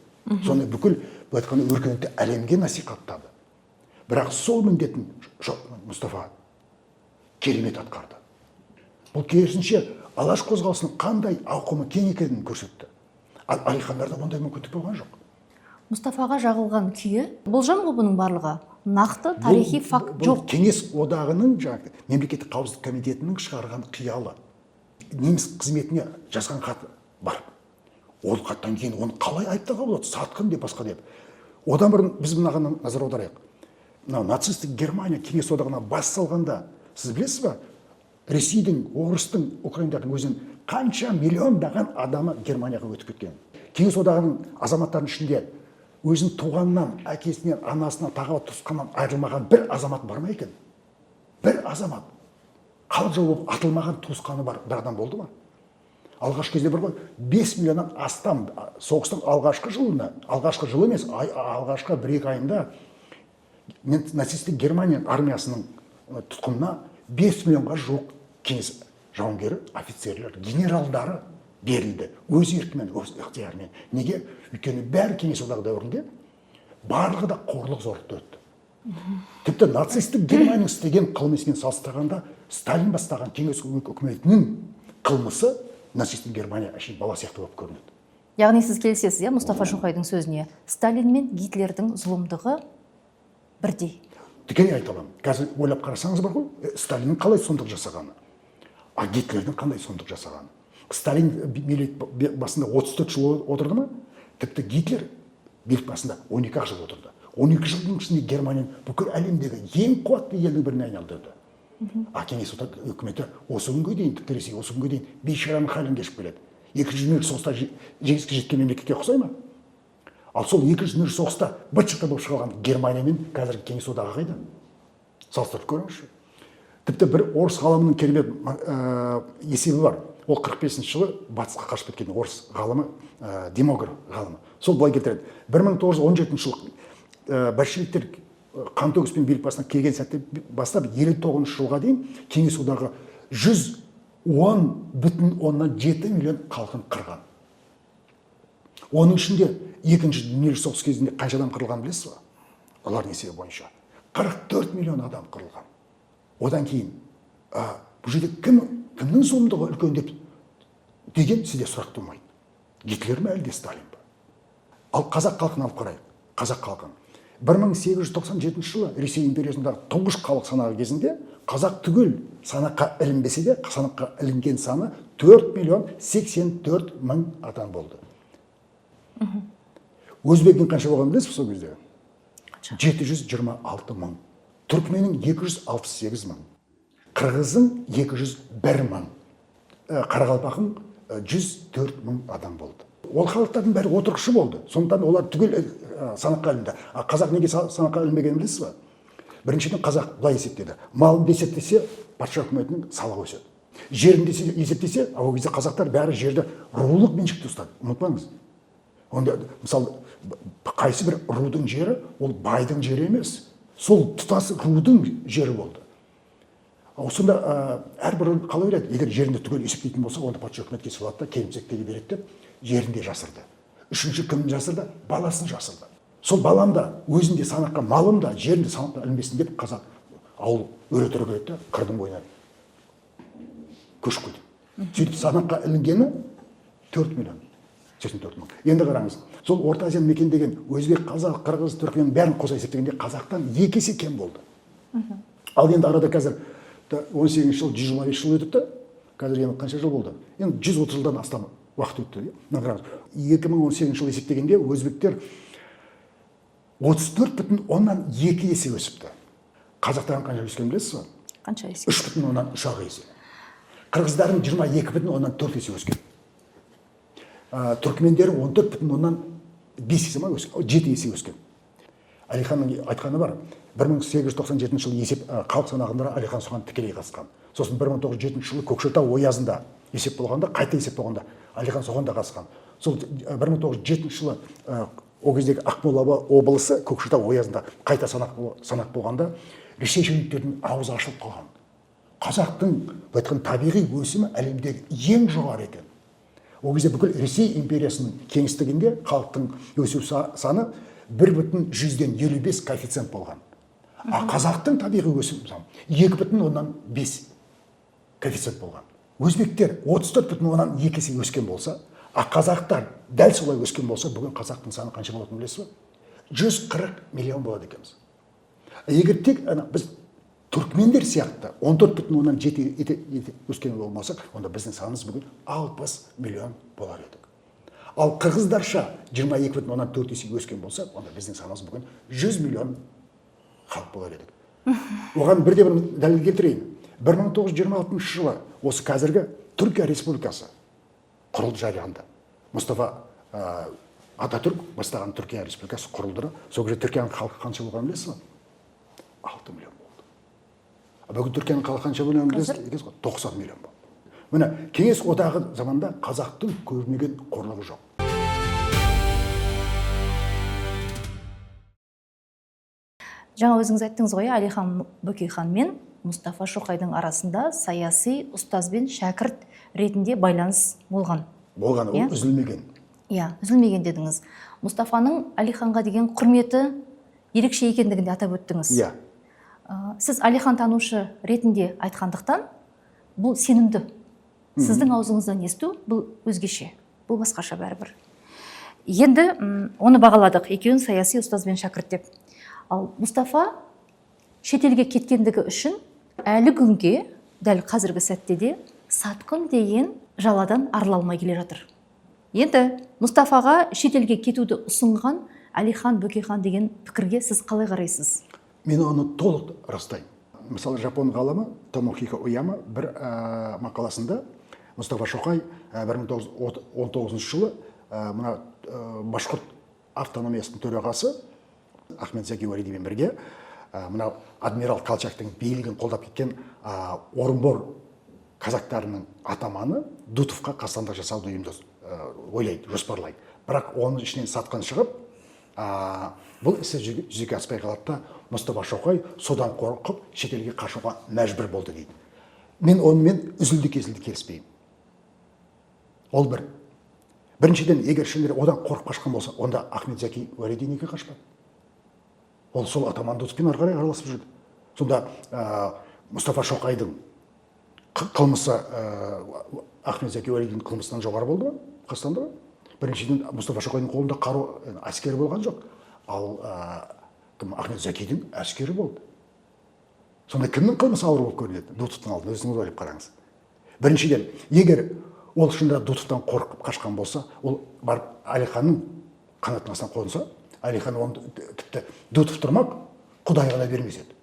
Соны бүкіл, былай айтқанда, өркениетті әлемге насихаттады. Бірақ сол міндетін Мұстафа керемет атқарды. Бұл керісінше Алаш қозғалысының қандай ауқымы кең екенін көрсетті. Ал Әлихандарда ондай мүмкіндік болған жоқ. Мұстафаға жағылған күйе болжам ғой бұның барлығы. Нақты тарихи факт Бұл жоқ. Кеңес одағының жаңағы мемлекеттік қауіпсіздік комитетінің шығарған қиялы. Неміс қызметіне жазған хаты бар. Ол хаттан кейін оны қалай айыптауға болады? Сатқын деп, басқа деп. Одан бұрын біз мынаған назар аударайық. Мынау нацистік Германия Кеңес одағына бас салғанда, сіз білесіз ба, Ресейдің, орыстың, украиндардың өзінен қанша миллиондаған адамы Германияға өтіп кеткен. Кеңес одағының азаматтарының ішінде өзінің туғаннан, әкесінен, анасынан, тағы туысқаннан айырылмаған бір азамат бар ма екен? Бір азамат. Халық жауы болып атылмаған туысқаны бар бір адам болды ма? Алғашқы кезде бір ғой, 5 миллионнан астам соғыстың алғашқы жылына, алғашқы жыл емес, алғашқы 1-2 айында нацистік Германия армиясының тұтқынына 5 миллионға жуық кеңес жауынгері, офицерлер, генералдары берілді. Өз еркімен, өз ықтиярымен. Неге? Өйткені бәрі Кеңес одағы дәуірінде барлығы да қорлық, зорлықты өтті. Тіпті нацистік Германияның істеген қылмысымен салыстырғанда Сталин бастаған Кеңес үкіметінің қылмысы нацистік Германия әшейін бала сияқты болып көрінеді. Яғни сіз келісесіз, иә, Мұстафа Шоқайдың сөзіне? Сталин мен Гитлердің зұлымдығы бірдей. Тікелей айта аламын. Қазір ойлап қарасаңыз бар ғой, Сталиннің қалай сұмдық жасағаны, а Гитлердің қандай сұмдық жасағаны. Сталин билік басында 34 жыл отырды ма? Тіпті Гитлер билік басында 12 ақ жыл отырды. 12 жылдың ішінде Германияны бүкіл әлемдегі ең қуатты елдің біріне айналдырды. А Кеңес Одағы үкіметі осы күнге дейін, тіпті Ресей осы күнге дейін бейшараның халін кешіп келеді. Екінші дүниежүзілік соғыста жеңіске жеткен мемлекетке ұқсай ма? Ал сол екінші дүниежүзілік соғыста быт шыт болып шыға Германия мен қазіргі Кеңес Одағы қайда? Салыстырып көріңізші. Тіпті бір орыс ғалымының керемет есебі бар. Ол 45 жылы батысқа қашып кеткен орыс ғалымы, демограф ғалымы. Сол былай келтіреді. 1917 жылы большевиктер қантөгіспен билік басына келген сәттен бастап 59 жылға дейін Кеңес Одағы 110,7 миллион халқын қырған. Оның ішінде екінші дүниежүзілік соғыс кезінде қанша адам қырылғанын білесіз ба? Олардың есебі бойынша 44 миллион адам қырылған. Одан кейін бұл жерде кімнің зұлымдығы үлкен деп деген сізде сұрақ тумайды. Гитлер ме, әлде Сталин ба? Ал қазақ халқын алып қарайық. Қазақ халқын. 1897 жылы Ресей империясындағы тұңғыш халық санағы кезінде қазақ түгел санаққа ілінбесе де, санаққа ілінген саны 4 миллион 84 мың адам болды. Өзбектің қанша болғанын білесіз бе сол кезде? 726 мың. Түркменнің 268 мың. Қырғыздың 201 мың. Қарақалпақтың 104 мың адам болды. Ол халықтардың бәрі отырықшы болды. Сондықтан олар түгел санаққа ілінді. А қазақ неге санаққа ілінбегенін білесіз ба? Біріншіден, қазақ былай есептеді. Малын есептесе, патша үкіметінің салығы өседі. Жерін есептесе, а ол кезде қазақтар бәрі жерді рулық меншікте ұстады. Ұмытпаңыз. Онда, мысалы, қайсы бір рудың жері, ол байдың жері емес. Сол тұтас рудың жері болды. Ал сонда әрбір ру қалай ойлайды? Егер жерінде түгел есептейтін болса, онда патша үкімет кесіп алады да, келімсектерге береді деп жерінде жасырды. Үшінші, кімін жасырды? Баласын жасырды. Сол балам да, өзім де санаққа, малым да, жерім де санаққа ілінбесін деп қазақ ауыл өре тұра келеді де, қырдың бойына көшіп кетеді. Сөйтіп санаққа ілінгені 4 миллион 84 мың. Енді қараңыз, сол Орта Азияны мекендеген өзбек, қазақ, қырғыз, түркмен бәрін қоса есептегенде қазақтан 2 есе кем болды. Ал енді арада қазір 18 жыл, 125 жыл өтіпті. Қазір енді қанша жыл болды? Енді 130 жылдан астам уақыт өтті. Мына қараңыз, 2018 жыл есептегенде өзбектер 34,2 есе өсіпті. Қазақтардың қанша өскенін білесіз ба? Қанша есе? 3,3 есе. Қырғыздардың 22,4 есе өскен. Түркмендері 14,5 есе ма өскен, 7 есе өскен. Әлиханның айтқаны бар. 1897 жылы есеп халық санағында Әлихан соған тікелей қатысқан. Сосын 1907 жылы Көкшетау оязында есеп болғанда, қайта есеп болғанда Әлихан соған да қатысқан. Сол 1907 жылы ол кездегі Ақмола облысы Көкшетау оязында қайта санақ болғанда ресей шенеуніктерінің аузы ашылып қалған. Қазақтың, былай айтқанда, табиғи өсімі әлемдегі ең жоғары екен. Ол кезде бүкіл Ресей империясының кеңістігінде халықтың өсу саны 1,55 коэффициент болған. А қазақтың табиғи өсімі, мысалы, 2,5 коэффициент болған. Өзбектер 34,2 есе өскен болса, а қазақтар дәл солай өскен болса, бүгін қазақтың саны қанша болатынын білесіз ба? 140 миллион болады екенбіз. Егер тек ана біз түркмендер сияқты 14,7 өскен болмасақ, онда біздің санымыз бүгін 60 миллион болар едік. Ал қырғыздарша 22,4 есе өскен болса, онда біздің санымыз бүгін 100 миллион халық болар едік. Оған бірде бір дәлел келтірейін. 1926 жылы осы қазіргі Түркия Республикасы құрылды, жарияланды. Мұстафа Ататүрк бастаған Түркия Республикасы құрылды. Сол кезде Түркияның халқы қанша болғанын білесіз ба? 6 миллион болды. А бүгін Түркияның халқы қанша болғанын білесіз ғой? 90 миллион болды. Міне, Кеңес Одағы заманында қазақтың көрмеген қорлығы жоқ. Жаңа өзіңіз айттыңыз ғой, Әлихан Бөкейхан мен Мұстафа Шоқайдың арасында саяси ұстаз бен шәкірт ретінде байланыс болған. Болған, ол Иә? үзілмеген. Иә, үзілмеген дедіңіз. Мұстафаның Әлиханға деген құрметі ерекше екендігін де атап өттіңіз. Иә. Сіз Әлихан танушы ретінде айтқандықтан бұл сенімді. Сіздің аузыңыздан есту бұл өзгеше, бұл басқаша бәрібір. Енді оны бағаладық, екеуін саяси ұстаз бен шәкірт деп. Ал Мұстафа шетелге кеткендігі үшін әлі күнге, дәл қазіргі сәтте де сатқын деген жаладан арыла алмай келе жатыр. Енді Мұстафаға шетелге кетуді ұсынған Әлихан Бөкейхан деген пікірге сіз қалай қарайсыз? Мен оны толық растаймын. Мысалы, жапон ғалымы Томохико Ояма бір мақаласында Мұстафа Шоқай 1919 жылы мына башқұрт автономиясының төрағасы Ахмет Зәки Уәлидимен бірге Мынау адмирал Колчактың билігін қолдап кеткен Орынбор казактарының атаманы Дутовқа қастандық жасауды ойлайды, жоспарлайды. Бірақ оның ішінен сатқын шығып, бұл ісі жүзеге аспай қалады да, Мұстафа Шоқай содан қорқып шетелге қашуға мәжбүр болды дейді. Мен онымен үзілді кесілді келіспеймін. Ол бір. Біріншіден, егер шынымен одан қорқып қашқан болса, онда Ахмет Зәки Уәлиди неге қашпады? Ол сол атаман Дутовпен ары қарай араласып жүрді. Сонда Мұстафа Шоқайдың қылмысы Ахмет Зәки Уәлидидің қылмысынан жоғары болды ма, қастандығы? Біріншіден, Мұстафа Шоқайдың қолында қару, әскері болған жоқ. Ал кім, Ахмет Зәкидің әскері болды. Сонда кімнің қылмысы ауыр болып көрінеді Дутовтың алдында? Өзіңіз ойлап қараңыз. Біріншіден, егер ол шынында Дутовтан қорқып қашқан болса, ол барып Әлиханның қанатының астына қонса, Әлихан оны тіпті Дутов тұрмақ, құдайға да бермес еді.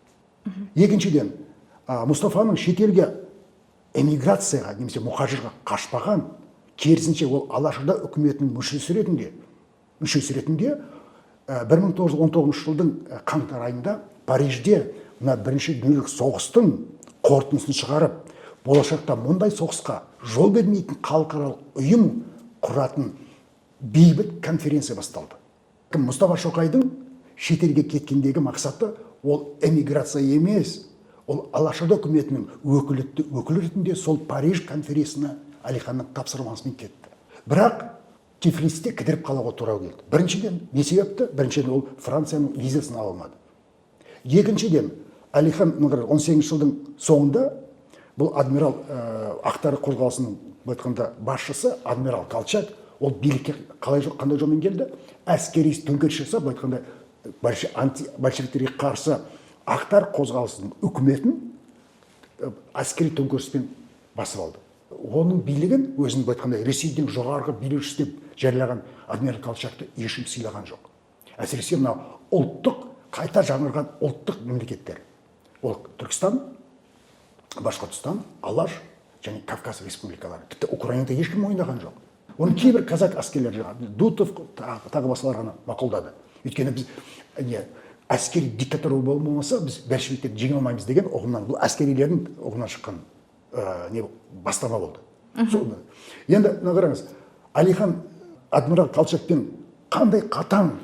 Екіншіден, Мұстафаның шетелге эмиграцияға немесе мұхажирға қашпаған, керісінше, ол Алашорда үкіметінің мүшесі ретінде 1919 жылдың қаңтар айында Парижде мына Бірінші дүниежүзілік соғыстың қорытындысын шығарып, болашақта мұндай соғысқа жол бермейтін халықаралық ұйым құратын бейбіт конференция басталды. Кім, Мұстафа Шоқайдың шетелге кеткендегі мақсаты ол эмиграция емес, ол Алашорда үкіметінің өкілетті өкілі ретінде сол Париж конференциясына Әлиханның тапсырмасымен кетті. Бірақ Тифлисте кідіріп қалуға тура келді. Біріншіден, не себепті? Біріншіден, ол Францияның визасын ала алмады. Екіншіден, Әлихан 18 жылдың соңында бұл адмирал ақтар қозғалысының, былай айтқанда, басшысы адмирал Колчак, ол билікке қалай, қандай жолмен келді? Әскери төңкеріс жасап, былай айтқанда, большевиктерге қарсы ақтар қозғалысының үкіметін әскери төңкеріспен басып алды. Оның билігін, өзін, былай айтқанда, Ресейдің жоғарғы билеушісі деп жариялаған адмирал Колчакты ешкім сыйлаған жоқ. Әсіресе мынау ұлттық, қайта жаңғырған ұлттық мемлекеттер, ол Түркістан, Башқұртстан, Алаш және Кавказ республикалары, тіпті Украинада ешкім мойындаған жоқ. Оны кейбір казак әскерлері, жаңағы Дутов, тағы басқалар ғана мақұлдады. Өйткені біз не әскери диктатура болмаса, біз большевиктерді жеңе алмаймыз деген ұғымнан, бұл әскерилердің ұғымынан шыққан не бастама болды. Енді мына қараңыз, Әлихан адмирал Колчакпен қандай қатаң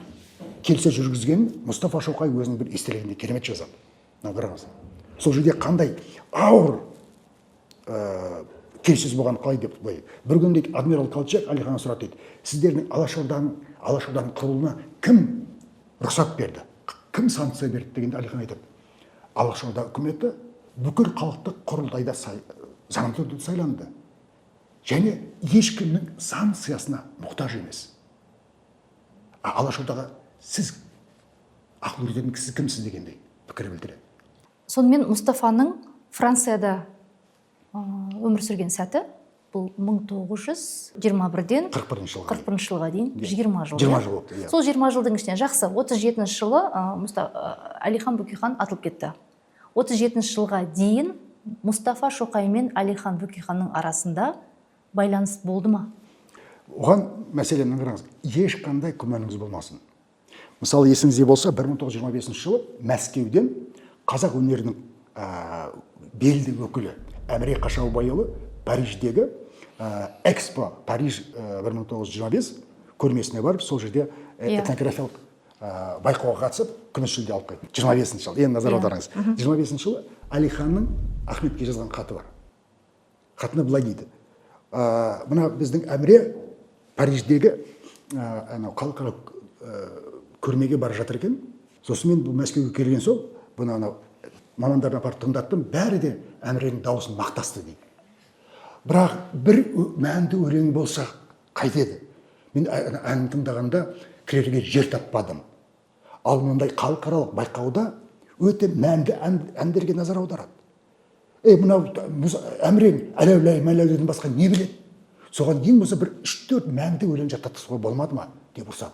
келіссөз жүргізгенін Мұстафа Шоқай өзінің бір естелігінде керемет жазады. Мына қараңыз, сол жерде қандай ауыр келіссөз болған, қалай деп былай. Бір күні, дейді, адмирал Колчак Әлиханнан сұрады, дейді: «Сіздердің Алашорданың құрылуына кім рұқсат берді, кім санкция берді?» — дегенде, Әлихан айтады: «Алашорда үкіметі бүкіл халықтық құрылтайда заңды түрде сайланды және ешкімнің санкциясына мұқтаж емес. А Алашордаға сіз ақыл үйрететін кісі кімсіз?» — дегендей пікір білдіреді. Сонымен, Мұстафаның Францияда өмір сүрген сәті бұл 1921-ден 41 жылға. 41 жылға дейін, 20 жыл. 20 иә? жыл болыпты, иә. Сол 20 жылдың ішінен, жақсы, 37 жылы Әлихан Бөкейхан атылып кетті. 37 жылға дейін Мұстафа Шоқай мен Әлихан Бөкейханның арасында байланыс болды ма? Оған мәселені қараңыз, ешқандай күмәніңіз болмасын. Мысалы, есіңізде болса, 1925 жылы Мәскеуден қазақ өнерінің белді өкілі Әміре Қашаубайұлы Париждегі Экспо Париж 1925 көрмесіне барып, сол жерде этнографиялық байқауға қатысып, күміс жүлде алып қайтты 25 жылы. Енді назар аударыңыз, 25 жылы Әлиханның Ахметке жазған хаты бар. Хатында былай дейді: «Мына біздің Әміре Париждегі анау халықаралық көрмеге бара жатыр екен. Сосын мен бұл Мәскеуге келген соң, бұны анау мамандарына апарып тыңдаттым, бәрі де Әміренің дауысын мақтасты», — дейді. «Бірақ бір мәнді өлең болса қайтеді? Мен әнін тыңдағанда кірерге жер таппадым. Ал мындай халықаралық байқауда өте мәнді әндерге назар аударады. Ей, мынау Әмірең әләулай мәләулайдан басқа не біледі? Соған ең болмаса бір үш төрт мәнді өлең жаттатқызуға болмады ма?» — деп ұрсады.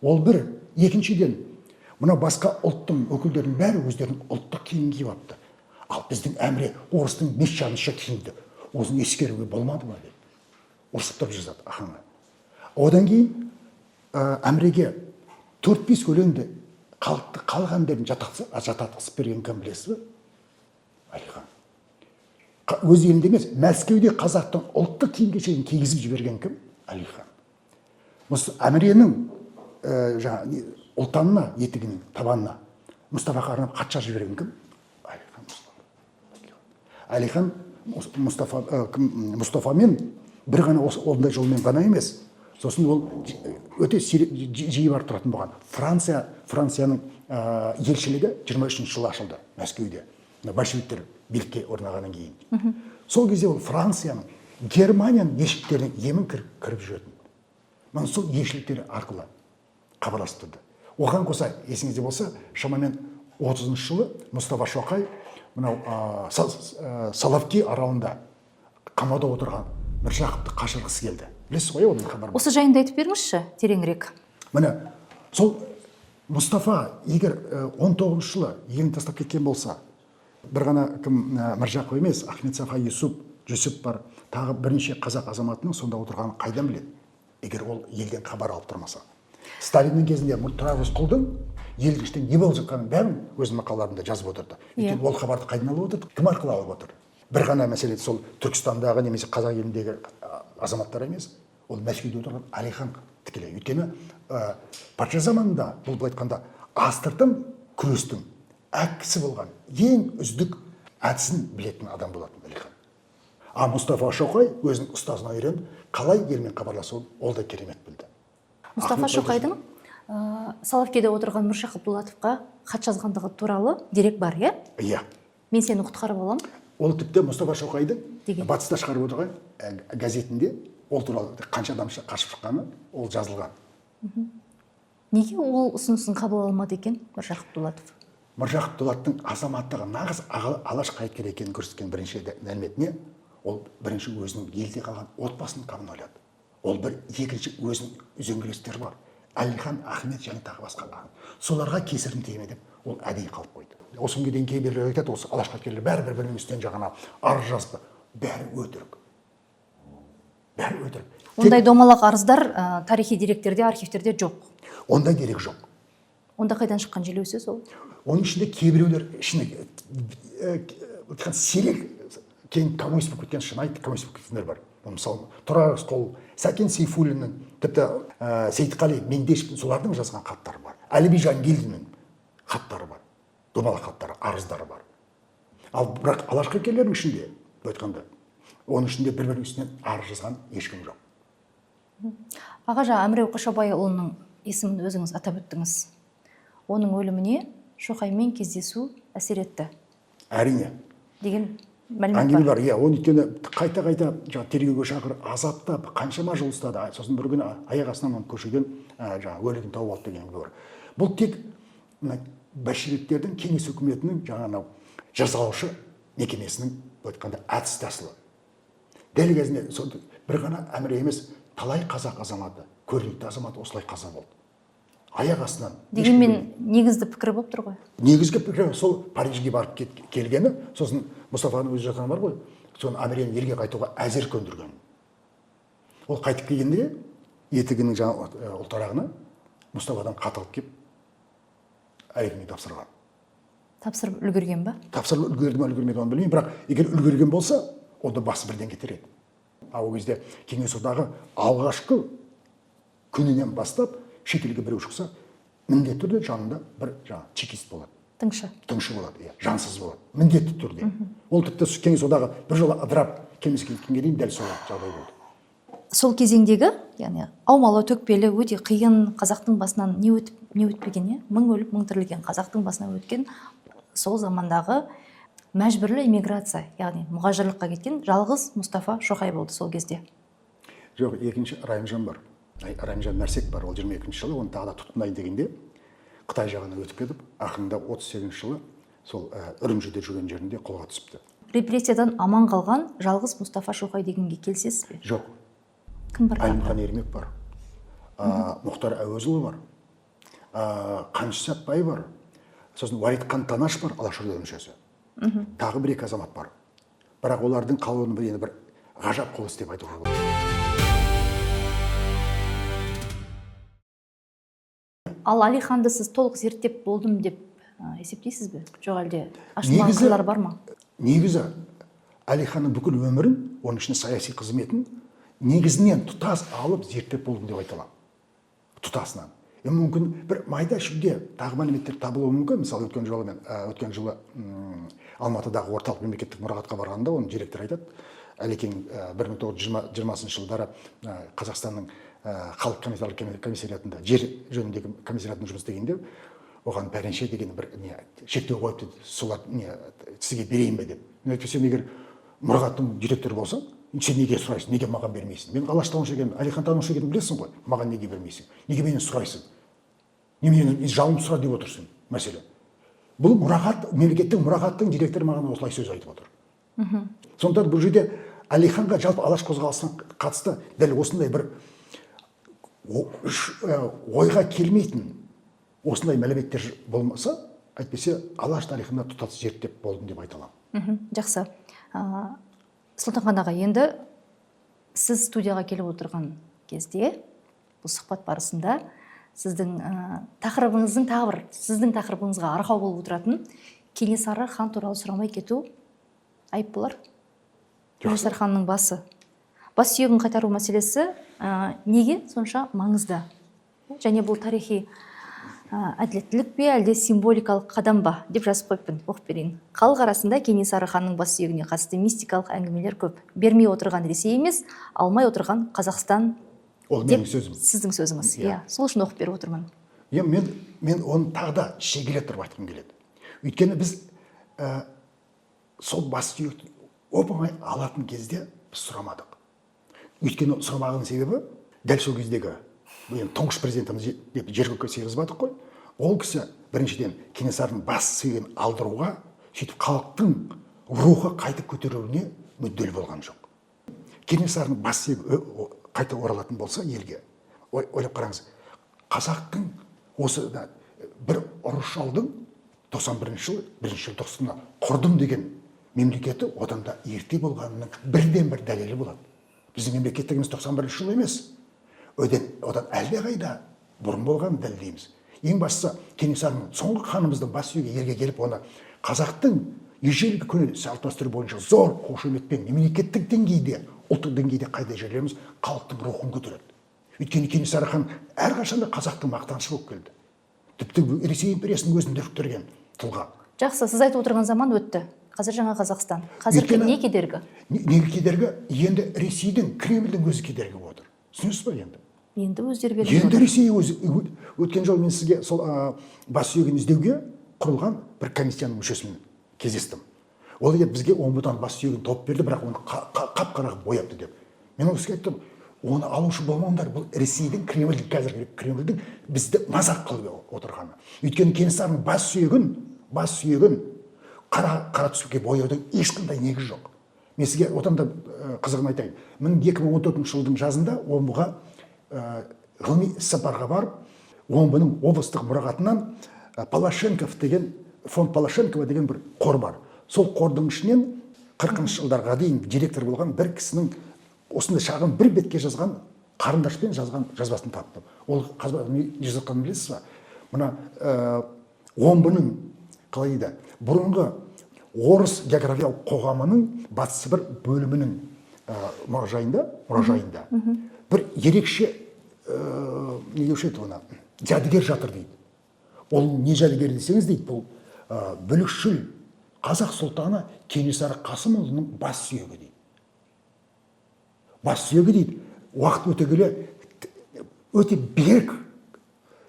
Ол бір. Екіншіден, мынау басқа ұлттың өкілдерінің бәрі өздерінің ұлттық киімін киіп алыпты, ал біздің Әміре орыстың мещанша киінді, осыны ескеруге болмады ма?» — деп ұрсып тұрып жазады Ахаңа. Одан кейін Әміреге төрт бес өлеңді Халықты халық әндерін жаттатқызып берген кім, білесіз бе? Әлихан. Өз елінде емес, Мәскеуде қазақтың ұлттық киім кешегін кигізіп жіберген кім? Әлихан. Әміренің жаңа ұлтанына, етігінің табанына Мұстафаға арнап хат жазып жіберген кім? Әлихан Мұстафа. Әлихан Мұстафа, кім, Мұстафамен бір ғана осы ондай жолмен ғана емес, сосын ол өте жиі барып тұратын болған. Францияның елшілігі 23 жылы ашылды Мәскеуде, мына большевиктер билікке орнағаннан кейін. Сол кезде ол Францияның, Германияның елшіліктеріне емін кіріп жүретін. Мына сол елшіліктер арқылы хабарласып тұрды. Оған қоса, есіңізде болса, шамамен 30 жылы Мұстафа Шоқай мынау Соловки аралында қамауда отырған Міржақыпты қашырғысы келді. Білесіз ғой, оның хабар бар. Осы жайында айтып беріңізші тереңірек. Міне, сол Мұстафа егер 19 жылы елін тастап кеткен болса, бір ғана кім, Міржақып емес, Ахмет Сафа Юсуп, Жүсіп бар, тағы бірнеше қазақ азаматының сонда отырғанын қайдан біледі, егер ол елден хабар алып тұрмаса. Сталиннің кезінде Тұрар Рысқұлдың елдің ішінде не болып жатқанын бәрін өзінің мақалаларында жазып отырды. Өйткені ол хабарды қайдан алып отырды, кім арқылы алып отыр? Бір ғана мәселе сол Түркістандағы немесе қазақ еліндегі азаматтар емес, ол Мәскеуде отырған Әлихан тікелей. Өйткені патша заманында, бұл былай айтқанда, астыртын күрестің әккісі болған, ең үздік әдісін білетін адам болатын Әлихан. А Мұстафа Шоқай өзінің ұстазынан үйреніп, қалай елмен хабарласуын ол да керемет білді. Мұстафа Ахмет Шоқайдың Соловкиде отырған Міржақып Дулатовқа хат жазғандығы туралы дерек бар, иә? Иә. Мен сені құтқарып аламын. Ол тіпті Мұстафа Шоқайдың Деген. батыста шығарып отырған газетінде ол туралы қанша адам қашып шыққаны ол жазылған. Неге ол ұсынысын қабыл алмады екен Міржақып Дулатов? Міржақып Дулаттың азаматтығы, нағыз алаш қайраткері екенін көрсеткен бірінші мәліметіне, ол бірінші өзінің елде қалған отбасының қамын ойлады. Ол бір, екінші өзінің үзеңгілестері бар. Әлихан, Ахмет және тағы басқа. Соларға кесірін тиме деп ол әдейі қалып қойды. Осы күнге дейін кейбіреулер айтады, осы алаш қайраткерлері бәрі бір бірінің үстінен жағына арыз жазды. Бәрі өтірік. Бәрі өтірік. Ондай домалақ арыздар тарихи деректерде, архивтерде жоқ. Ондай дерек жоқ. Онда қайдан шыққан желеу сөз ол? Оның ішінде кейбіреулер ішінде, сирек кейін коммунист болып кеткен, шынайы коммунист болып кеткендер бар. Мысалы, Тұрар Рысқұл, Сәкен Сейфуллиннің, тіпті Сейітқали Меңдешевтің, солардың жазған хаттары бар. Әліби Жангелдиннің хаттары бар. Домалақ хаттары, арыздары бар. Ал бірақ алаш қайраткерлерінің ішінде, былай айтқанда, оның ішінде бір-бірінің үстінен арыз жазған ешкім жоқ. Аға, жаңа Әміре Қошабайұлының есімін өзіңіз атап өттіңіз. Оның өліміне Шоқаймен кездесу әсер етті. Әрине. Деген мәлімет Әңгіме бар. бар, иә, оны өйткені қайта-қайта жаңа тергеуге шақырып, азаптап, қаншама жыл ұстады. Сосын бір күні аяқ астынан оны көшеден, жаңа өлігін тауып алды деген әңгіме бар. Бұл тек мына большевиктердің, кеңес үкіметінің жаңа анау жазалаушы мекемесінің, былай айтқанда, әдіс тәсілі. Дәл кезінде сол бір ғана Әміре емес, талай қазақ азаматы, көрнекті азамат осылай қаза болды. Аяқ астынан. Дегенмен негізді пікірі болып тұр ғой. Негізгі пікірі сол Парижге барып келгені, сосын Мұстафаның өзі жазғаны бар ғой, соны Әмірені елге қайтуға әзір көндірген. Ол қайтып келгенде етігінің жаңа ұлтарағына Мұстафадан хат алып келіп Әлиевке тапсырған. Тапсырып үлгерген ба? Тапсырып үлгерді ме, үлгермеді, оны білмеймін, бірақ егер үлгерген болса, онда басы бірден кетер еді. Ал ол кезде Кеңес Одағы алғашқы күнінен бастап шетелге біреу шықса, міндетті түрде жанында бір жаңа чекист болады. Тыңшы. Тыңшы болады, иә, жансыз болады. Міндетті түрде. Ол тіпті Кеңес Одағы бір жолы ыдырап кеңеске кеткенге дейін дәл сол жағдай болды. Сол кезеңдегі, яғни аумалы төкпелі өте қиын қазақтың басынан не өтіп, не өтпеген, иә? Мың өліп, мың тірілген қазақтың басынан өткен сол замандағы мәжбүрлі эмиграция, яғни мұғажырлыққа кеткен жалғыз Мұстафа Шоқай болды сол кезде. Жоқ, екінші Райымжан бар. Райымжан Мәрсек бар. Ол жиырма екінші жылы оны тағы да тұтқындайын дегенде Қытай жағына өтіп кетіп, ақырында отыз сегізінші жылы сол Үрімжіде жүрген жерінде қолға түсіпті. Репрессиядан аман қалған жалғыз Мұстафа Шоқай дегенге келісесіз бе? Жоқ. Кім бар? Әлімхан Ермек бар. Мұхтар Әуезұлы бар. Қаныш Сәтбаев бар. Сосын Уалидхан Танаш бар, Алашорда мүшесі. Тағы бір екі азамат бар. Бірақ олардың қалуын бір енді бір ғажап құбылыс деп айтуға болады. Ал Әлиханды сіз толық зерттеп болдым деп есептейсіз бе, жоқ әлде ашылмаған қырлар бар ма? Негізі Әлиханның бүкіл өмірін, оның ішінде саяси қызметін негізінен тұтас алып зерттеп болдым деп айта аламын. Тұтасынан. Енді мүмкін, бір майда шүйде тағы мәліметтер табылуы мүмкін. Мысалы, өткен жолы мен өткен жылы Алматыдағы орталық мемлекеттік мұрағатқа барғанда, оның директоры айтады: Әлекең 1920 жылдары Қазақстанның халық комиссарлық комиссариатында, жер жөніндегі комиссариатында жұмыс істегенде, оған пәленше деген бір не шектеу қойыпты, солар не сізге берейін бе деп. Мен әйтпесем, егер мұрағаттың директоры болсаң, сен неге сұрайсың, неге маған бермейсің? Мен алаштанушы екенімді, әлихантанушы екенімді білесің ғой, маған неге бермейсің, неге менен сұрайсың, неменен жалынып сұра деп отырсың? Мәселе, бұл мұрағат, мемлекеттік мұрағаттың директоры маған осылай сөз айтып отыр. Сондықтан бұл жерде Әлиханға, жалпы Алаш қозғалысына қатысты дәл осындай бір ойға келмейтін осындай мәліметтер болмаса, әйтпесе Алаш тарихында тұтас зерттеп болдым деп айта аламын. Жақсы. Сұлтанхан аға, енді сіз студияға келіп отырған кезде, бұл сұхбат барысында сіздің тақырыбыңыздың, тағы бір сіздің тақырыбыңызға арқау болып отыратын Кенесары хан туралы сұрамай кету айып болар. Кенесары ханның бас сүйегін қайтару мәселесі неге сонша маңызды және бұл тарихи әділеттілік пе, әлде символикалық қадам ба деп жазып қойыппын, оқып берейін. Халық арасында Кенесары ханның бас сүйегіне қатысты мистикалық әңгімелер көп. Бермей отырған Ресей емес, алмай отырған Қазақстан Ол деп. менің сөзім. Сіздің сөзіңіз. Иә. Иә, сол үшін оқып беріп отырмын. Иә, мен оны тағы да шегелеп тұрып айтқым келеді. Өйткені біз сол бас сүйекті оп оңай алатын кезде біз сұрамадық. Өйткені сұрамаған себебі, дәл сол кездегі енді тұңғыш президентіміз деп жер көкке сыйғызбадық қой. Ол кісі біріншіден Кенесарының бас сүйегін алдыруға, сөйтіп халықтың рухы қайтып көтерілуіне мүдделі болған жоқ. Кенесарының бас сүйегі қайта оралатын болса елге, ойлап қараңыз, қазақтың осы бір ұрыс шалдың 91 жыл 1 желтоқсанда құрдым деген мемлекеті одан да ерте болғанының бірден бір дәлелі болады. Біздің мемлекеттігіміз 91 жыл емес, одан әлдеқайда бұрын болғанын дәлелдейміз. Ең бастысы, Кенесарының, соңғы ханымыздың бас сүйегі елге келіп, оны қазақтың ежелгі көне салт дәстүрі бойынша зор қошеметпен мемлекеттік деңгейде, ұлттық деңгейде қайта жерлеуіміз халықтың рухын көтереді. Өйткені Кенесары хан әрқашанда қазақтың мақтанышы болып келді, тіпті Ресей империясының өзін дүркірткен тұлға. Жақсы, сіз айтып отырған заман өтті, қазір жаңа Қазақстан. Қазір не кедергі? Неге кедергі? Енді Ресейдің, Кремльдің өзі кедергі болып отыр, түсінесіз ба енді? Енді өздері бермей Енді отыр. Ресей өзі. Өткен жолы мен сізге сол бас сүйегін іздеуге құрылған бір комиссияның мүшесімен кездестім. Ол егер бізге Омбыдан бас сүйегін тауып берді, бірақ оны қап қара қылып бояпты деп. Мен ол кісіге айттым: оны алушы болмаңдар, бұл Ресейдің, Кремльдің, қазіргі Кремльдің бізді мазақ қылып отырғаны. Өйткені Кенесарының бас сүйегін қара түске бояудың ешқандай негізі жоқ. Мен сізге одан да қызығын айтайын. Міне, 2014 жылдың жазында Омбыға ғылыми іссапарға барып, Омбының облыстық мұрағатынан Полошенков деген, фонд Полошенкова деген бір қор бар. Сол қордың ішінен 40 жылдарға дейін директор болған бір кісінің осындай шағын бір бетке жазған, қарындашпен жазған жазбасын таптым. Ол қазба не жазғанын білесіз ба? Мына Омбының, қалай дейді, бұрынғы Орыс географиялық қоғамының Батыс Сібір бөлімінің мұражайында бір ерекше не деуші еді оны, жәдігер жатыр дейді. Ол не жәдігер десеңіз, дейді, бұл бүлікшіл қазақ сұлтаны Кенесары Қасымұлының бас сүйегі дейді. Бас сүйегі дейді, уақыт өте келе өте берік,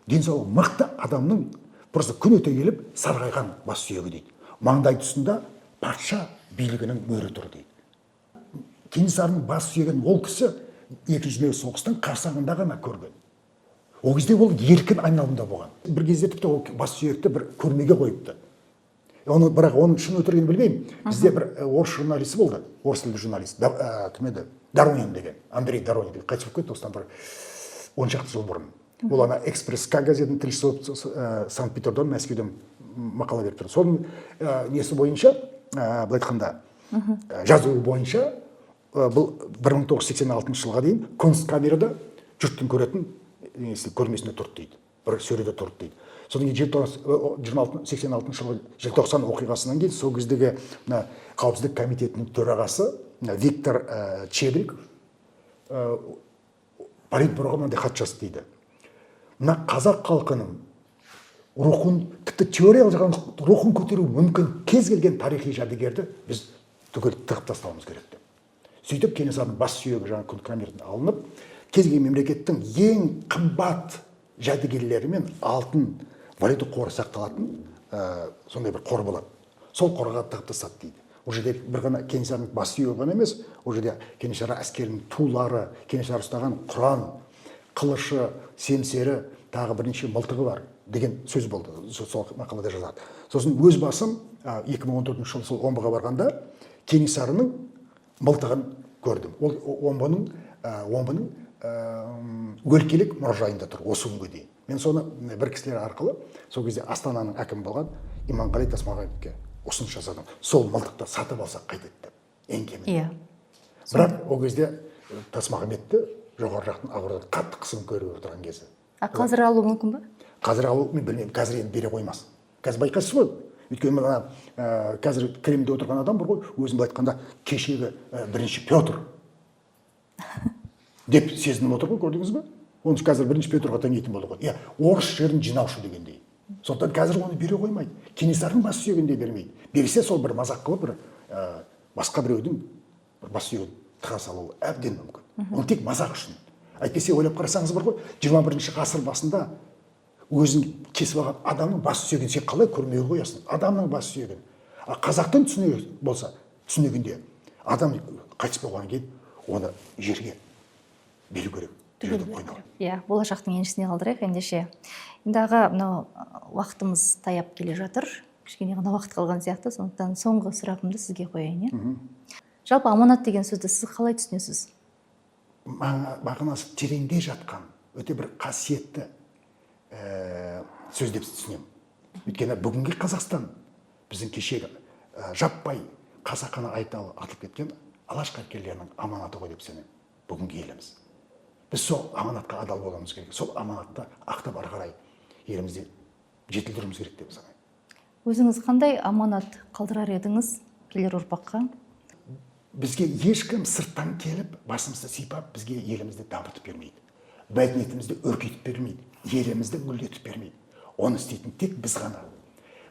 денсаулығы мықты адамның просто күн өте келіп сарғайған бас сүйегі дейді. Маңдай тұсында патша билігінің мөрі тұр дейді. Кенесарының бас сүйегін ол кісі Екінші дүниежүзілік соғыстың қарсаңында ғана көрген. Ол кезде ол еркін айналымда болған. Бір кезде тіпті ол бас сүйекті бір көрмеге қойыпты оны, бірақ оның шын өтірігін білмеймін. Бізде бір орыс журналисі болды, орыс тілді журналист, кім еді, Доронин деген, Андрей Доронин деген, қайтыс болып кетті осыдан бір 10 шақты жыл бұрын. Ол ана «Экспресс К» газетінің тілшісі болып, Санкт Петербургтан, Мәскеуден мақала беріп тұрды. Соның несі бойынша, былай айтқанда, жазуы бойынша, бұл 1986 жылға дейін Кунсткамерада жұрттың көретін несі, көрмесінде тұрды дейді. Бір сөреде тұрды дейді. Содан кейін 86 жылғы желтоқсан оқиғасынан кейін сол кездегі мына қауіпсіздік комитетінің төрағасы мына Виктор Чебриков политбюроға мынандай хат жазды дейді: мына қазақ халқының рухын, тіпті теориялық жағынан рухын көтеру мүмкін кез келген тарихи жәдігерді біз түгел тығып тастауымыз керек деп. Сөйтіп, Кенесарының бас сүйегі жаңағы конвертіне алынып, кез келген мемлекеттің ең қымбат жәдігерлері мен алтын, валюта қоры сақталатын сондай бір қор болады, сол қорға тығып тастады дейді. Ол жерде бір ғана Кенесарының бас сүйегі ғана емес, ол жерде Кенесары әскерінің тулары, Кенесары ұстаған құран, қылышы, семсері, тағы бірнеше мылтығы бар деген сөз болды. Сол мақалада жазады. Сосын өз басым 2014 жылы сол Омбыға барғанда Кенесарының мылтығын көрдім. Ол Омбының өлкелік мұражайында тұр осы күнге дейін. Мен соны бір кісілер арқылы сол кезде Астананың әкімі болған Иманғали Тасмағамбетовке ұсыныс жасадым: сол мылтықты сатып алсақ қайтеді деп, ең кемінде. Бірақ ол кезде Тасмағамбетті жоғары жақтың, Ақордадан қатты қысым көріп отырған кезі. А қазір алу мүмкін ба? Қазір алу, мен білмеймін, қазір енді бере қоймас. Қазір байқайсыз ғой, өйткені мына қазір Кремльде отырған адам бар ғой, өзін былай айтқанда кешегі бірінші Петр деп сезініп отыр ғой, көрдіңіз бе? Оны қазір бірінші Петрға теңейтін болды ғой, иә, орыс жерін жинаушы дегендей. Сондықтан қазір оны бере қоймайды. Кенесарының бас сүйегін де бермейді. Берсе, сол бір мазақ қылып, бір басқа біреудің бір бас сүйегін тыға салуы әбден мүмкін. Оны тек мазақ үшін. Әйтпесе, ойлап қарасаңыз бар ғой, 21-ғасыр басында өзін кесіп алған адамның бас сүйегін сен қалай көрмей қоясың, адамның бас сүйегін? А қазақтың түсінігі болса, түсінігінде адам қайтыс болғаннан кейін оны жерге беру керек, жерді қойнауға. Иә, болашақтың еншісіне қалдырайық ендеше. Енді, аға, мынау уақытымыз таяп келе жатыр, кішкене ғана уақыт қалған сияқты. Сондықтан соңғы сұрағымды сізге қояйын, иә. Жалпы, аманат деген сөзді сіз қалай түсінесіз? Мағынасы тереңде жатқан өте бір қасиетті сөз деп түсінемін. Өйткені бүгінгі Қазақстан біздің кешегі жаппай қасақана атылып кеткен Алаш қайраткерлерінің аманаты ғой деп сенемін. Бүгінгі еліміз, біз сол аманатқа адал болуымыз керек, сол аманатты ақтап, ары қарай елімізде жетілдіруіміз керек деп санаймын. Өзіңіз қандай аманат қалдырар едіңіз келер ұрпаққа? Бізге ешкім сырттан келіп, басымызды сипап, бізге елімізді дамытып бермейді, мәдениетімізді өркейтіп бермейді, елімізді гүлдетіп бермейді. Оны істейтін тек біз ғана.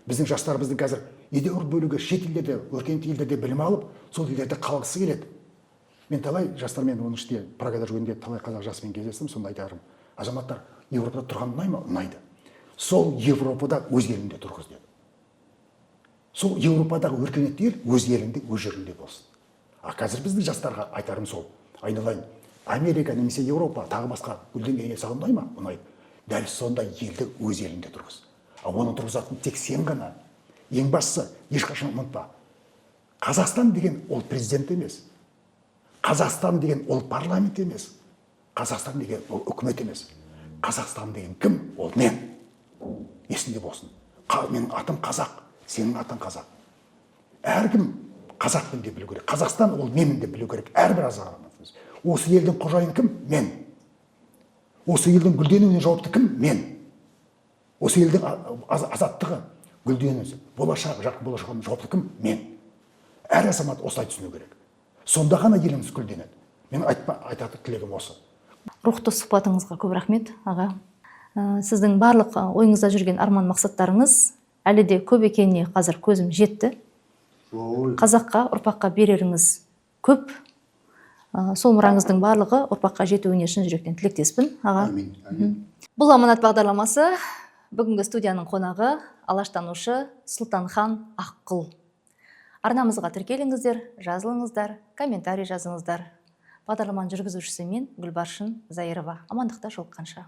Біздің жастарымыздың қазір едәуір бөлігі шет елдерде, өркениетті елдерде білім алып, сол елдерде қалғысы келеді. Мен талай жастармен, оның ішінде Прагада жүргенде талай қазақ жасымен кездестім. Сонда айтарым: азаматтар, Европада тұрған ұнай ма? Ұнайды. Сол Европада өз еліңде тұрғыз деді. Сол Еуропадағы өркениетті ел өз еліңде, өз жеріңде болсын. А қазір біздің жастарға айтарым сол: айналайын, Америка немесе Еуропа, тағы басқа гүлденген ел саған ұнай ма? Ұнайды. Дәл сондай елді өз еліңде тұрғыз. А оны тұрғызатын тек сен ғана. Ең бастысы, ешқашан ұмытпа: Қазақстан деген ол президент емес, Қазақстан деген ол парламент емес, Қазақстан деген ол үкімет емес. Қазақстан деген кім? Ол мен. Есіңде болсын. Менің атым қазақ, сенің атың қазақ, әркім қазақпын деп білу керек. Қазақстан ол менмін деп білу керек әрбір азаматымыз. Осы елдің қожайыны кім? Мен. Осы елдің гүлденуіне жауапты кім? Мен. Осы елдің азаттығы, гүлденуі, болашағы, жарқын болашағына жауапты кім? Мен. Әр азамат осылай түсіну керек, сонда ғана еліміз гүлденеді. Мен айтатын тілегім осы. Рухты сұхбатыңызға көп рахмет, аға. Сіздің барлық ойыңызда жүрген арман мақсаттарыңыз әлі де көп екеніне қазір көзім жетті. Қазаққа, ұрпаққа береріңіз көп. Сол мұраңыздың барлығы ұрпаққа жетуіне шын жүректен тілектеспін, аға. Әмин, әмин. Бұл «Аманат» бағдарламасы. Бүгінгі студияның қонағы алаштанушы Сұлтанхан Аққұл. Арнамызға тіркеліңіздер, жазылыңыздар, комментарий жазыңыздар. Бағдарламаның жүргізушісі мен, Гүлбаршын Зайырова. Амандықта жолыққанша.